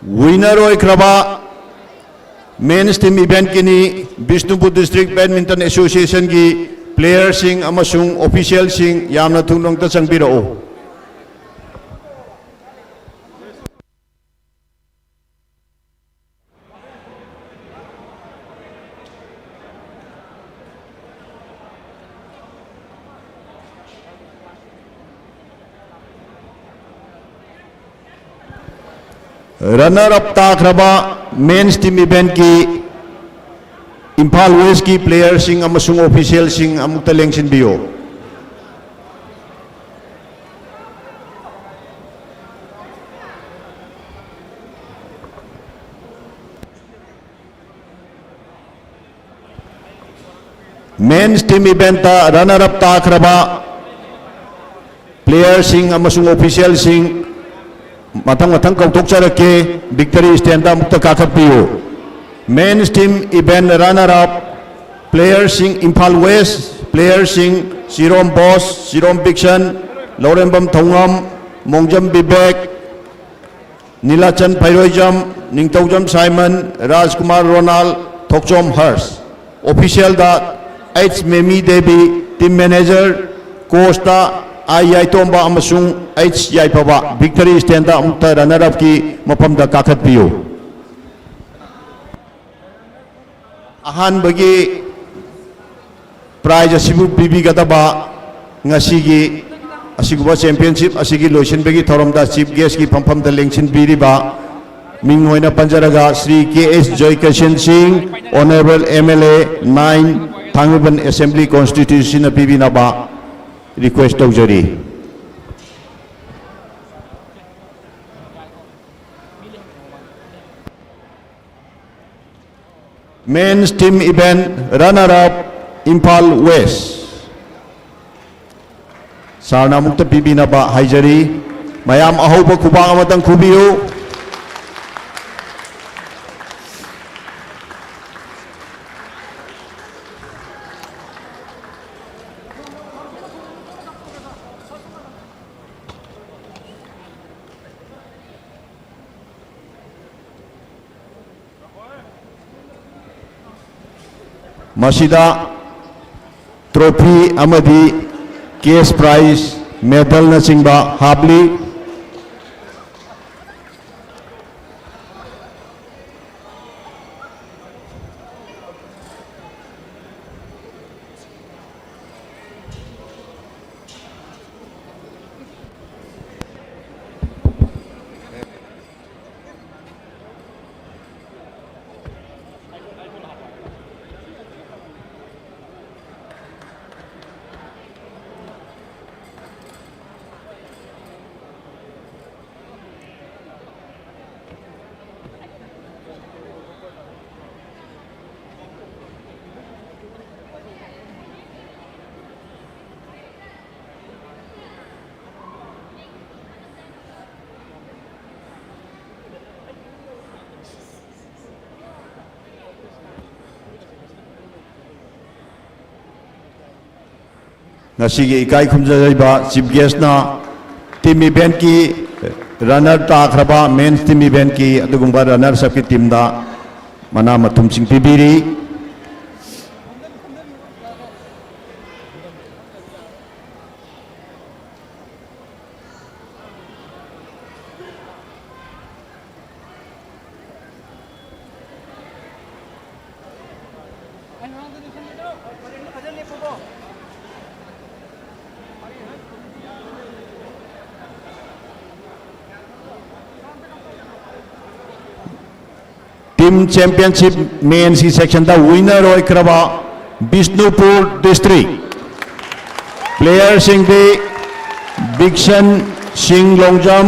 Winner ꯑꯣꯏꯈ꯭ꯔꯕ men's team event ꯀꯤꯅꯤ, Bishnupur District Badminton Association ꯒꯤ player ꯁꯤꯡ ꯑꯃꯁꯨꯡ official ꯁꯤꯡ ꯌꯥꯝꯅ ꯊꯨꯅ ꯑꯝꯇ ꯆꯪꯕꯤꯔꯛꯎ꯫ Runner up ꯇꯥꯈ꯭ꯔꯕ men's team event ꯀꯤ ꯏꯝꯐꯥꯜ West ꯀꯤ player ꯁꯤꯡ ꯑꯃꯁꯨꯡ official ꯁꯤꯡ ꯑꯃꯨꯛꯇ ꯂꯦꯡꯁꯤꯟꯕꯤꯌꯨ꯫ Men's team event ꯇ runner up ꯇꯥꯈ꯭ꯔꯕ player ꯁꯤꯡ ꯑꯃꯁꯨꯡ official ꯁꯤꯡ ꯃꯊꯪ ꯃꯊꯪ ꯀꯧꯊꯣꯛꯆꯔꯛꯀꯦ꯫ Victory stand ꯗ ꯑꯃꯨꯛꯇ ꯀꯥꯈꯠꯄꯤꯌꯨ꯫ Men's team event runner up player ꯁꯤꯡ: ꯏꯝꯐꯥꯜ West player ꯁꯤꯡ: ꯆꯤꯔꯣꯝ ꯕꯣꯁ, ꯆꯤꯔꯣꯝ ꯕꯤꯛꯁꯟ, ꯂꯧꯔꯦꯝꯕꯝ ꯊꯧꯉꯝ, ꯃꯣꯡꯖꯝ ꯕꯤꯕꯦꯛ, ꯅꯤꯂꯥꯆꯟ ꯐꯩꯔꯣꯏꯖꯝ, ꯅꯤꯡꯊꯧꯖꯝ ꯁꯥꯏꯃꯟ, ꯔꯥꯖꯀꯨꯃꯥꯔ ꯔꯣꯅꯥꯜ, ꯊꯣꯛꯆꯣꯝ ꯍꯔꯁ꯫ Official ꯗ H Memi Devi, team manager, coach ꯇ I ꯌꯥꯏꯇꯣꯝꯕ ꯑꯃꯁꯨꯡ H ꯌꯥꯏꯐꯕ꯫ Victory stand ꯗ ꯑꯃꯨꯛꯇ runner up ꯀꯤ ꯃꯐꯝꯗ ꯀꯥꯈꯠꯄꯤꯌꯨ꯫ ꯑꯍꯥꯟꯕꯒꯤ prize ꯑꯁꯤꯕꯨ ꯄꯤꯕꯤꯒꯗꯕ ꯉꯁꯤꯒꯤ ꯑꯁꯤꯒꯨꯝꯕ championship ꯑꯁꯤꯒꯤ ꯂꯣꯏꯁꯤꯟꯕꯒꯤ ꯊꯧꯔꯝꯗ chief guest ꯀꯤ ꯐꯝꯐꯝꯗ ꯂꯦꯡꯁꯤꯟꯕꯤꯔꯤꯕ ꯃꯤꯡ ꯑꯣꯏꯅ ꯄꯟꯖꯔꯒ ꯁ꯭ꯔꯤ ꯀꯦ ꯑꯦꯁ ꯖꯣꯏꯀꯤꯁꯟ ꯁꯤꯡ, Honourable M L A nine, Thangmeiband Assembly Constituency ꯅ ꯄꯤꯕꯤꯅꯕ request ꯇꯧꯖꯔꯤ꯫ Men's team event runner up Imphal west. ꯁꯥꯔꯅ ꯑꯃꯨꯛꯇ ꯄꯤꯕꯤꯅꯕ ꯍꯥꯏꯖꯔꯤ꯫ ꯃꯌꯥꯝ ꯑꯍꯧꯕ ꯈꯨꯕꯥꯛ ꯑꯃꯇꯪ ꯈꯨꯕꯤꯌꯨ꯫ ꯃꯁꯤꯗ ꯇ꯭ꯔꯣꯐꯤ ꯑꯃꯗꯤ ꯀꯦꯁ ꯄ꯭ꯔꯥꯏꯖ, ꯃꯦꯗꯜꯅꯆꯤꯡꯕ ꯍꯥꯞꯂꯤ꯫ ꯉꯁꯤꯒꯤ ꯏꯀꯥꯏ ꯈꯨꯝꯅꯖꯔꯤꯕ ꯆꯤꯐ ꯒꯦꯁꯅ ꯇꯤꯝ ꯏꯚꯦꯟꯠꯀꯤ ꯔꯟꯅꯔ ꯇꯥꯈ꯭ꯔꯕ, ꯃꯦꯟꯁ ꯇꯤꯝ ꯏꯚꯦꯟꯠꯀꯤ ꯑꯗꯨꯒꯨꯝꯕ ꯔꯟꯅꯔꯁ ꯑꯞꯀꯤ ꯇꯤꯝꯗ ꯃꯅꯥ ꯃꯊꯨꯝꯁꯤꯡ ꯄꯤꯕꯤꯔꯤ꯫ ꯇꯤꯝ ꯆꯦꯝꯄꯤꯌꯟꯁꯤꯞ ꯃꯦꯟꯁꯀꯤ ꯁꯦꯛꯁꯟꯗ ꯋꯤꯟꯅꯔ ꯑꯣꯏꯈ꯭ꯔꯕ ꯕꯤꯁꯅꯨꯄꯨꯔ ꯗꯤꯁꯇ꯭ꯔꯤꯛ ꯄ꯭ꯂꯦꯌꯔꯁꯤꯡꯗꯤ ꯕꯤꯛꯁꯟ ꯁꯤꯡ ꯂꯣꯡꯖꯝ,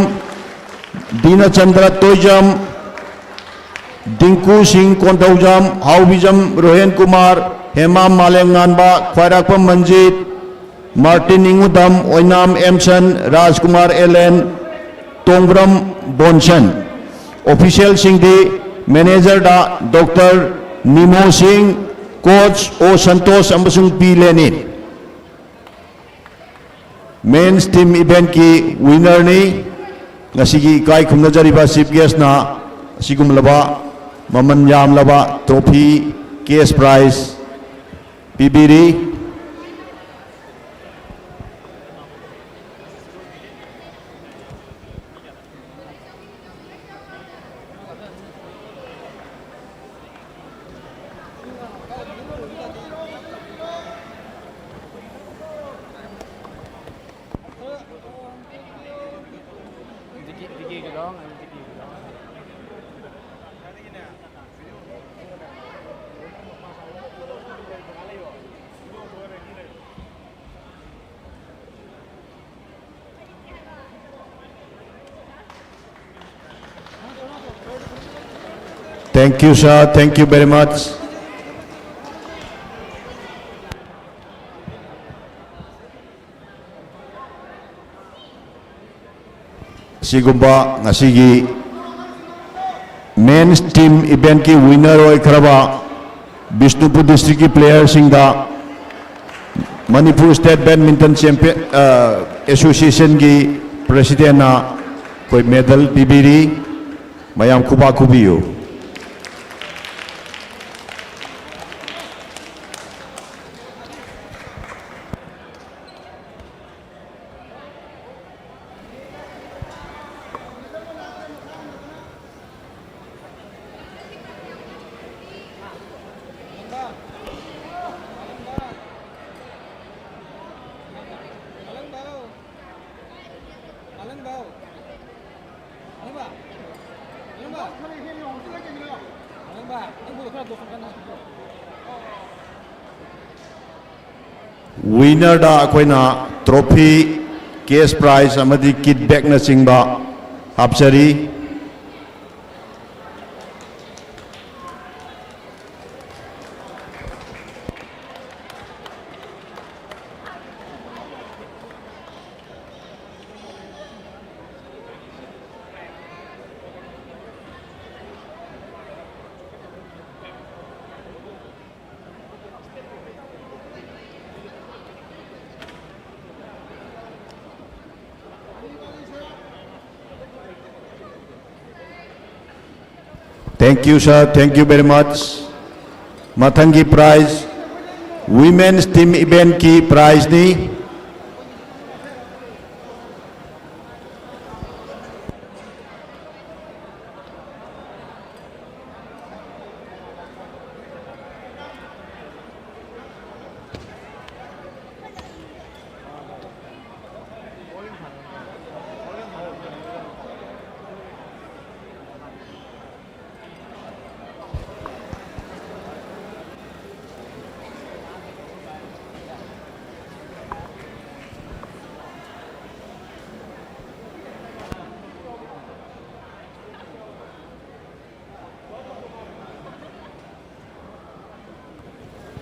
ꯗꯤꯅꯆꯟꯗ꯭ꯔ ꯇꯣꯏꯖꯝ, ꯗꯤꯡꯀꯨ ꯁꯤꯡ ꯀꯣꯟꯊꯧꯖꯝ, ꯍꯥꯎꯕꯤꯖꯝ ꯔꯣꯍꯦꯟ ꯀꯨꯃꯥꯔ, ꯍꯦꯃꯥꯝ ꯃꯥꯂꯦꯝꯉꯥꯟꯕ, ꯈ꯭ꯋꯥꯏꯔꯥꯛꯄꯝ ꯃꯟꯖꯤꯠ, ꯃꯥꯔꯇꯤꯟ ꯏꯉꯨꯗꯝ, ꯑꯣꯏꯅꯥꯝ ꯑꯦꯝꯁꯟ, ꯔꯥꯖꯀꯨꯃꯥꯔ ꯑꯦꯂꯦꯟ, ꯇꯣꯡꯕ꯭ꯔꯝ ꯕꯣꯟꯁꯟ꯫ ꯑꯣꯐꯤꯁꯤꯌꯦꯜꯁꯤꯡꯗꯤ ꯃꯦꯅꯦꯖꯔꯗ ꯗꯣꯛꯇꯔ ꯅꯤꯃꯣ ꯁꯤꯡ, ꯀꯣꯆ ꯑꯣ ꯁꯟꯇꯣꯁ ꯑꯃꯁꯨꯡ ꯄꯤ ꯂꯦꯅꯤꯟ꯫ ꯃꯦꯟꯁ ꯇꯤꯝ ꯏꯚꯦꯟꯠꯀꯤ ꯋꯤꯟꯅꯔꯅꯤ꯫ ꯉꯁꯤꯒꯤ ꯏꯀꯥꯏ ꯈꯨꯝꯅꯖꯔꯤꯕ ꯆꯤꯐ ꯒꯦꯁꯅ ꯑꯁꯤꯒꯨꯝꯂꯕ ꯃꯃꯜ ꯌꯥꯝꯂꯕ ꯇ꯭ꯔꯣꯐꯤ, ꯀꯦꯁ ꯄ꯭ꯔꯥꯏꯖ ꯄꯤꯕꯤꯔꯤ꯫ Thank you, sir. Thank you very much. ꯑꯁꯤꯒꯨꯝꯕ ꯉꯁꯤꯒꯤ ꯃꯦꯟꯁ ꯇꯤꯝ ꯏꯚꯦꯟꯠꯀꯤ ꯋꯤꯟꯅꯔ ꯑꯣꯏꯈ꯭ꯔꯕ ꯕꯤꯁꯅꯨꯄꯨꯔ ꯗꯤꯁꯇ꯭ꯔꯤꯛꯀꯤ ꯄ꯭ꯂꯦꯌꯔꯁꯤꯡꯗ ꯃꯅꯤꯄꯨꯔ ꯁ꯭ꯇꯦꯠ ꯕꯦꯗꯃꯤꯟꯇꯟ ꯆꯦꯝꯄꯤꯌꯟ, ꯑ, ꯑꯦꯁꯣꯁꯤꯌꯦꯁꯟꯒꯤ ꯄ꯭ꯔꯦꯁꯤꯗꯦꯟꯅ ꯑꯩꯈꯣꯏ ꯃꯦꯗꯜ ꯄꯤꯕꯤꯔꯤ꯫ ꯃꯌꯥꯝ ꯈꯨꯕꯥꯛ ꯈꯨꯕꯤꯌꯨ꯫ ꯋꯤꯟꯅꯔꯗ ꯑꯩꯈꯣꯏꯅ ꯇ꯭ꯔꯣꯐꯤ, ꯀꯦꯁ ꯄ꯭ꯔꯥꯏꯖ ꯑꯃꯗꯤ kit ꯕꯦꯛꯅꯆꯤꯡꯕ ꯍꯥꯞꯆꯔꯤ꯫ Thank you, sir. Thank you very much. ꯃꯊꯪꯒꯤ prize, women's team event ꯀꯤ prize ꯅꯤ꯫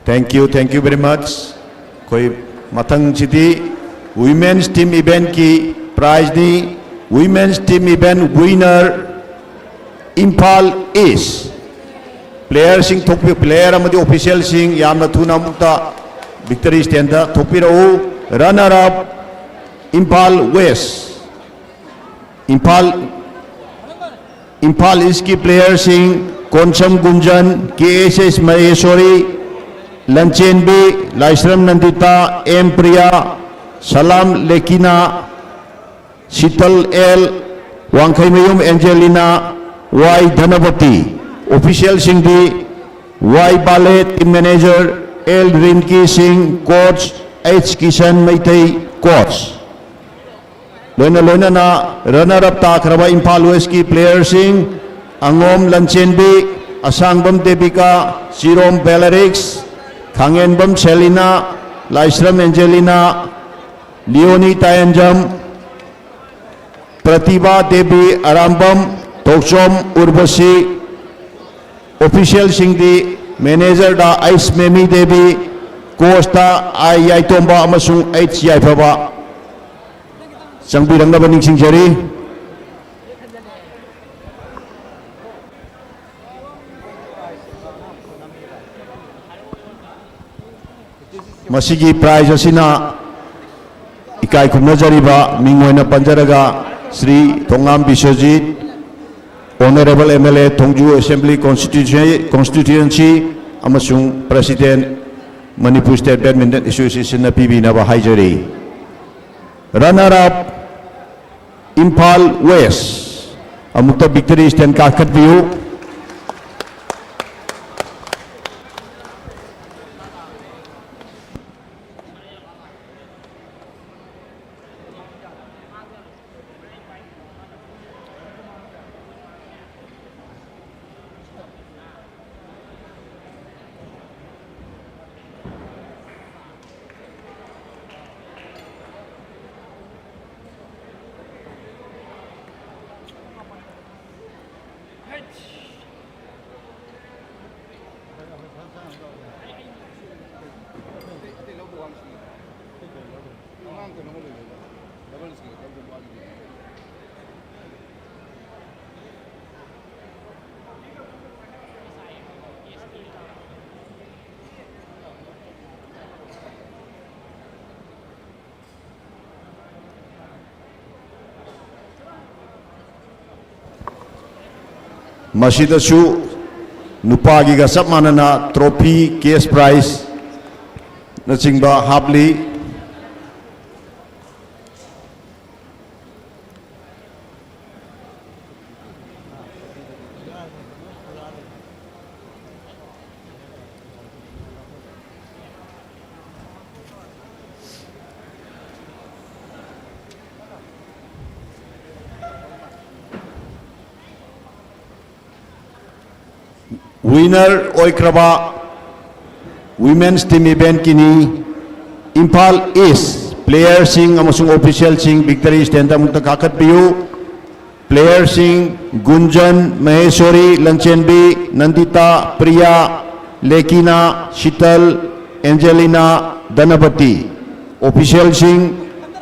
Thank you, thank you very much. ꯑꯩꯈꯣꯏ ꯃꯊꯪꯁꯤꯗꯤ women's team event ꯀꯤ prize ꯅꯤ꯫ Women's team event winner, Imphal East꯫ Player ꯁꯤꯡ ꯊꯣꯛꯄꯤ-, player ꯑꯃꯗꯤ official ꯁꯤꯡ ꯌꯥꯝꯅ ꯊꯨꯅ ꯑꯃꯨꯛꯇ victory stand ꯗ ꯊꯣꯛꯄꯤꯔꯛꯎ꯫ Runner up, Imphal West꯫ Imphal, Imphal East ꯀꯤ player ꯁꯤꯡ, ꯀꯣꯟꯁꯝ ꯒꯨꯟꯖꯟ, ꯀꯦ ꯑꯦꯁ ꯑꯦꯁ ꯃꯍꯦꯁ꯭ꯋꯔꯤ, ꯂꯟꯆꯦꯟꯕꯤ, ꯂꯥꯏꯁ꯭ꯔꯝ ꯅꯟꯗꯤꯇꯥ, ꯑꯦꯝ ꯄ꯭ꯔꯤꯌꯥ, ꯁꯂꯥꯝ ꯂꯦꯀꯤꯅꯥ, ꯁꯤꯇꯜ ꯑꯦꯜ, ꯋꯥꯡꯈꯩꯃꯌꯨꯝ ꯑꯦꯟꯖꯦꯂꯤꯅꯥ, ꯋꯥꯏ ꯙꯅꯄꯇꯤ꯫ Official ꯁꯤꯡꯗꯤ ꯋꯥꯏ ꯕꯥꯂꯦ, team manager, ꯑꯦꯜ ꯔꯤꯟꯀꯤ ꯁꯤꯡ, coach, H Kisan Meitei, coach꯫ ꯂꯣꯏꯅ ꯂꯣꯏꯅꯅ runner up ꯇꯥꯈ꯭ꯔꯕ ꯏꯝꯐꯥꯜ West ꯀꯤ player ꯁꯤꯡ, ꯑꯉꯣꯝ ꯂꯟꯆꯦꯟꯕꯤ, ꯑꯁꯥꯡꯕꯝ ꯗꯦꯕꯤꯀꯥ, ꯆꯤꯔꯣꯝ ꯕꯦꯂꯔꯤꯛꯁ, ꯈꯥꯉꯦꯟꯕꯝ ꯁꯦꯂꯤꯅꯥ, ꯂꯥꯏꯁ꯭ꯔꯝ ꯑꯦꯟꯖꯦꯂꯤꯅꯥ, ꯂꯤꯑꯣꯅꯤ ꯇꯥꯌꯦꯟꯖꯝ, ꯄ꯭ꯔꯇꯤꯚꯥ ꯗꯦꯕꯤ ꯑꯔꯥꯝꯕꯝ, ꯊꯣꯛꯆꯣꯝ ꯎꯔꯕꯁꯤ, official ꯁꯤꯡꯗꯤ manager ꯗ ꯑꯩꯆ ꯃꯦꯃꯤ ꯗꯦꯕꯤ, coach ꯇ ꯑꯥꯏ ꯌꯥꯏꯇꯣꯝꯕ ꯑꯃꯁꯨꯡ ꯑꯩꯆ ꯌꯥꯏꯐꯕ꯫ ꯆꯪꯕꯤꯔꯛꯅꯕ ꯅꯤꯡꯁꯤꯡꯖꯔꯤ꯫ ꯃꯁꯤꯒꯤ prize ꯑꯁꯤꯅ ꯏꯀꯥꯏ ꯈꯨꯝꯅꯖꯔꯤꯕ ꯃꯤꯡ ꯑꯣꯏꯅ ꯄꯟꯖꯔꯒ Shri Thongam Biswajit, Honorable M L A, Thongju Assembly Constituency, Constituency ꯑꯃꯁꯨꯡ President, Manipur State Badminton Association ꯅ ꯄꯤꯕꯤꯅꯕ ꯍꯥꯏꯖꯔꯤ꯫ Runner up, Imphal West꯫ ꯑꯃꯨꯛꯇ victory stand ꯀꯥꯈꯠꯄꯤꯌꯨ꯫ ꯃꯁꯤꯗꯁꯨ ꯅꯨꯄꯥꯒꯤꯒ ꯆꯞ ꯃꯥꯟꯅꯅ trophy, cash prize ꯅꯆꯤꯡꯕ ꯍꯥꯞꯂꯤ꯫ Winner ꯑꯣꯏꯈ꯭ꯔꯕ Women's Team Event ꯀꯤꯅꯤ꯫ ꯏꯝꯐꯥꯜ East playerꯁꯤꯡ ꯑꯃꯁꯨꯡ officialꯁꯤꯡ victory standꯗ ꯑꯃꯨꯛꯇ ꯀꯥꯈꯠꯄꯤꯌꯨ꯫ Playerꯁꯤꯡ: ꯒꯨꯟꯖꯟ, ꯃꯍꯦꯁꯣꯔꯤ, ꯂꯟꯆꯦꯟꯕꯤ, ꯅꯟꯗꯤꯇꯥ, ꯄ꯭ꯔꯤꯌꯥ, ꯂꯦꯀꯤꯅꯥ, ꯁꯤꯇꯜ, ꯑꯦꯟꯖꯦꯂꯤꯅꯥ, ꯙꯅꯄꯇꯤ꯫ Officialꯁꯤꯡ: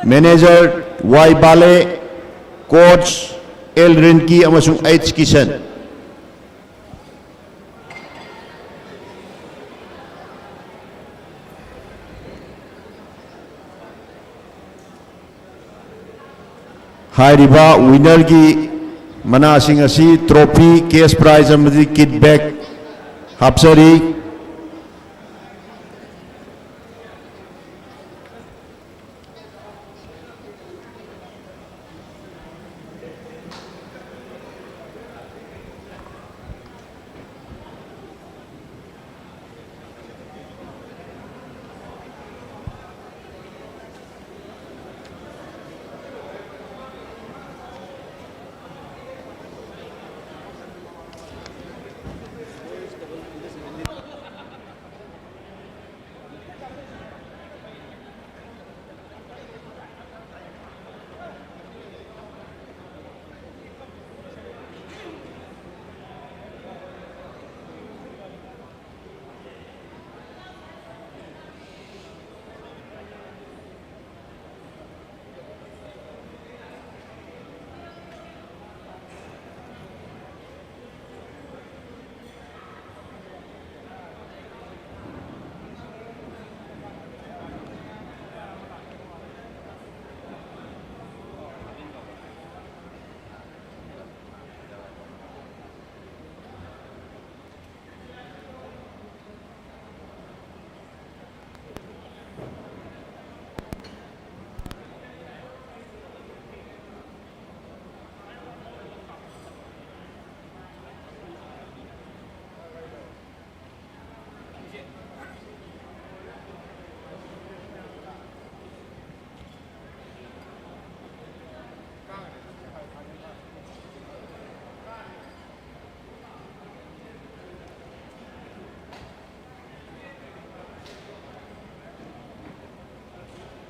manager Y Bale, coach L Rinki ꯑꯃꯁꯨꯡ ꯑꯩꯆ ꯀꯤꯁꯟ꯫ ꯍꯥꯏꯔꯤꯕ winnerꯒꯤ ꯃꯅꯥꯁꯤꯡ ꯑꯁꯤ trophy, cash prize ꯑꯃꯗꯤ kit bag ꯍꯥꯞꯆꯔꯤ꯫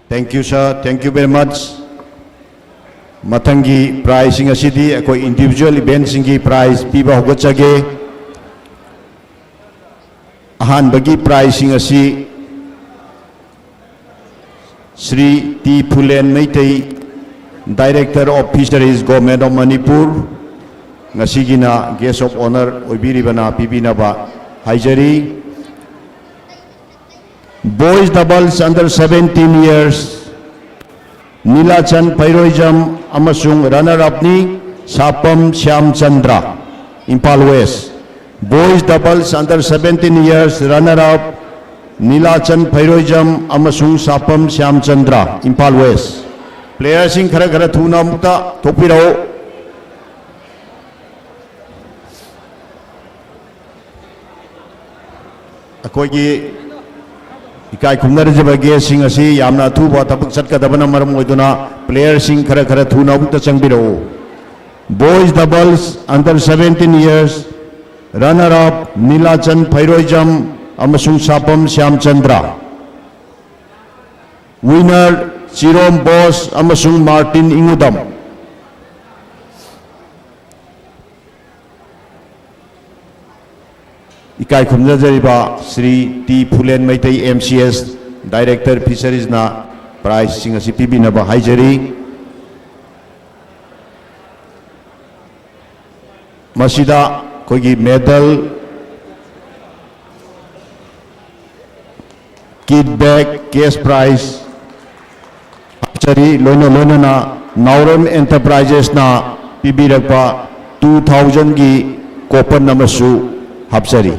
Thank you, sir. Thank you very much. ꯃꯊꯪꯒꯤ prizeꯁꯤꯡ ꯑꯁꯤꯗꯤ ꯑꯩꯈꯣꯏ individual eventꯁꯤꯡꯒꯤ prize ꯄꯤꯕ ꯍꯧꯒꯠꯆꯒꯦ꯫ ꯑꯍꯥꯟꯕꯒꯤ prizeꯁꯤꯡ ꯑꯁꯤ Shri T Phulen Meitei, Director of Fisheries, Government of Manipur, ꯉꯁꯤꯒꯤꯅ Guest of Honour ꯑꯣꯏꯕꯤꯔꯤꯕꯅ ꯄꯤꯕꯤꯅꯕ ꯍꯥꯏꯖꯔꯤ꯫ Boys doubles under seventeen years, ꯅꯤꯂꯥꯆꯟ Pheiroijam ꯑꯃꯁꯨꯡ runner upꯅꯤ꯫ Sapam Shyamchandra, Imphal west. Boys doubles under seventeen years runner up Nilachan Pheiroijam ꯑꯃꯁꯨꯡ ꯁꯥꯄꯝ ꯁ꯭ꯌꯥꯝꯆꯟꯗ꯭ꯔ, ꯏꯝꯐꯥꯜ ꯋꯦꯁ꯫ ꯄ꯭ꯂꯦꯌꯔꯁꯤꯡ ꯈꯔ ꯈꯔ ꯊꯨꯅ ꯑꯃꯨꯛꯇ ꯊꯣꯛꯄꯤꯔꯛꯎ꯫ ꯑꯩꯈꯣꯏꯒꯤ ꯏꯀꯥꯏ ꯈꯨꯝꯅꯔꯤꯕ ꯒꯦꯁꯁꯤꯡ ꯑꯁꯤ ꯌꯥꯝꯅ ꯑꯊꯨꯕ ꯊꯕꯛ ꯆꯠꯀꯗꯕꯅ ꯃꯔꯝ ꯑꯣꯏꯗꯨꯅ ꯄ꯭ꯂꯦꯌꯔꯁꯤꯡ ꯈꯔ ꯈꯔ ꯊꯨꯅ ꯑꯃꯨꯛꯇ ꯆꯪꯕꯤꯔꯛꯎ꯫ Boys doubles under seventeen years runner up Nilachan Pheiroijam ꯑꯃꯁꯨꯡ ꯁꯥꯄꯝ ꯁ꯭ꯌꯥꯝꯆꯟꯗ꯭ꯔ꯫ Winner ꯆꯤꯔꯣꯝ ꯕꯣꯁ ꯑꯃꯁꯨꯡ ꯃꯥꯔꯇꯤꯟ ꯏꯉꯨꯗꯝ꯫ ꯏꯀꯥꯏ ꯈꯨꯝꯅꯖꯔꯤꯕ Shri T Phulen Meitei, M C S, Director Fisheries ꯅ prize ꯁꯤꯡ ꯑꯁꯤ ꯄꯤꯕꯤꯅꯕ ꯍꯥꯏꯖꯔꯤ꯫ ꯃꯁꯤꯗ ꯑꯩꯈꯣꯏꯒꯤ medal, kit bag, cash prize ꯍꯥꯞꯆꯔꯤ꯫ ꯂꯣꯏꯅ ꯂꯣꯏꯅꯅ ꯅꯥꯎꯔꯦꯝ Enterprises ꯅ ꯄꯤꯕꯤꯔꯛꯄ two thousand ꯒꯤ coupon ꯑꯃꯁꯨ ꯍꯥꯞꯆꯔꯤ꯫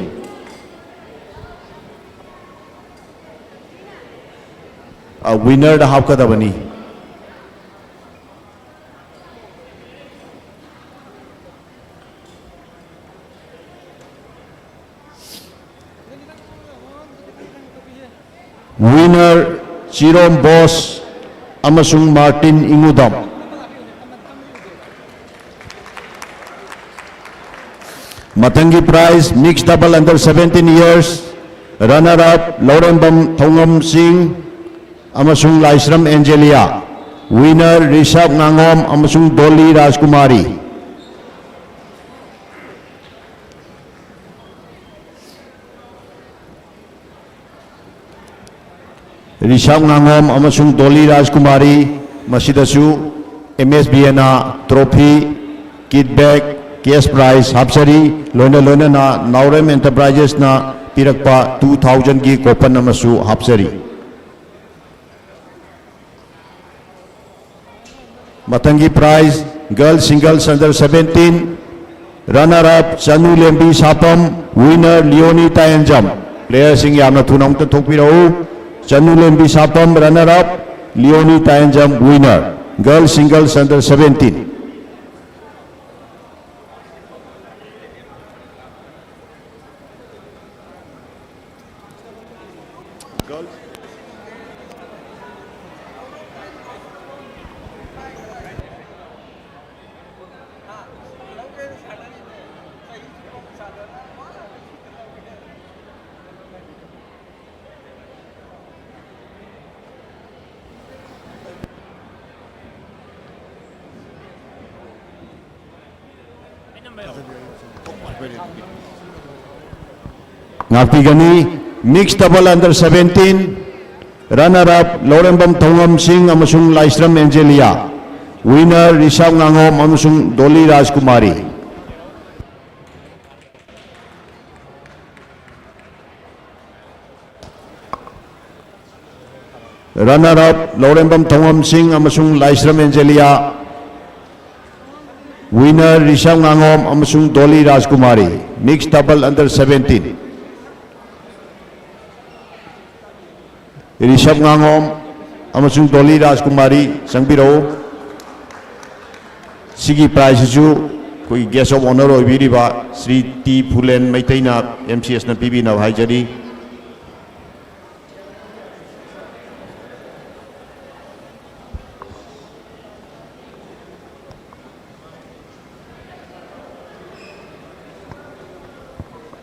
ꯑ, winner ꯗ ꯍꯥꯞꯀꯗꯕꯅꯤ꯫ Winner ꯆꯤꯔꯣꯝ ꯕꯣꯁ ꯑꯃꯁꯨꯡ ꯃꯥꯔꯇꯤꯟ ꯏꯉꯨꯗꯝ꯫ ꯃꯊꯪꯒꯤ prize, mixed double under seventeen years runner up ꯂꯧꯔꯦꯝꯕꯝ ꯊꯧꯉꯝ ꯁꯤꯡ ꯑꯃꯁꯨꯡ ꯂꯥꯏꯁ꯭ꯔꯝ ꯑꯦꯟꯖꯦꯂꯤꯌꯥ꯫ Winner ꯔꯤꯁꯥꯕ ꯉꯥꯉꯣꯝ ꯑꯃꯁꯨꯡ ꯗꯣꯂꯤ ꯔꯥꯖꯀꯨꯃꯥꯔꯤ꯫ ꯔꯤꯁꯥꯕ ꯉꯥꯉꯣꯝ ꯑꯃꯁꯨꯡ ꯗꯣꯂꯤ ꯔꯥꯖꯀꯨꯃꯥꯔꯤ꯫ ꯃꯁꯤꯗꯁꯨ M S B N ꯅ trophy, kit bag, cash prize ꯍꯥꯞꯆꯔꯤ꯫ ꯂꯣꯏꯅ ꯂꯣꯏꯅꯅ ꯅꯥꯎꯔꯦꯝ Enterprises ꯅ ꯄꯤꯔꯛꯄ two thousand ꯒꯤ coupon ꯑꯃꯁꯨ ꯍꯥꯞꯆꯔꯤ꯫ ꯃꯊꯪꯒꯤ prize, Girls singles under seventeen, runner up ꯆꯅꯨ ꯂꯦꯝꯕꯤ ꯁꯥꯄꯝ, winner ꯂꯤꯌꯣꯅꯤ ꯇꯥꯌꯦꯟꯖꯝ꯫ Playerꯁꯤꯡ ꯌꯥꯝꯅ ꯊꯨꯅ ꯑꯃꯨꯛꯇ ꯊꯣꯛꯄꯤꯔꯛꯎ꯫ ꯆꯅꯨ ꯂꯦꯝꯕꯤ ꯁꯥꯄꯝ runner up, ꯂꯤꯌꯣꯅꯤ ꯇꯥꯌꯦꯟꯖꯝ winner, girls singles under seventeen꯫ ꯉꯥꯛꯄꯤꯒꯅꯤ꯫ Mixed double under seventeen, runner up ꯂꯧꯔꯦꯝꯕꯝ ꯊꯧꯉꯝ ꯁꯤꯡ ꯑꯃꯁꯨꯡ ꯂꯥꯏꯁ꯭ꯔꯝ ꯑꯦꯟꯖꯦꯂꯤꯌꯥ, winner ꯔꯤꯁꯥꯕ ꯉꯥꯉꯣꯝ ꯑꯃꯁꯨꯡ ꯗꯣꯂꯤ ꯔꯥꯖꯀꯨꯃꯥꯔꯤ꯫ Runner up ꯂꯧꯔꯦꯝꯕꯝ ꯊꯧꯉꯝ ꯁꯤꯡ ꯑꯃꯁꯨꯡ ꯂꯥꯏꯁ꯭ꯔꯝ ꯑꯦꯟꯖꯦꯂꯤꯌꯥ, winner ꯔꯤꯁꯥꯕ ꯉꯥꯉꯣꯝ ꯑꯃꯁꯨꯡ ꯗꯣꯂꯤ ꯔꯥꯖꯀꯨꯃꯥꯔꯤ, mixed double under seventeen꯫ ꯔꯤꯁꯥꯕ ꯉꯥꯉꯣꯝ ꯑꯃꯁꯨꯡ ꯗꯣꯂꯤ ꯔꯥꯖꯀꯨꯃꯥꯔꯤ, ꯆꯪꯕꯤꯔꯛꯎ꯫ ꯁꯤꯒꯤ prize ꯁꯤꯁꯨ ꯑꯩꯈꯣꯏꯒꯤ guest of honour ꯑꯣꯏꯕꯤꯔꯤꯕ ꯁ꯭ꯔꯤ ꯇꯤ ꯐꯨꯂꯦꯟ ꯃꯩꯇꯩꯅ, MCSꯅ ꯄꯤꯕꯤꯅꯕ ꯍꯥꯏꯖꯔꯤ꯫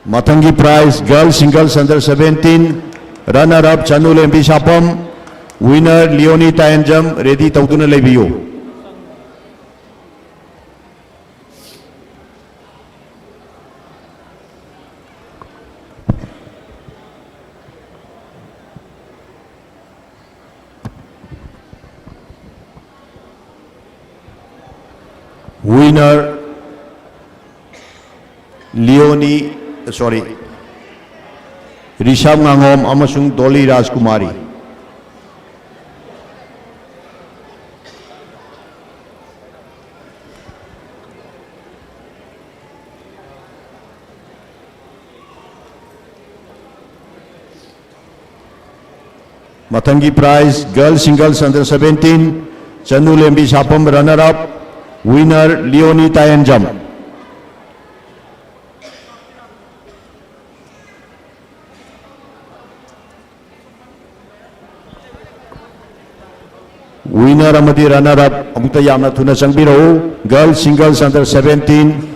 ꯃꯊꯪꯒꯤ prize, girls singles under seventeen, runner up ꯆꯅꯨ ꯂꯦꯝꯕꯤ ꯁꯥꯄꯝ, winner ꯂꯤꯌꯣꯅꯤ ꯇꯥꯌꯦꯟꯖꯝ, ready ꯇꯧꯗꯨꯅ ꯂꯩꯕꯤꯌꯨ꯫ Winner ꯂꯤꯌꯣꯅꯤ, sorry, ꯔꯤꯁꯥꯕ ꯉꯥꯉꯣꯝ ꯑꯃꯁꯨꯡ ꯗꯣꯂꯤ ꯔꯥꯖꯀꯨꯃꯥꯔꯤ꯫ ꯃꯊꯪꯒꯤ prize, girl singles under seventeen, ꯆꯅꯨ ꯂꯦꯝꯕꯤ ꯁꯥꯄꯝ runner up, winner ꯂꯤꯑꯣꯅꯤ ꯇꯥꯌꯦꯟꯖꯝ꯫ Winner ꯑꯃꯗꯤ runner up ꯑꯃꯨꯛꯇ ꯌꯥꯝꯅ ꯊꯨꯅ ꯆꯪꯕꯤꯔꯛꯎ꯫ Girl singles under seventeen,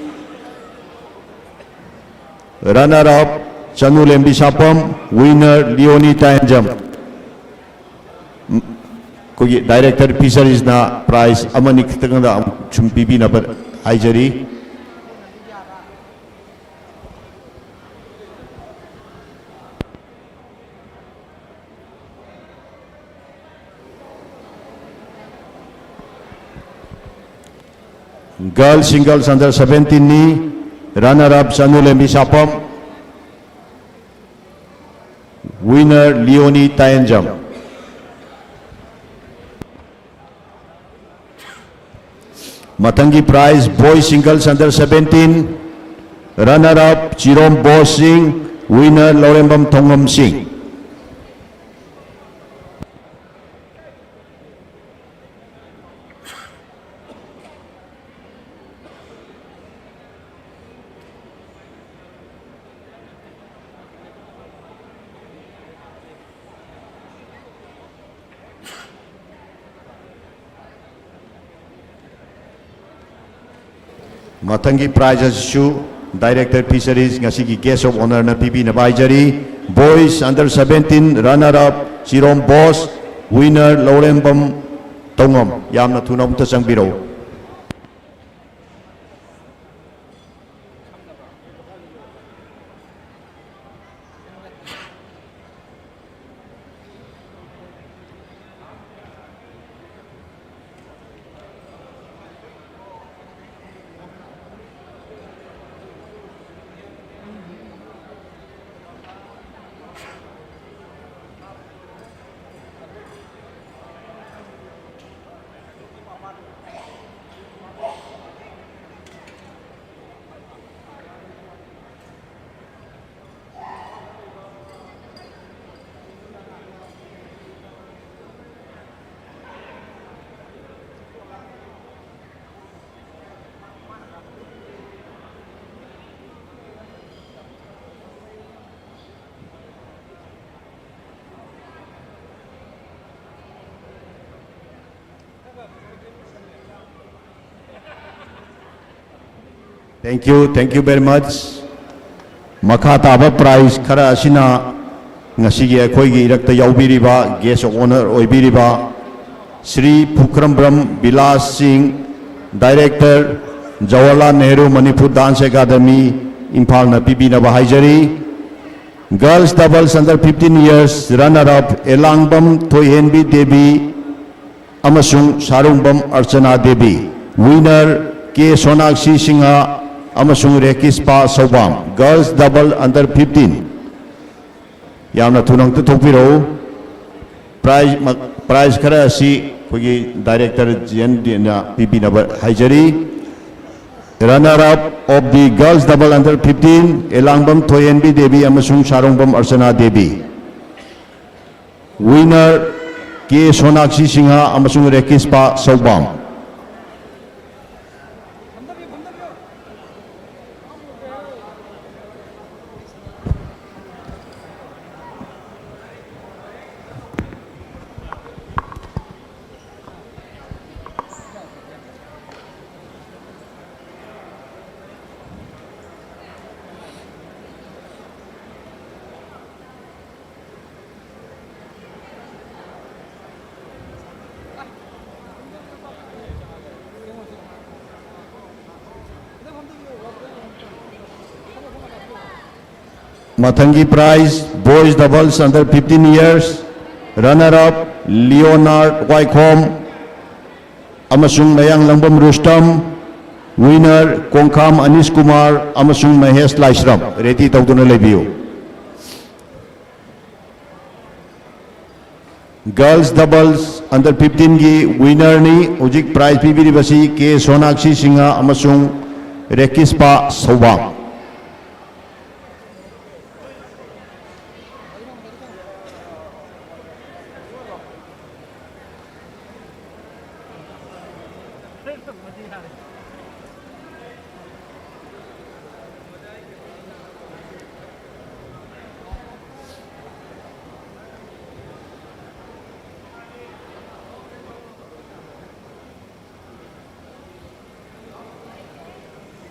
runner up ꯆꯅꯨ ꯂꯦꯝꯕꯤ ꯁꯥꯄꯝ, winner ꯂꯤꯑꯣꯅꯤ ꯇꯥꯌꯦꯟꯖꯝ꯫ ꯎꯝ, ꯑꯩꯈꯣꯏꯒꯤ director fisheries ꯅ prize ꯑꯃꯅꯤ ꯈꯛꯇꯪꯗ ꯑꯃꯨꯛ ꯁꯨꯝ ꯄꯤꯕꯤꯅꯕ ꯍꯥꯏꯖꯔꯤ꯫ Girl singles under seventeen ꯅꯤ, runner up ꯆꯅꯨ ꯂꯦꯝꯕꯤ ꯁꯥꯄꯝ, winner ꯂꯤꯑꯣꯅꯤ ꯇꯥꯌꯦꯟꯖꯝ꯫ ꯃꯊꯪꯒꯤ prize, boys singles under seventeen, runner up ꯆꯤꯔꯣꯝ Bose ꯁꯤꯡ, winner ꯂꯧꯔꯦꯝꯕꯝ ꯊꯣꯡꯉꯝ ꯁꯤꯡ꯫ ꯃꯊꯪꯒꯤ prize ꯑꯁꯤꯁꯨ director fisheries ꯉꯁꯤꯒꯤ guest of honour ꯅ ꯄꯤꯕꯤꯅꯕ ꯍꯥꯏꯖꯔꯤ꯫ Boys under seventeen runner up ꯆꯤꯔꯣꯝ Bose, winner ꯂꯧꯔꯦꯝꯕꯝ ꯇꯧꯉꯝ꯫ ꯌꯥꯝꯅ ꯊꯨꯅ ꯑꯃꯨꯛꯇ ꯆꯪꯕꯤꯔꯛꯎ꯫ Thank you, thank you very much. ꯃꯈꯥ ꯇꯥꯕ prize ꯈꯔ ꯑꯁꯤꯅ ꯉꯁꯤꯒꯤ ꯑꯩꯈꯣꯏꯒꯤ ꯏꯔꯛꯇ ꯌꯥꯎꯕꯤꯔꯤꯕ guest of honour ꯑꯣꯏꯕꯤꯔꯤꯕ Shri Pukhrambam Bilas Singh, Director, Jawaharlal Nehru Manipur Dance Academy, ꯏꯝꯐꯥꯜꯅ ꯄꯤꯕꯤꯅꯕ ꯍꯥꯏꯖꯔꯤ꯫ Girls doubles under fifteen years runner up ꯑꯦꯂꯥꯡꯕꯝ ꯊꯣꯏꯍꯦꯟꯕꯤ ꯗꯦꯕꯤ ꯑꯃꯁꯨꯡ ꯁꯥꯔꯨꯡꯕꯝ ꯑꯔꯆꯅꯥ ꯗꯦꯕꯤ꯫ Winner ꯀꯦ ꯁꯣꯅꯥꯛꯁꯤ ꯁꯤꯡꯍ ꯑꯃꯁꯨꯡ ꯔꯦꯀꯤꯁꯄꯥ ꯁꯧꯕꯥꯝ꯫ Girls double under fifteen꯫ ꯌꯥꯝꯅ ꯊꯨꯅ ꯑꯝꯇ ꯊꯣꯛꯄꯤꯔꯛꯎ꯫ Prize ꯃ-, prize ꯈꯔ ꯑꯁꯤ ꯑꯩꯈꯣꯏꯒꯤ Director ꯖꯤ ꯑꯦꯟ ꯗꯤꯅ ꯄꯤꯕꯤꯅꯕ ꯍꯥꯏꯖꯔꯤ꯫ Runner up of the girls double under fifteen, ꯑꯦꯂꯥꯡꯕꯝ ꯊꯣꯏꯍꯦꯟꯕꯤ ꯗꯦꯕꯤ ꯑꯃꯁꯨꯡ ꯁꯥꯔꯣꯡꯕꯝ ꯑꯔꯆꯅꯥ ꯗꯦꯕꯤ꯫ Winner ꯀꯦ ꯁꯣꯅꯥꯛꯁꯤ ꯁꯤꯡꯍ ꯑꯃꯁꯨꯡ ꯔꯦꯀꯤꯁꯄꯥ ꯁꯧꯕꯥꯝ꯫ ꯃꯊꯪꯒꯤ prize, boys doubles under fifteen years, runner up Leonard ꯋꯥꯏꯈꯣꯝ ꯑꯃꯁꯨꯡ ꯃꯌꯥꯡꯂꯪꯕꯝ ꯔꯨꯁꯇꯝ, winner ꯀꯣꯡꯈꯥꯝ ꯑꯅꯤꯁ ꯀꯨꯃꯥꯔ ꯑꯃꯁꯨꯡ ꯃꯍꯦꯁ ꯂꯥꯏꯁ꯭ꯔꯝ꯫ Ready ꯇꯧꯗꯨꯅ ꯂꯩꯕꯤꯌꯨ꯫ Girls doubles under fifteen ꯒꯤ winner ꯅꯤ꯫ ꯍꯧꯖꯤꯛ prize ꯄꯤꯕꯤꯔꯤꯕꯁꯤ ꯀꯦ ꯁꯣꯅꯥꯛꯁꯤ ꯁꯤꯡꯍ ꯑꯃꯁꯨꯡ ꯔꯦꯀꯤꯁꯄꯥ ꯁꯧꯕꯥꯝ꯫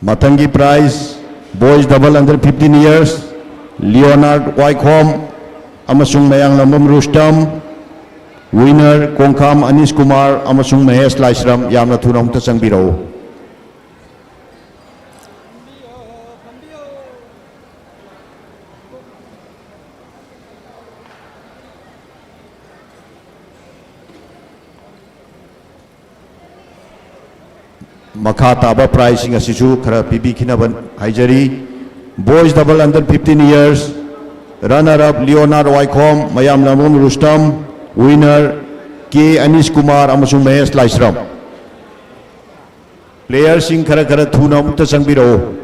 ꯃꯊꯪꯒꯤ prize, boys double under fifteen years, ꯂꯤꯌꯣꯅꯥꯔꯗ ꯋꯥꯏꯈꯣꯝ ꯑꯃꯁꯨꯡ ꯃꯌꯥꯡꯂꯝꯕꯝ ꯔꯨꯁꯇꯝ, winner ꯀꯣꯡꯈꯥꯝ ꯑꯅꯤꯁ ꯀꯨꯃꯥꯔ ꯑꯃꯁꯨꯡ ꯃꯍꯦꯁ ꯂꯥꯏꯁ꯭ꯔꯝ, ꯌꯥꯝꯅ ꯊꯨꯅ ꯑꯃꯨꯛꯇ ꯆꯪꯕꯤꯔꯛꯎ꯫ ꯃꯈꯥ ꯇꯥꯕ prizeꯁꯤꯡ ꯑꯁꯤꯁꯨ ꯈꯔ ꯄꯤꯕꯤꯈꯤꯅꯕ ꯍꯥꯏꯖꯔꯤ꯫ Boys double under fifteen years, runner up ꯂꯤꯌꯣꯅꯥꯔꯗ ꯋꯥꯏꯈꯣꯝ, ꯃꯌꯥꯝꯂꯝꯕꯝ ꯔꯨꯁꯇꯝ, winner ꯀꯦ ꯑꯅꯤꯁ ꯀꯨꯃꯥꯔ ꯑꯃꯁꯨꯡ ꯃꯍꯦꯁ ꯂꯥꯏꯁ꯭ꯔꯝ꯫ Playerꯁꯤꯡ ꯈꯔ ꯈꯔ ꯊꯨꯅ ꯑꯃꯨꯛꯇ ꯆꯪꯕꯤꯔꯛꯎ꯫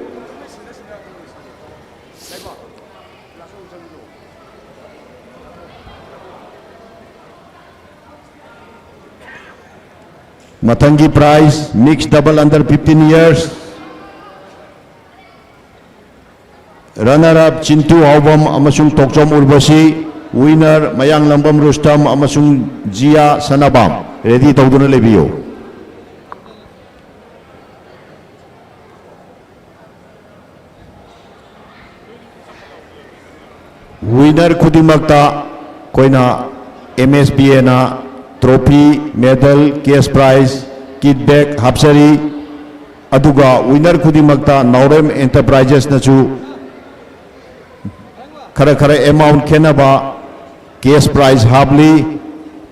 ꯃꯊꯪꯒꯤ prize, mixed double under fifteen years, runner up ꯆꯤꯟꯇꯨ ꯍꯥꯎꯕꯝ ꯑꯃꯁꯨꯡ ꯇꯣꯛꯆꯣꯝ ꯎꯔꯕꯁꯤ, winner ꯃꯌꯥꯡꯂꯝꯕꯝ ꯔꯨꯁꯇꯝ ꯑꯃꯁꯨꯡ ꯖꯤꯌꯥ ꯁꯅꯥꯕꯥꯝ꯫ Ready ꯇꯧꯗꯨꯅ ꯂꯩꯕꯤꯌꯨ꯫ Winner ꯈꯨꯗꯤꯡꯃꯛꯇ ꯑꯩꯈꯣꯏꯅ M S B Aꯅ trophy, medal, cash prize, kit bag ꯍꯥꯞꯆꯔꯤ꯫ ꯑꯗꯨꯒ winner ꯈꯨꯗꯤꯡꯃꯛꯇ ꯅꯥꯎꯔꯦꯝ Enterprisesꯅꯁꯨ ꯈꯔ ꯈꯔ amount ꯈꯦꯠꯅꯕ cash prize happily.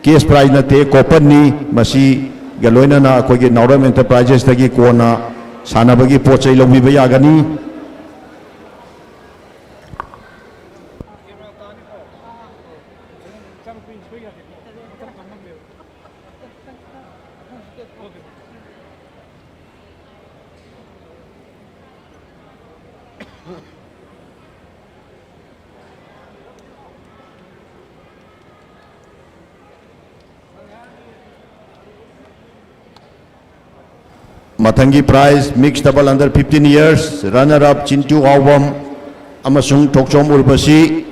Cash prize ꯅꯠꯇꯦ, couponꯅꯤ꯫ ꯃꯁꯤꯒ ꯂꯣꯏꯅꯅ ꯑꯩꯈꯣꯏꯒꯤ ꯅꯥꯎꯔꯦꯝ Enterprisesꯇꯒꯤ ꯀꯣꯟꯅ ꯁꯥꯟꯅꯕꯒꯤ ꯄꯣꯠ ꯆꯩ ꯂꯧꯕꯤꯕ ꯌꯥꯒꯅꯤ꯫ ꯃꯊꯪꯒꯤ prize, mixed double under fifteen years, runner up ꯆꯤꯟꯇꯨ ꯍꯥꯎꯕꯝ ꯑꯃꯁꯨꯡ ꯊꯣꯛꯆꯣꯝ ꯎꯔꯕꯁꯤ,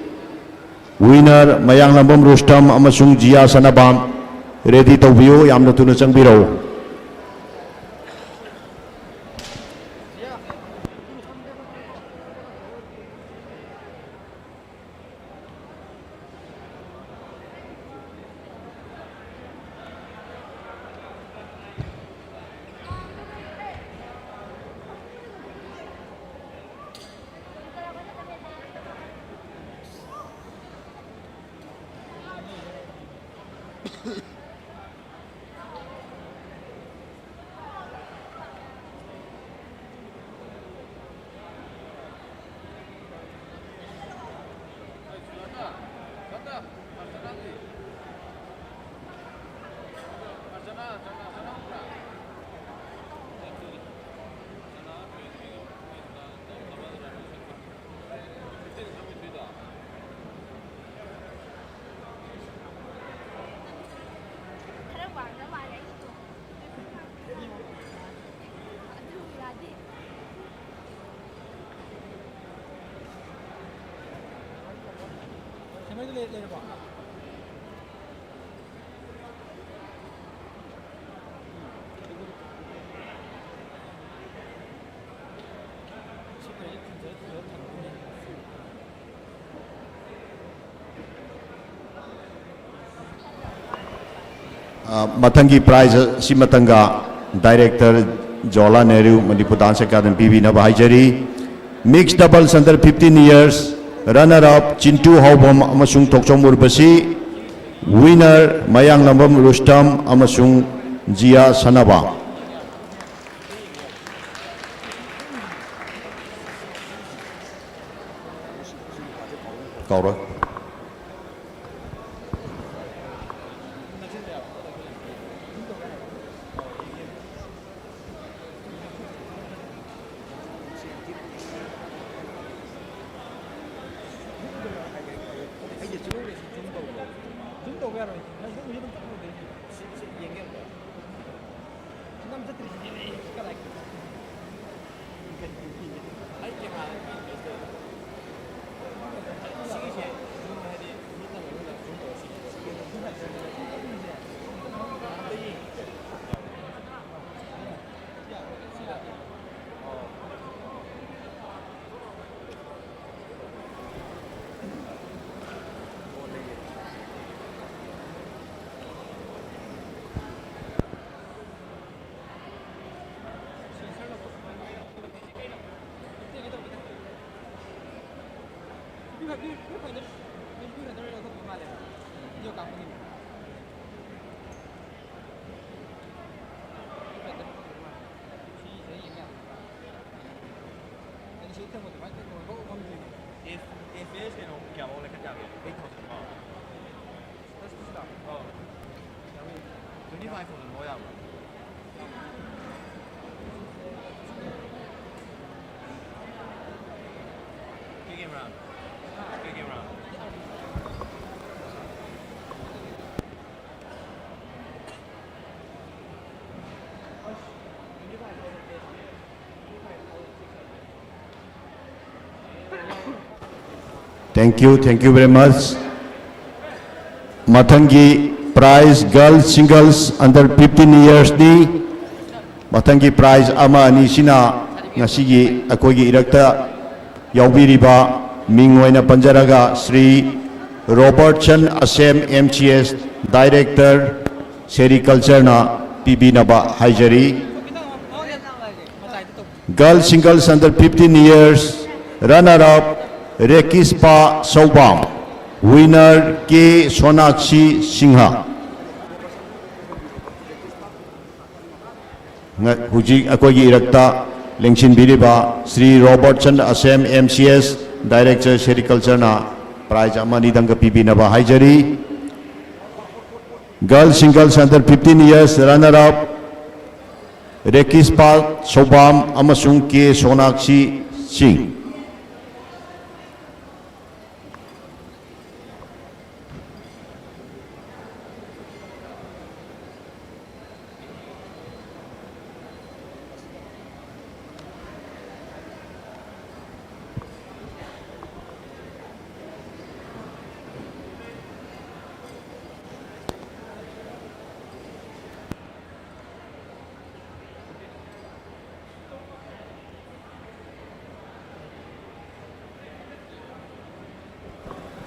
winner ꯃꯌꯥꯡꯂꯝꯕꯝ ꯔꯨꯁꯇꯝ ꯑꯃꯁꯨꯡ ꯖꯤꯌꯥ ꯁꯅꯥꯕꯥꯝ꯫ Ready ꯇꯧꯕꯤꯌꯨ, ꯌꯥꯝꯅ ꯊꯨꯅ ꯆꯪꯕꯤꯔꯛꯎ꯫ ꯈꯔ ꯋꯥꯡꯅ ꯃꯥꯜꯂꯦ ꯑꯩꯒꯤꯗꯣ꯫ ꯑꯗꯨ ꯌꯥꯗꯦ꯫ ꯁꯦꯝꯃꯩꯗꯣ ꯂꯩ-, ꯂꯩꯔꯕꯣ? ꯑ, ꯃꯊꯪꯒꯤ prize ꯑꯁꯤ ꯃꯊꯪꯒ Director Jawaharlal Nehru Manipur Dance Academy ꯄꯤꯕꯤꯅꯕ ꯍꯥꯏꯖꯔꯤ꯫ Mixed doubles under fifteen years, runner up Chintu Haobam ꯑꯃꯁꯨꯡ ꯊꯣꯛꯆꯣꯝ ꯎꯔꯕꯁꯤ, winner ꯃꯌꯥꯡꯂꯝꯕꯝ ꯔꯨꯁꯇꯝ ꯑꯃꯁꯨꯡ ꯖꯤꯌꯥ ꯁꯅꯥꯕ꯫ ꯀꯥꯎꯔꯣꯏ꯫ Thank you, thank you very much. ꯃꯊꯪꯒꯤ prize, girls singles under fifteen yearsꯅꯤ꯫ ꯃꯊꯪꯒꯤ prize ꯑꯃ ꯑꯅꯤꯁꯤꯅ ꯉꯁꯤꯒꯤ ꯑꯩꯈꯣꯏꯒꯤ ꯏꯔꯛꯇ ꯌꯥꯎꯕꯤꯔꯤꯕ ꯃꯤꯡ ꯑꯣꯏꯅ ꯄꯟꯖꯔꯒ Shri ꯔꯣꯕꯔꯠꯁꯟ ꯑꯁꯦꯝ, M C S, director, sericultureꯅ ꯄꯤꯕꯤꯅꯕ ꯍꯥꯏꯖꯔꯤ꯫ Girls singles under fifteen years, runner up ꯔꯦꯀꯤꯁꯄꯥ ꯁꯧꯕꯥꯝ, winner ꯀꯦ ꯁꯣꯅꯥꯛꯁꯤ ꯁꯤꯡꯍ꯫ ꯉ-, ꯍꯧꯖꯤꯛ ꯑꯩꯈꯣꯏꯒꯤ ꯏꯔꯛꯇ ꯂꯦꯡꯁꯤꯟꯕꯤꯔꯤꯕ Shri ꯔꯣꯕꯔꯠꯁꯟ ꯑꯁꯦꯝ, M C S, director, sericultureꯅ prize ꯑꯃ ꯑꯅꯤꯗꯪꯒ ꯄꯤꯕꯤꯅꯕ ꯍꯥꯏꯖꯔꯤ꯫ Girls singles under fifteen years, runner up ꯔꯦꯀꯤꯁꯄꯥ ꯁꯧꯕꯥꯝ ꯑꯃꯁꯨꯡ ꯀꯦ ꯁꯣꯅꯥꯛꯁꯤ ꯁꯤꯡ꯫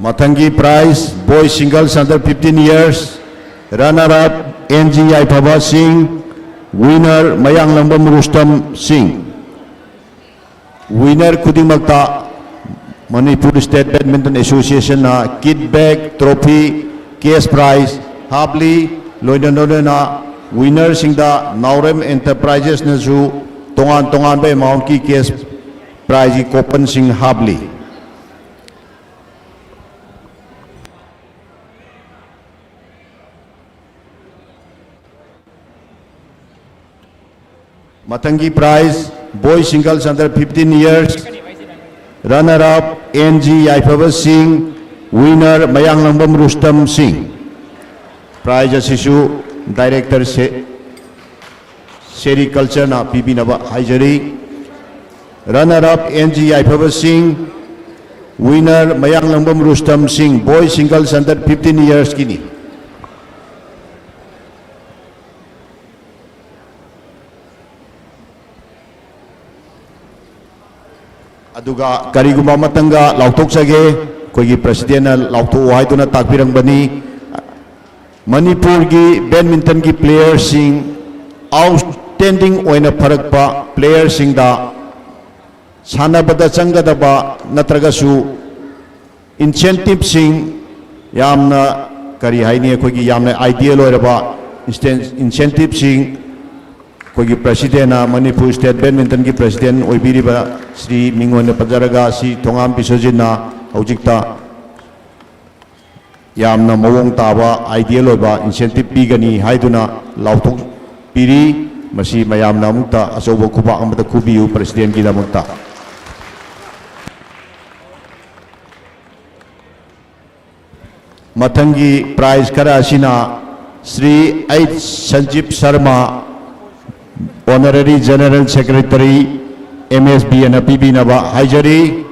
ꯃꯊꯪꯒꯤ prize, boys singles under fifteen years, runner up N G ꯌꯥꯏꯐꯕ ꯁꯤꯡ, winner ꯃꯌꯥꯡꯂꯝꯕꯝ ꯔꯨꯁꯇꯝ ꯁꯤꯡ꯫ Winner ꯈꯨꯗꯤꯡꯃꯛꯇ Manipur State Badminton Associationꯅ kit bag, trophy, cash prize happily. ꯂꯣꯏꯅ ꯂꯣꯏꯅꯅ winnerꯁꯤꯡꯗ ꯅꯥꯎꯔꯦꯝ Enterprisesꯅꯁꯨ ꯇꯣꯉꯥꯟ ꯇꯣꯉꯥꯟꯕ amountꯀꯤ cash prizeꯀꯤ couponꯁꯤꯡ ꯍꯥꯞꯂꯤ꯫ ꯃꯊꯪꯒꯤ prize, boys singles under fifteen years, runner up N G ꯌꯥꯏꯐꯕ ꯁꯤꯡ, winner ꯃꯌꯥꯡꯂꯪꯕꯝ ꯔꯨꯁꯇꯝ ꯁꯤꯡ꯫ Prize ꯑꯁꯤꯁꯨ director ꯁꯦ-, ꯁꯦꯔꯤꯀꯜꯆꯔꯅ ꯄꯤꯕꯤꯅꯕ ꯍꯥꯏꯖꯔꯤ꯫ Runner up N G ꯌꯥꯏꯐꯕ ꯁꯤꯡ, winner ꯃꯌꯥꯡꯂꯪꯕꯝ ꯔꯨꯁꯇꯝ ꯁꯤꯡ, boys singles under fifteen yearsꯀꯤꯅꯤ꯫ ꯑꯗꯨꯒ ꯀꯔꯤꯒꯨꯝꯕ ꯑꯃꯇꯪꯒ ꯂꯥꯎꯊꯣꯛꯆꯒꯦ, ꯑꯩꯈꯣꯏꯒꯤ presidentꯅ ꯂꯥꯎꯊꯣꯛꯑꯣ ꯍꯥꯏꯗꯨꯅ ꯇꯥꯛꯄꯤꯔꯝꯕꯅꯤ꯫ ꯃꯅꯤꯄꯨꯔꯒꯤ badmintonꯒꯤ playerꯁꯤꯡ outstanding ꯑꯣꯏꯅ ꯐꯔꯛꯄ playerꯁꯤꯡꯗ ꯁꯥꯟꯅꯕꯗ ꯆꯪꯒꯗꯕ ꯅꯠꯇ꯭ꯔꯒꯁꯨ incentiveꯁꯤꯡ, ꯌꯥꯝꯅ, ꯀꯔꯤ ꯍꯥꯏꯅꯤ, ꯑꯩꯈꯣꯏꯒꯤ ꯌꯥꯝꯅ ideal ꯑꯣꯏꯔꯕ insten-, incentiveꯁꯤꯡ ꯑꯩꯈꯣꯏꯒꯤ presidentꯅ, ꯃꯅꯤꯄꯨꯔ state badmintonꯒꯤ president ꯑꯣꯏꯕꯤꯔꯤꯕ ꯁ꯭ꯔꯤ ꯃꯤꯡ ꯑꯣꯏꯅ ꯄꯟꯖꯔꯒ ꯁ꯭ꯔꯤ ꯊꯣꯉꯥꯝ ꯕꯤꯁ꯭ꯋꯖꯤꯠꯅ ꯍꯧꯖꯤꯛꯇ ꯌꯥꯝꯅ ꯃꯑꯣꯡ ꯇꯥꯕ, ideal ꯑꯣꯏꯕ incentive ꯄꯤꯒꯅꯤ ꯍꯥꯏꯗꯨꯅ ꯂꯥꯎꯊꯣꯛꯄꯤꯔꯤ꯫ ꯃꯁꯤ ꯃꯌꯥꯝꯅ ꯑꯃꯨꯛꯇ ꯑꯆꯧꯕ ꯈꯨꯕꯥꯛ ꯑꯃꯗ ꯈꯨꯕꯤꯌꯨ presidentꯀꯤꯗꯃꯛꯇ꯫ ꯃꯊꯪꯒꯤ prize ꯈꯔ ꯑꯁꯤꯅ Shri H Sanjeep Sharma, Honorary General Secretary, M S B ꯑꯅ ꯄꯤꯕꯤꯅꯕ ꯍꯥꯏꯖꯔꯤ꯫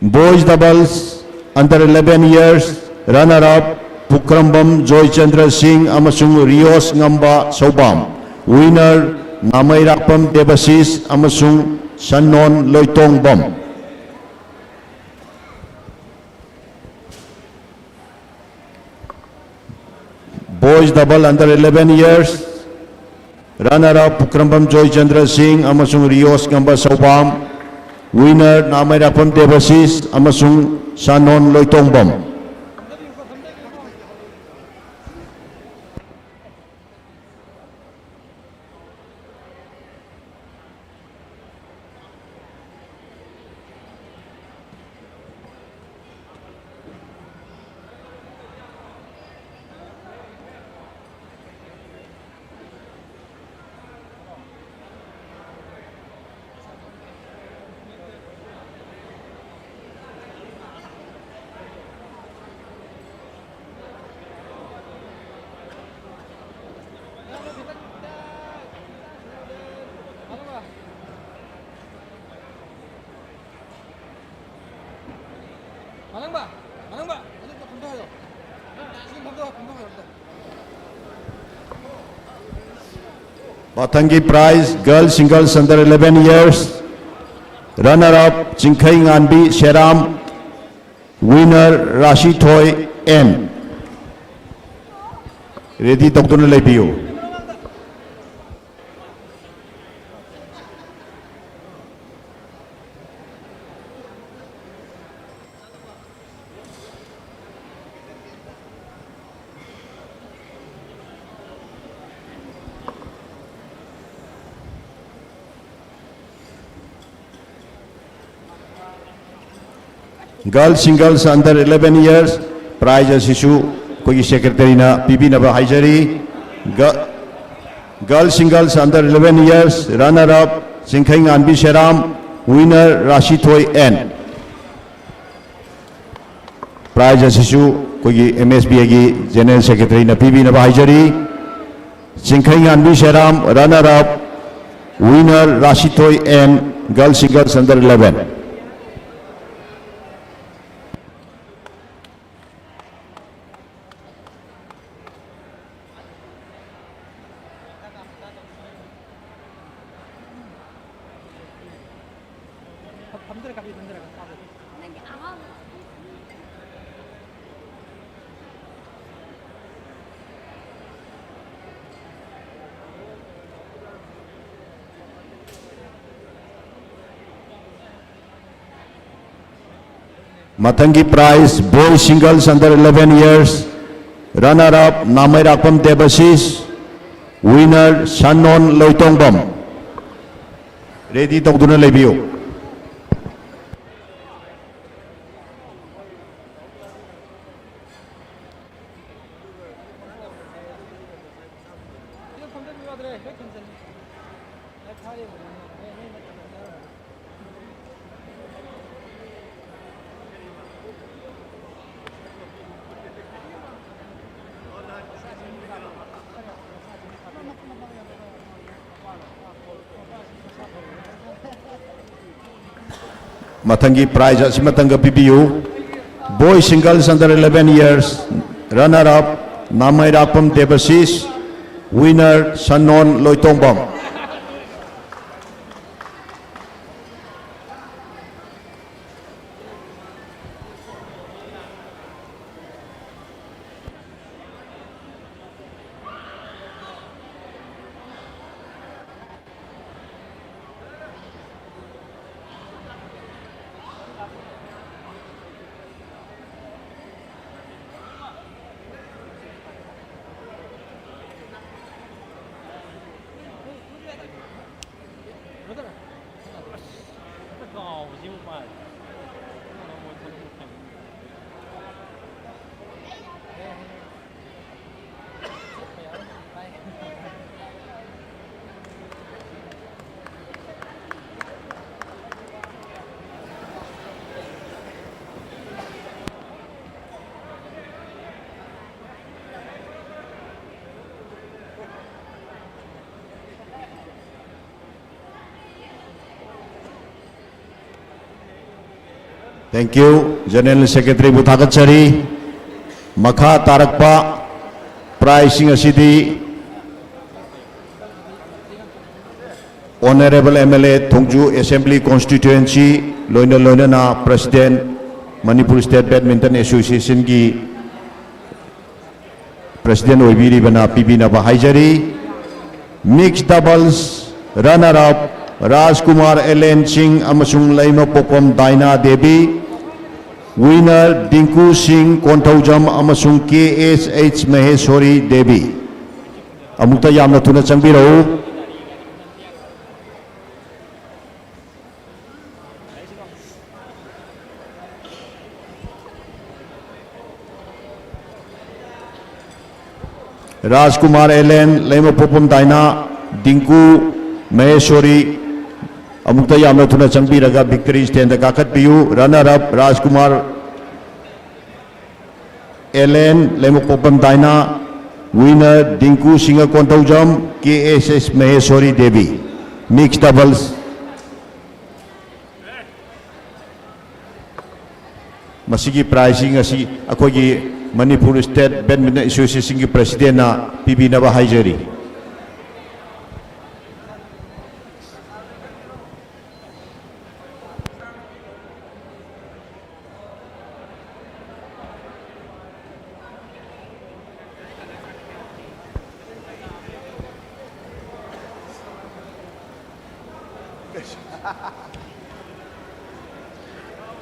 Boys doubles under eleven years runner up ꯄꯨꯈ꯭ꯔꯝꯕꯝ ꯖꯣꯏꯆꯟꯗ꯭ꯔ ꯁꯤꯡ ꯑꯃꯁꯨꯡ ꯔꯤꯌꯣꯁ ꯉꯝꯕ ꯁꯧꯕꯥꯝ, winner ꯅꯥꯃꯩꯔꯥꯛꯄꯝ ꯗꯦꯕꯁꯤꯁ ꯑꯃꯁꯨꯡ ꯁꯟꯅꯣꯟ ꯂꯣꯏꯇꯣꯡꯕꯝ꯫ Boys double under eleven years runner up ꯄꯨꯈ꯭ꯔꯝꯕꯝ ꯖꯣꯏꯆꯟꯗ꯭ꯔ ꯁꯤꯡ ꯑꯃꯁꯨꯡ ꯔꯤꯌꯣꯁ ꯉꯝꯕ ꯁꯧꯕꯥꯝ, winner ꯅꯥꯃꯩꯔꯥꯛꯄꯝ ꯗꯦꯕꯁꯤꯁ ꯑꯃꯁꯨꯡ ꯁꯥꯅꯣꯟ ꯂꯣꯏꯇꯣꯡꯕꯝ꯫ ꯃꯊꯪꯒꯤ prize, girl singles under eleven years, runner up Chingkheinganbi Seram, winner Rasithoi N. Ready ꯇꯧꯗꯨꯅ ꯂꯩꯕꯤꯌꯨ꯫ Girl singles under eleven years prize ꯑꯁꯤꯁꯨ ꯑꯩꯈꯣꯏꯒꯤ secretaryꯅ ꯄꯤꯕꯤꯅꯕ ꯍꯥꯏꯖꯔꯤ꯫ Girl singles under eleven years runner up Chingkheinganbi Seram, winner Rasithoi N. Prize ꯑꯁꯤꯁꯨ ꯑꯩꯈꯣꯏꯒꯤ M S B Aꯒꯤ general secretaryꯅ ꯄꯤꯕꯤꯅꯕ ꯍꯥꯏꯖꯔꯤ꯫ Chingkheinganbi Seram, runner up, winner Rasithoi N, girl singles under eleven꯫ ꯃꯊꯪꯒꯤ prize, boys singles under eleven years, runner up ꯅꯥꯃꯩꯔꯥꯛꯄꯝ ꯗꯦꯕꯁꯤꯁ, winner ꯁꯟꯅꯣꯟ ꯂꯣꯏꯇꯣꯡꯕꯝ꯫ Ready ꯇꯧꯗꯨꯅ ꯂꯩꯕꯤꯌꯨ꯫ ꯃꯊꯪꯒꯤ prize ꯑꯁꯤꯃꯇꯪꯒ ꯄꯤꯕꯤꯌꯨ꯫ Boys singles under eleven years, runner up ꯅꯥꯃꯩꯔꯥꯛꯄꯝ ꯗꯦꯕꯁꯤꯁ, Winner, ꯁꯟꯅꯣꯟ Loitongbam. Thank you, General Secretary-ꯕꯨ ꯊꯥꯒꯠꯆꯔꯤ꯫ ꯃꯈꯥ ꯇꯥꯔꯛꯄ prize-ꯁꯤꯡ ꯑꯁꯤꯗꯤ Honourable M L A, Thongju Assembly Constituency, ꯂꯣꯏꯅ ꯂꯣꯏꯅꯅ President, Manipur State Badminton Association-ꯒꯤ President ꯑꯣꯏꯕꯤꯔꯤꯕꯅ ꯄꯤꯕꯤꯅꯕ ꯍꯥꯏꯖꯔꯤ꯫ Mixed Doubles runner-up, ꯔꯥꯖꯀꯨꯃꯥꯔ ꯑꯦꯂꯦꯟ ꯁꯤꯡ ꯑꯃꯁꯨꯡ ꯂꯩꯃꯄꯣꯛꯄꯝ ꯗꯥꯏꯅꯥ ꯗꯦꯕꯤ꯫ Winner, ꯗꯤꯡꯀꯨ ꯁꯤꯡ ꯀꯣꯟꯊꯧꯖꯝ ꯑꯃꯁꯨꯡ K S H Maheshwari Devi. ꯑꯃꯨꯛꯇ ꯌꯥꯝꯅ ꯊꯨꯅ ꯆꯪꯕꯤꯔꯛꯎ꯫ ꯔꯥꯖꯀꯨꯃꯥꯔ ꯑꯦꯂꯦꯟ, ꯂꯩꯃꯄꯣꯛꯄꯝ ꯗꯥꯏꯅꯥ, ꯗꯤꯡꯀꯨ ꯃꯍꯦꯁꯣꯔꯤ, ꯑꯃꯨꯛꯇ ꯌꯥꯝꯅ ꯊꯨꯅ ꯆꯪꯕꯤꯔꯒ victory stand-ꯗ ꯀꯥꯈꯠꯄꯤꯌꯨ꯫ Runner-up, ꯔꯥꯖꯀꯨꯃꯥꯔ ꯑꯦꯂꯦꯟ, ꯂꯩꯃꯄꯣꯛꯄꯝ ꯗꯥꯏꯅꯥ꯫ Winner, ꯗꯤꯡꯀꯨ ꯁꯤꯡꯍ ꯀꯣꯟꯊꯧꯖꯝ, ꯀꯦ ꯑꯦꯁ ꯑꯦꯁ ꯃꯍꯦꯁꯣꯔꯤ ꯗꯦꯕꯤ꯫ Mixed Doubles꯫ ꯃꯁꯤꯒꯤ prize-ꯁꯤꯡ ꯑꯁꯤ ꯑꯩꯈꯣꯏꯒꯤ ꯃꯅꯤꯄꯨꯔ ꯁ꯭ꯇꯦꯠ ꯕꯦꯗꯃꯤꯟꯇꯟ ꯑꯦꯁꯣꯁꯤꯌꯦꯁꯟꯒꯤ ꯄ꯭ꯔꯁꯤꯗꯦꯟꯅ ꯄꯤꯕꯤꯅꯕ ꯍꯥꯏꯖꯔꯤ꯫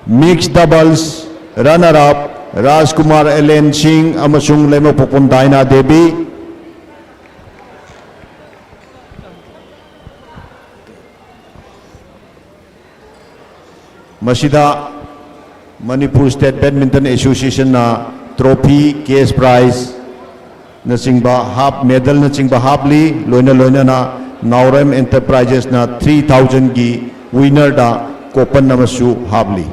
Mixed doubles runner up ꯔꯥꯖꯀꯨꯃꯥꯔ ꯑꯦꯂꯦꯟ ꯁꯤꯡ ꯑꯃꯁꯨꯡ ꯂꯩꯃꯄꯣꯛꯄꯝ ꯗꯥꯏꯅꯥ ꯗꯦꯕꯤ꯫ ꯃꯁꯤꯗ ꯃꯅꯤꯄꯨꯔ ꯁ꯭ꯇꯦꯠ ꯕꯦꯗꯃꯤꯟꯇꯟ ꯑꯦꯁꯣꯁꯤꯌꯦꯁꯟꯅ ꯇ꯭ꯔꯣꯐꯤ, ꯀꯦꯁ ꯄ꯭ꯔꯥꯏꯖꯅꯆꯤꯡꯕ, ꯍꯥꯞ ꯃꯦꯗꯜꯅꯆꯤꯡꯕ ꯍꯥꯞꯂꯤ꯫ ꯂꯣꯏꯅ ꯂꯣꯏꯅꯅ ꯅꯥꯎꯔꯦꯝ ꯑꯦꯟꯇꯔꯄ꯭ꯔꯥꯏꯖꯦꯁꯅ ꯊ꯭ꯔꯤ ꯊꯥꯎꯖꯟꯒꯤ ꯋꯤꯅꯔꯗ ꯀꯣꯄꯟ ꯑꯃꯁꯨ ꯍꯥꯞꯂꯤ꯫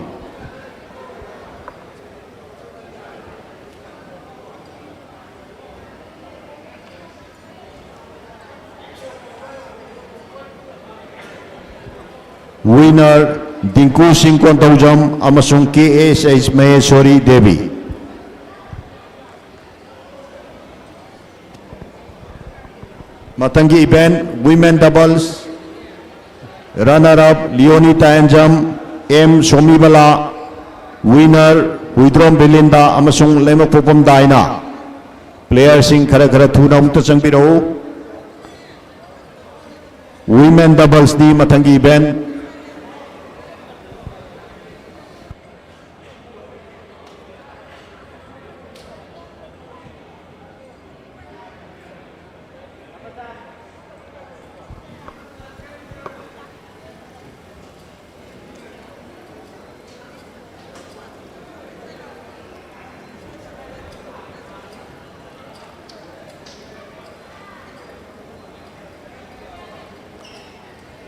ꯋꯤꯅꯔ ꯗꯤꯡꯀꯨ ꯁꯤꯡ ꯀꯣꯟꯊꯧꯖꯝ ꯑꯃꯁꯨꯡ K S H Maheshwari Devi. ꯃꯊꯪꯒꯤ event, women doubles, runner up Leoni Tayenjam, M Somibala, winner Huidrom Bilinda ꯑꯃꯁꯨꯡ ꯂꯩꯃꯄꯣꯛꯄꯝ ꯗꯥꯏꯅꯥ꯫ ꯄ꯭ꯂꯦꯌꯔꯁꯤꯡ ꯈꯔ ꯈꯔ ꯊꯨꯅ ꯑꯃꯨꯛꯇ ꯆꯪꯕꯤꯔꯛꯎ꯫ ꯋꯤꯃꯦꯟ ꯗꯕꯜꯁꯅꯤ ꯃꯊꯪꯒꯤ ꯏꯚꯦꯟꯠ꯫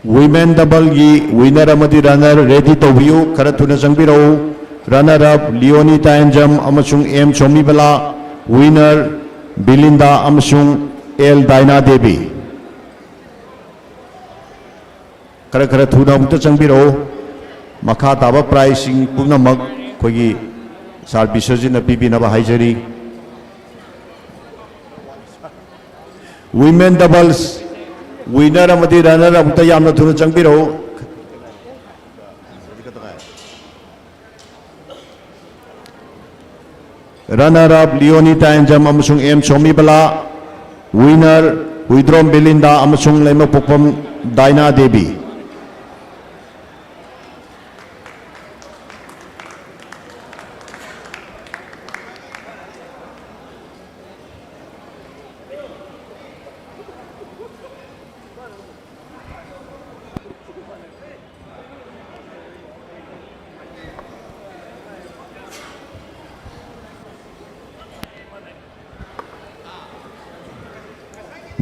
ꯋꯤꯃꯦꯟ ꯗꯕꯜꯒꯤ ꯋꯤꯅꯔ ꯑꯃꯗꯤ ꯔꯟꯅꯔ ꯔꯦꯗꯤ ꯇꯧꯕꯤꯌꯨ, ꯈꯔ ꯊꯨꯅ ꯆꯪꯕꯤꯔꯛꯎ꯫ ꯔꯟꯅꯔ ꯑꯞ ꯂꯤꯑꯣꯅꯤ ꯇꯥꯌꯦꯟꯖꯝ ꯑꯃꯁꯨꯡ ꯑꯦꯝ ꯁꯣꯃꯤꯕꯂꯥ, ꯋꯤꯅꯔ ꯕꯤꯂꯤꯟꯗꯥ ꯑꯃꯁꯨꯡ ꯑꯦꯜ ꯗꯥꯏꯅꯥ ꯗꯦꯕꯤ꯫ ꯈꯔ ꯈꯔ ꯊꯨꯅ ꯑꯃꯨꯛꯇ ꯆꯪꯕꯤꯔꯛꯎ꯫ ꯃꯈꯥ ꯇꯥꯕ ꯄ꯭ꯔꯥꯏꯖꯁꯤꯡ ꯄꯨꯝꯅꯃꯛ ꯑꯩꯈꯣꯏꯒꯤ ꯁꯥꯔ ꯕꯤꯁ꯭ꯋꯖꯤꯠꯅ ꯄꯤꯕꯤꯅꯕ ꯍꯥꯏꯖꯔꯤ꯫ Women doubles winner ꯑꯃꯗꯤ runner up ꯑꯝꯇ ꯌꯥꯝꯅ ꯊꯨꯅ ꯆꯪꯕꯤꯔꯛꯎ꯫ Runner up ꯂꯤꯑꯣꯅꯤ ꯇꯥꯌꯦꯟꯖꯝ ꯑꯃꯁꯨꯡ ꯑꯦꯝ ꯁꯣꯃꯤꯕꯂꯥ꯫ Winner ꯍꯨꯏꯗ꯭ꯔꯣꯝ ꯕꯦꯂꯤꯟꯗꯥ ꯑꯃꯁꯨꯡ ꯂꯩꯃꯄꯣꯛꯄꯝ ꯗꯥꯏꯅꯥ ꯗꯦꯕꯤ꯫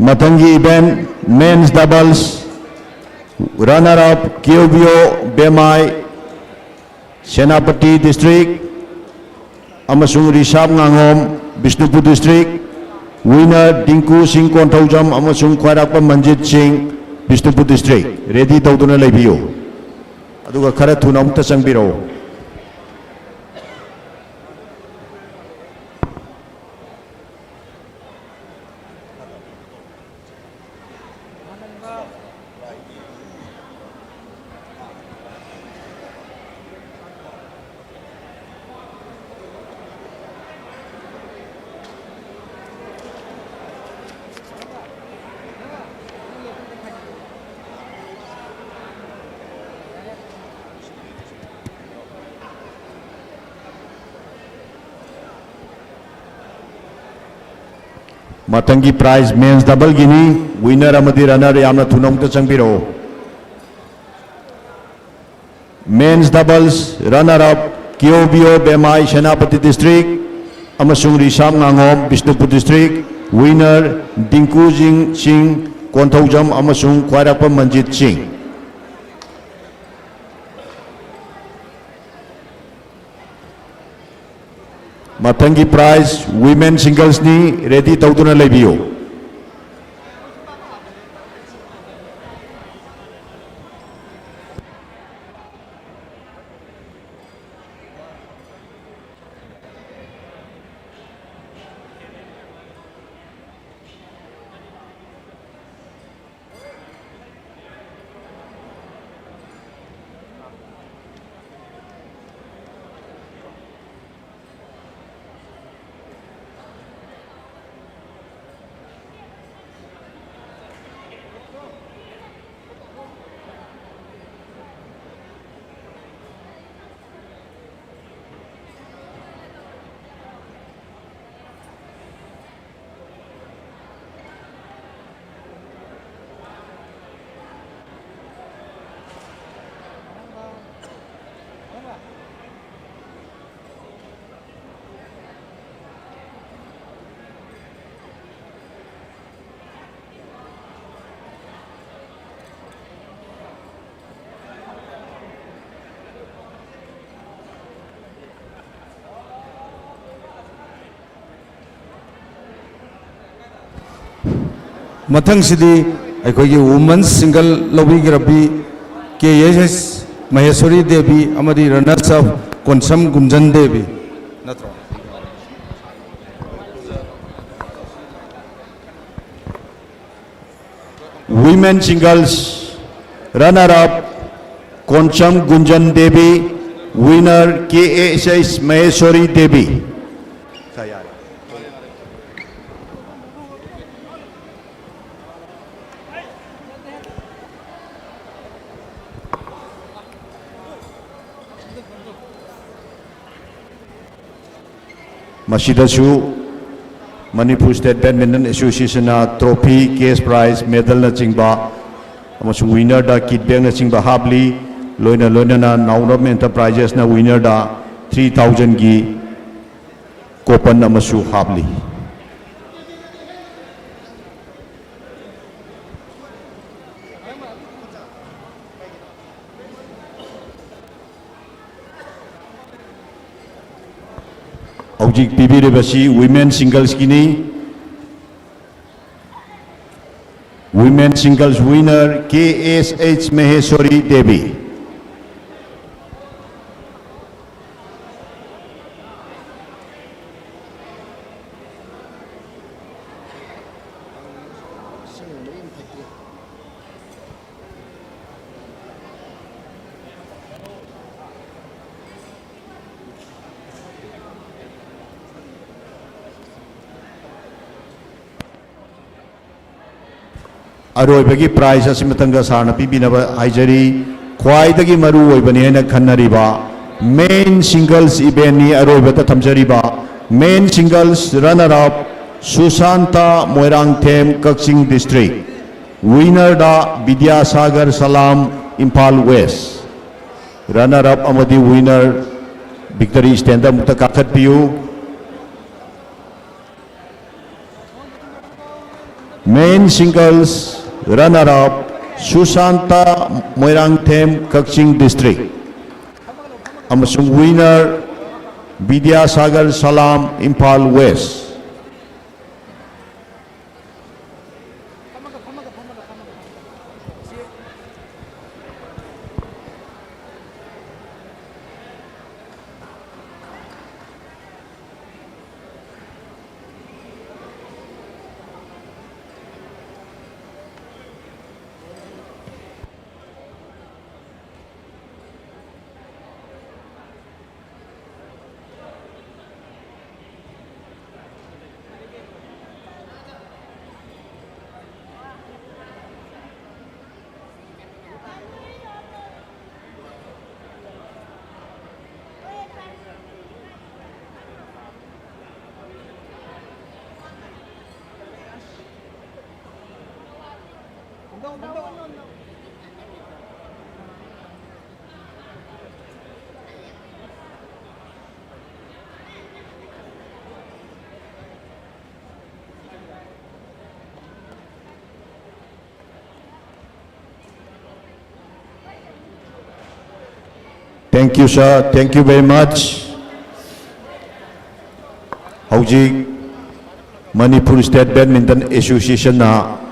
ꯃꯊꯪꯒꯤ event, men's doubles, runner up ꯀ꯭ꯌꯨꯕꯤꯑꯣ ꯕꯦꯃꯥꯏ, Senapati district, ꯑꯃꯁꯨꯡ ꯔꯤꯁꯥꯞ ꯉꯥꯉꯣꯝ, ꯕꯤꯁꯅꯨꯄꯨꯔ district, winner ꯗꯤꯡꯀꯨ ꯁꯤꯡ ꯀꯣꯟꯊꯧꯖꯝ ꯑꯃꯁꯨꯡ ꯈ꯭ꯋꯥꯏꯔꯥꯛꯄꯝ ꯃꯟꯖꯤꯠ ꯁꯤꯡ, ꯕꯤꯁꯅꯨꯄꯨꯔ district꯫ Ready ꯇꯧꯗꯨꯅ ꯂꯩꯕꯤꯌꯨ, ꯑꯗꯨꯒ ꯈꯔ ꯊꯨꯅ ꯑꯃꯨꯛꯇ ꯆꯪꯕꯤꯔꯛꯎ꯫ ꯃꯊꯪꯒꯤ prize men's double Guinea. Winner ꯑꯃꯗꯤ runner ꯌꯥꯝꯅ ꯊꯨꯅ ꯑꯃꯨꯛꯇ ꯆꯪꯕꯤꯔꯛꯑꯣ꯫ Men's doubles runner up ꯀ꯭ꯌꯣꯕꯤꯑꯣ ꯕꯦꯃꯥꯏ, Senapati district, ꯑꯃꯁꯨꯡ ꯔꯤꯁꯥꯞ ꯉꯥꯉꯣꯝ, ꯕꯤꯁꯅꯨꯄꯨꯔ district, winner ꯗꯤꯡꯀꯨꯖꯤꯡ ꯁꯤꯡ, ꯀꯣꯟꯊꯧꯖꯝ ꯑꯃꯁꯨꯡ ꯈ꯭ꯋꯥꯏꯔꯥꯛꯄꯝ ꯃꯟꯖꯤꯠ ꯁꯤꯡ꯫ ꯃꯊꯪꯒꯤ prize women singles ꯅꯤ, ready ꯇꯧꯗꯨꯅ ꯂꯩꯕꯤꯌꯨ꯫ ꯃꯊꯪꯁꯤꯗꯤ ꯑꯩꯈꯣꯏꯒꯤ women's single ꯂꯧꯕꯤꯈ꯭ꯔꯕꯤ ꯀꯦ ꯑꯦꯁ ꯑꯦꯁ ꯃꯍꯦꯁꯣꯔꯤ ꯗꯦꯕꯤ ꯑꯃꯗꯤ runners up ꯀꯣꯟꯁꯝ ꯒꯨꯟꯖꯟ ꯗꯦꯕꯤ ꯅꯠꯇ꯭ꯔꯣ? Women singles runner up Koncham Gunjan Devi, winner K S S Maheshwari Devi. ꯃꯁꯤꯗꯁꯨ ꯃꯅꯤꯄꯨꯔ ꯁ꯭ꯇꯦꯠ ꯕꯦꯗꯃꯤꯟꯇꯟ ꯑꯦꯁꯣꯁꯤꯌꯦꯁꯟꯅ ꯇ꯭ꯔꯣꯐꯤ, ꯀꯦꯁ ꯄ꯭ꯔꯥꯏꯖ, ꯃꯦꯗꯜꯅꯆꯤꯡꯕ ꯑꯃꯁꯨꯡ ꯋꯤꯅꯔꯗ ꯀꯤꯠ ꯕꯦꯒꯅꯆꯤꯡꯕ ꯍꯥꯞꯂꯤ꯫ ꯂꯣꯏꯅ ꯂꯣꯏꯅꯅ ꯅꯥꯎꯔꯝ ꯑꯦꯟꯇꯔꯄ꯭ꯔꯥꯏꯖꯦꯁꯅ ꯋꯤꯅꯔꯗ ꯊ꯭ꯔꯤ ꯊꯥꯎꯖꯟꯒꯤ ꯀꯣꯄꯟ ꯑꯃꯁꯨ ꯍꯥꯞꯂꯤ꯫ ꯍꯧꯖꯤꯛ ꯄꯤꯕꯤꯔꯤꯕꯁꯤ ꯋꯤꯃꯦꯟ ꯁꯤꯡꯒꯜꯁꯀꯤꯅꯤ꯫ Women singles winner K S H Maheshwari Devi. ꯑꯔꯣꯏꯕꯒꯤ ꯄ꯭ꯔꯥꯏꯖ ꯑꯁꯤ ꯃꯊꯪꯗ ꯁꯥꯔꯅ ꯄꯤꯕꯤꯅꯕ ꯍꯥꯏꯖꯔꯤ꯫ ꯈ꯭ꯋꯥꯏꯗꯒꯤ ꯃꯔꯨ ꯑꯣꯏꯕꯅꯤ ꯍꯥꯏꯅ ꯈꯟꯅꯔꯤꯕ ꯃꯦꯟ ꯁꯤꯡꯒꯜꯁ ꯏꯚꯦꯟꯅꯤ ꯑꯔꯣꯏꯕꯗ ꯊꯝꯖꯔꯤꯕ꯫ Men singles runner up Sushant, Moirangthem, Kakching district. ꯋꯤꯅꯔꯗ Bidyasagar Salam, Imphal west. Runner up ꯑꯃꯗꯤ ꯋꯤꯅꯔ ꯚꯤꯛꯇꯔꯤ ꯁ꯭ꯇꯦꯟꯗ ꯑꯃꯨꯛꯇ ꯀꯥꯈꯠꯄꯤꯌꯨ꯫ Men singles runner up Sushant, Moirangthem, Kakching district, ꯑꯃꯁꯨꯡ winner Bidyasagar Salam, Imphal west. Thank you, sir. Thank you very much. ꯍꯧꯖꯤꯛ ꯃꯅꯤꯄꯨꯔ ꯁ꯭ꯇꯦꯠ ꯕꯦꯗꯃꯤꯟꯇꯟ ꯑꯦꯁꯣꯁꯤꯌꯦꯁꯟꯅ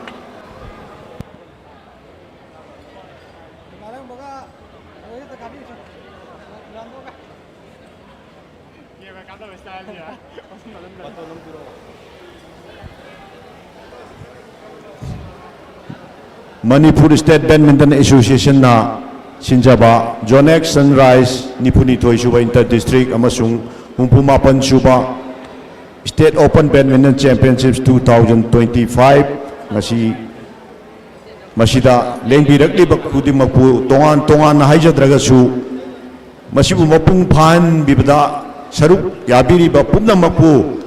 ꯃꯅꯤꯄꯨꯔ ꯁ꯭ꯇꯦꯠ ꯕꯦꯗꯃꯤꯟꯇꯟ ꯑꯦꯁꯣꯁꯤꯌꯦꯁꯟꯅ ꯁꯤꯟꯖꯕ ꯖꯣꯅꯦꯛ ꯁꯟꯔꯥꯏꯖ ꯅꯤꯐꯨꯅꯤꯊꯣꯏ ꯁꯨꯕ ꯏꯟꯇꯔ ꯗꯤꯁꯇ꯭ꯔꯤꯛ ꯑꯃꯁꯨꯡ ꯍꯨꯝꯐꯨ ꯃꯥꯄꯟ ꯁꯨꯕ state open badminton championship two thousand twenty five ꯉꯁꯤ ꯃꯁꯤꯗ ꯂꯦꯡꯕꯤꯔꯛꯂꯤꯕ ꯈꯨꯗꯤꯡꯃꯛꯄꯨ ꯇꯣꯉꯥꯟ ꯇꯣꯉꯥꯟꯅ ꯍꯥꯏꯖꯗ꯭ꯔꯒꯁꯨ ꯃꯁꯤꯕꯨ ꯃꯄꯨꯡ ꯐꯥꯍꯟꯕꯤꯕꯗ ꯁꯔꯨꯛ ꯌꯥꯕꯤꯔꯤꯕ ꯄꯨꯝꯅꯃꯛꯄꯨ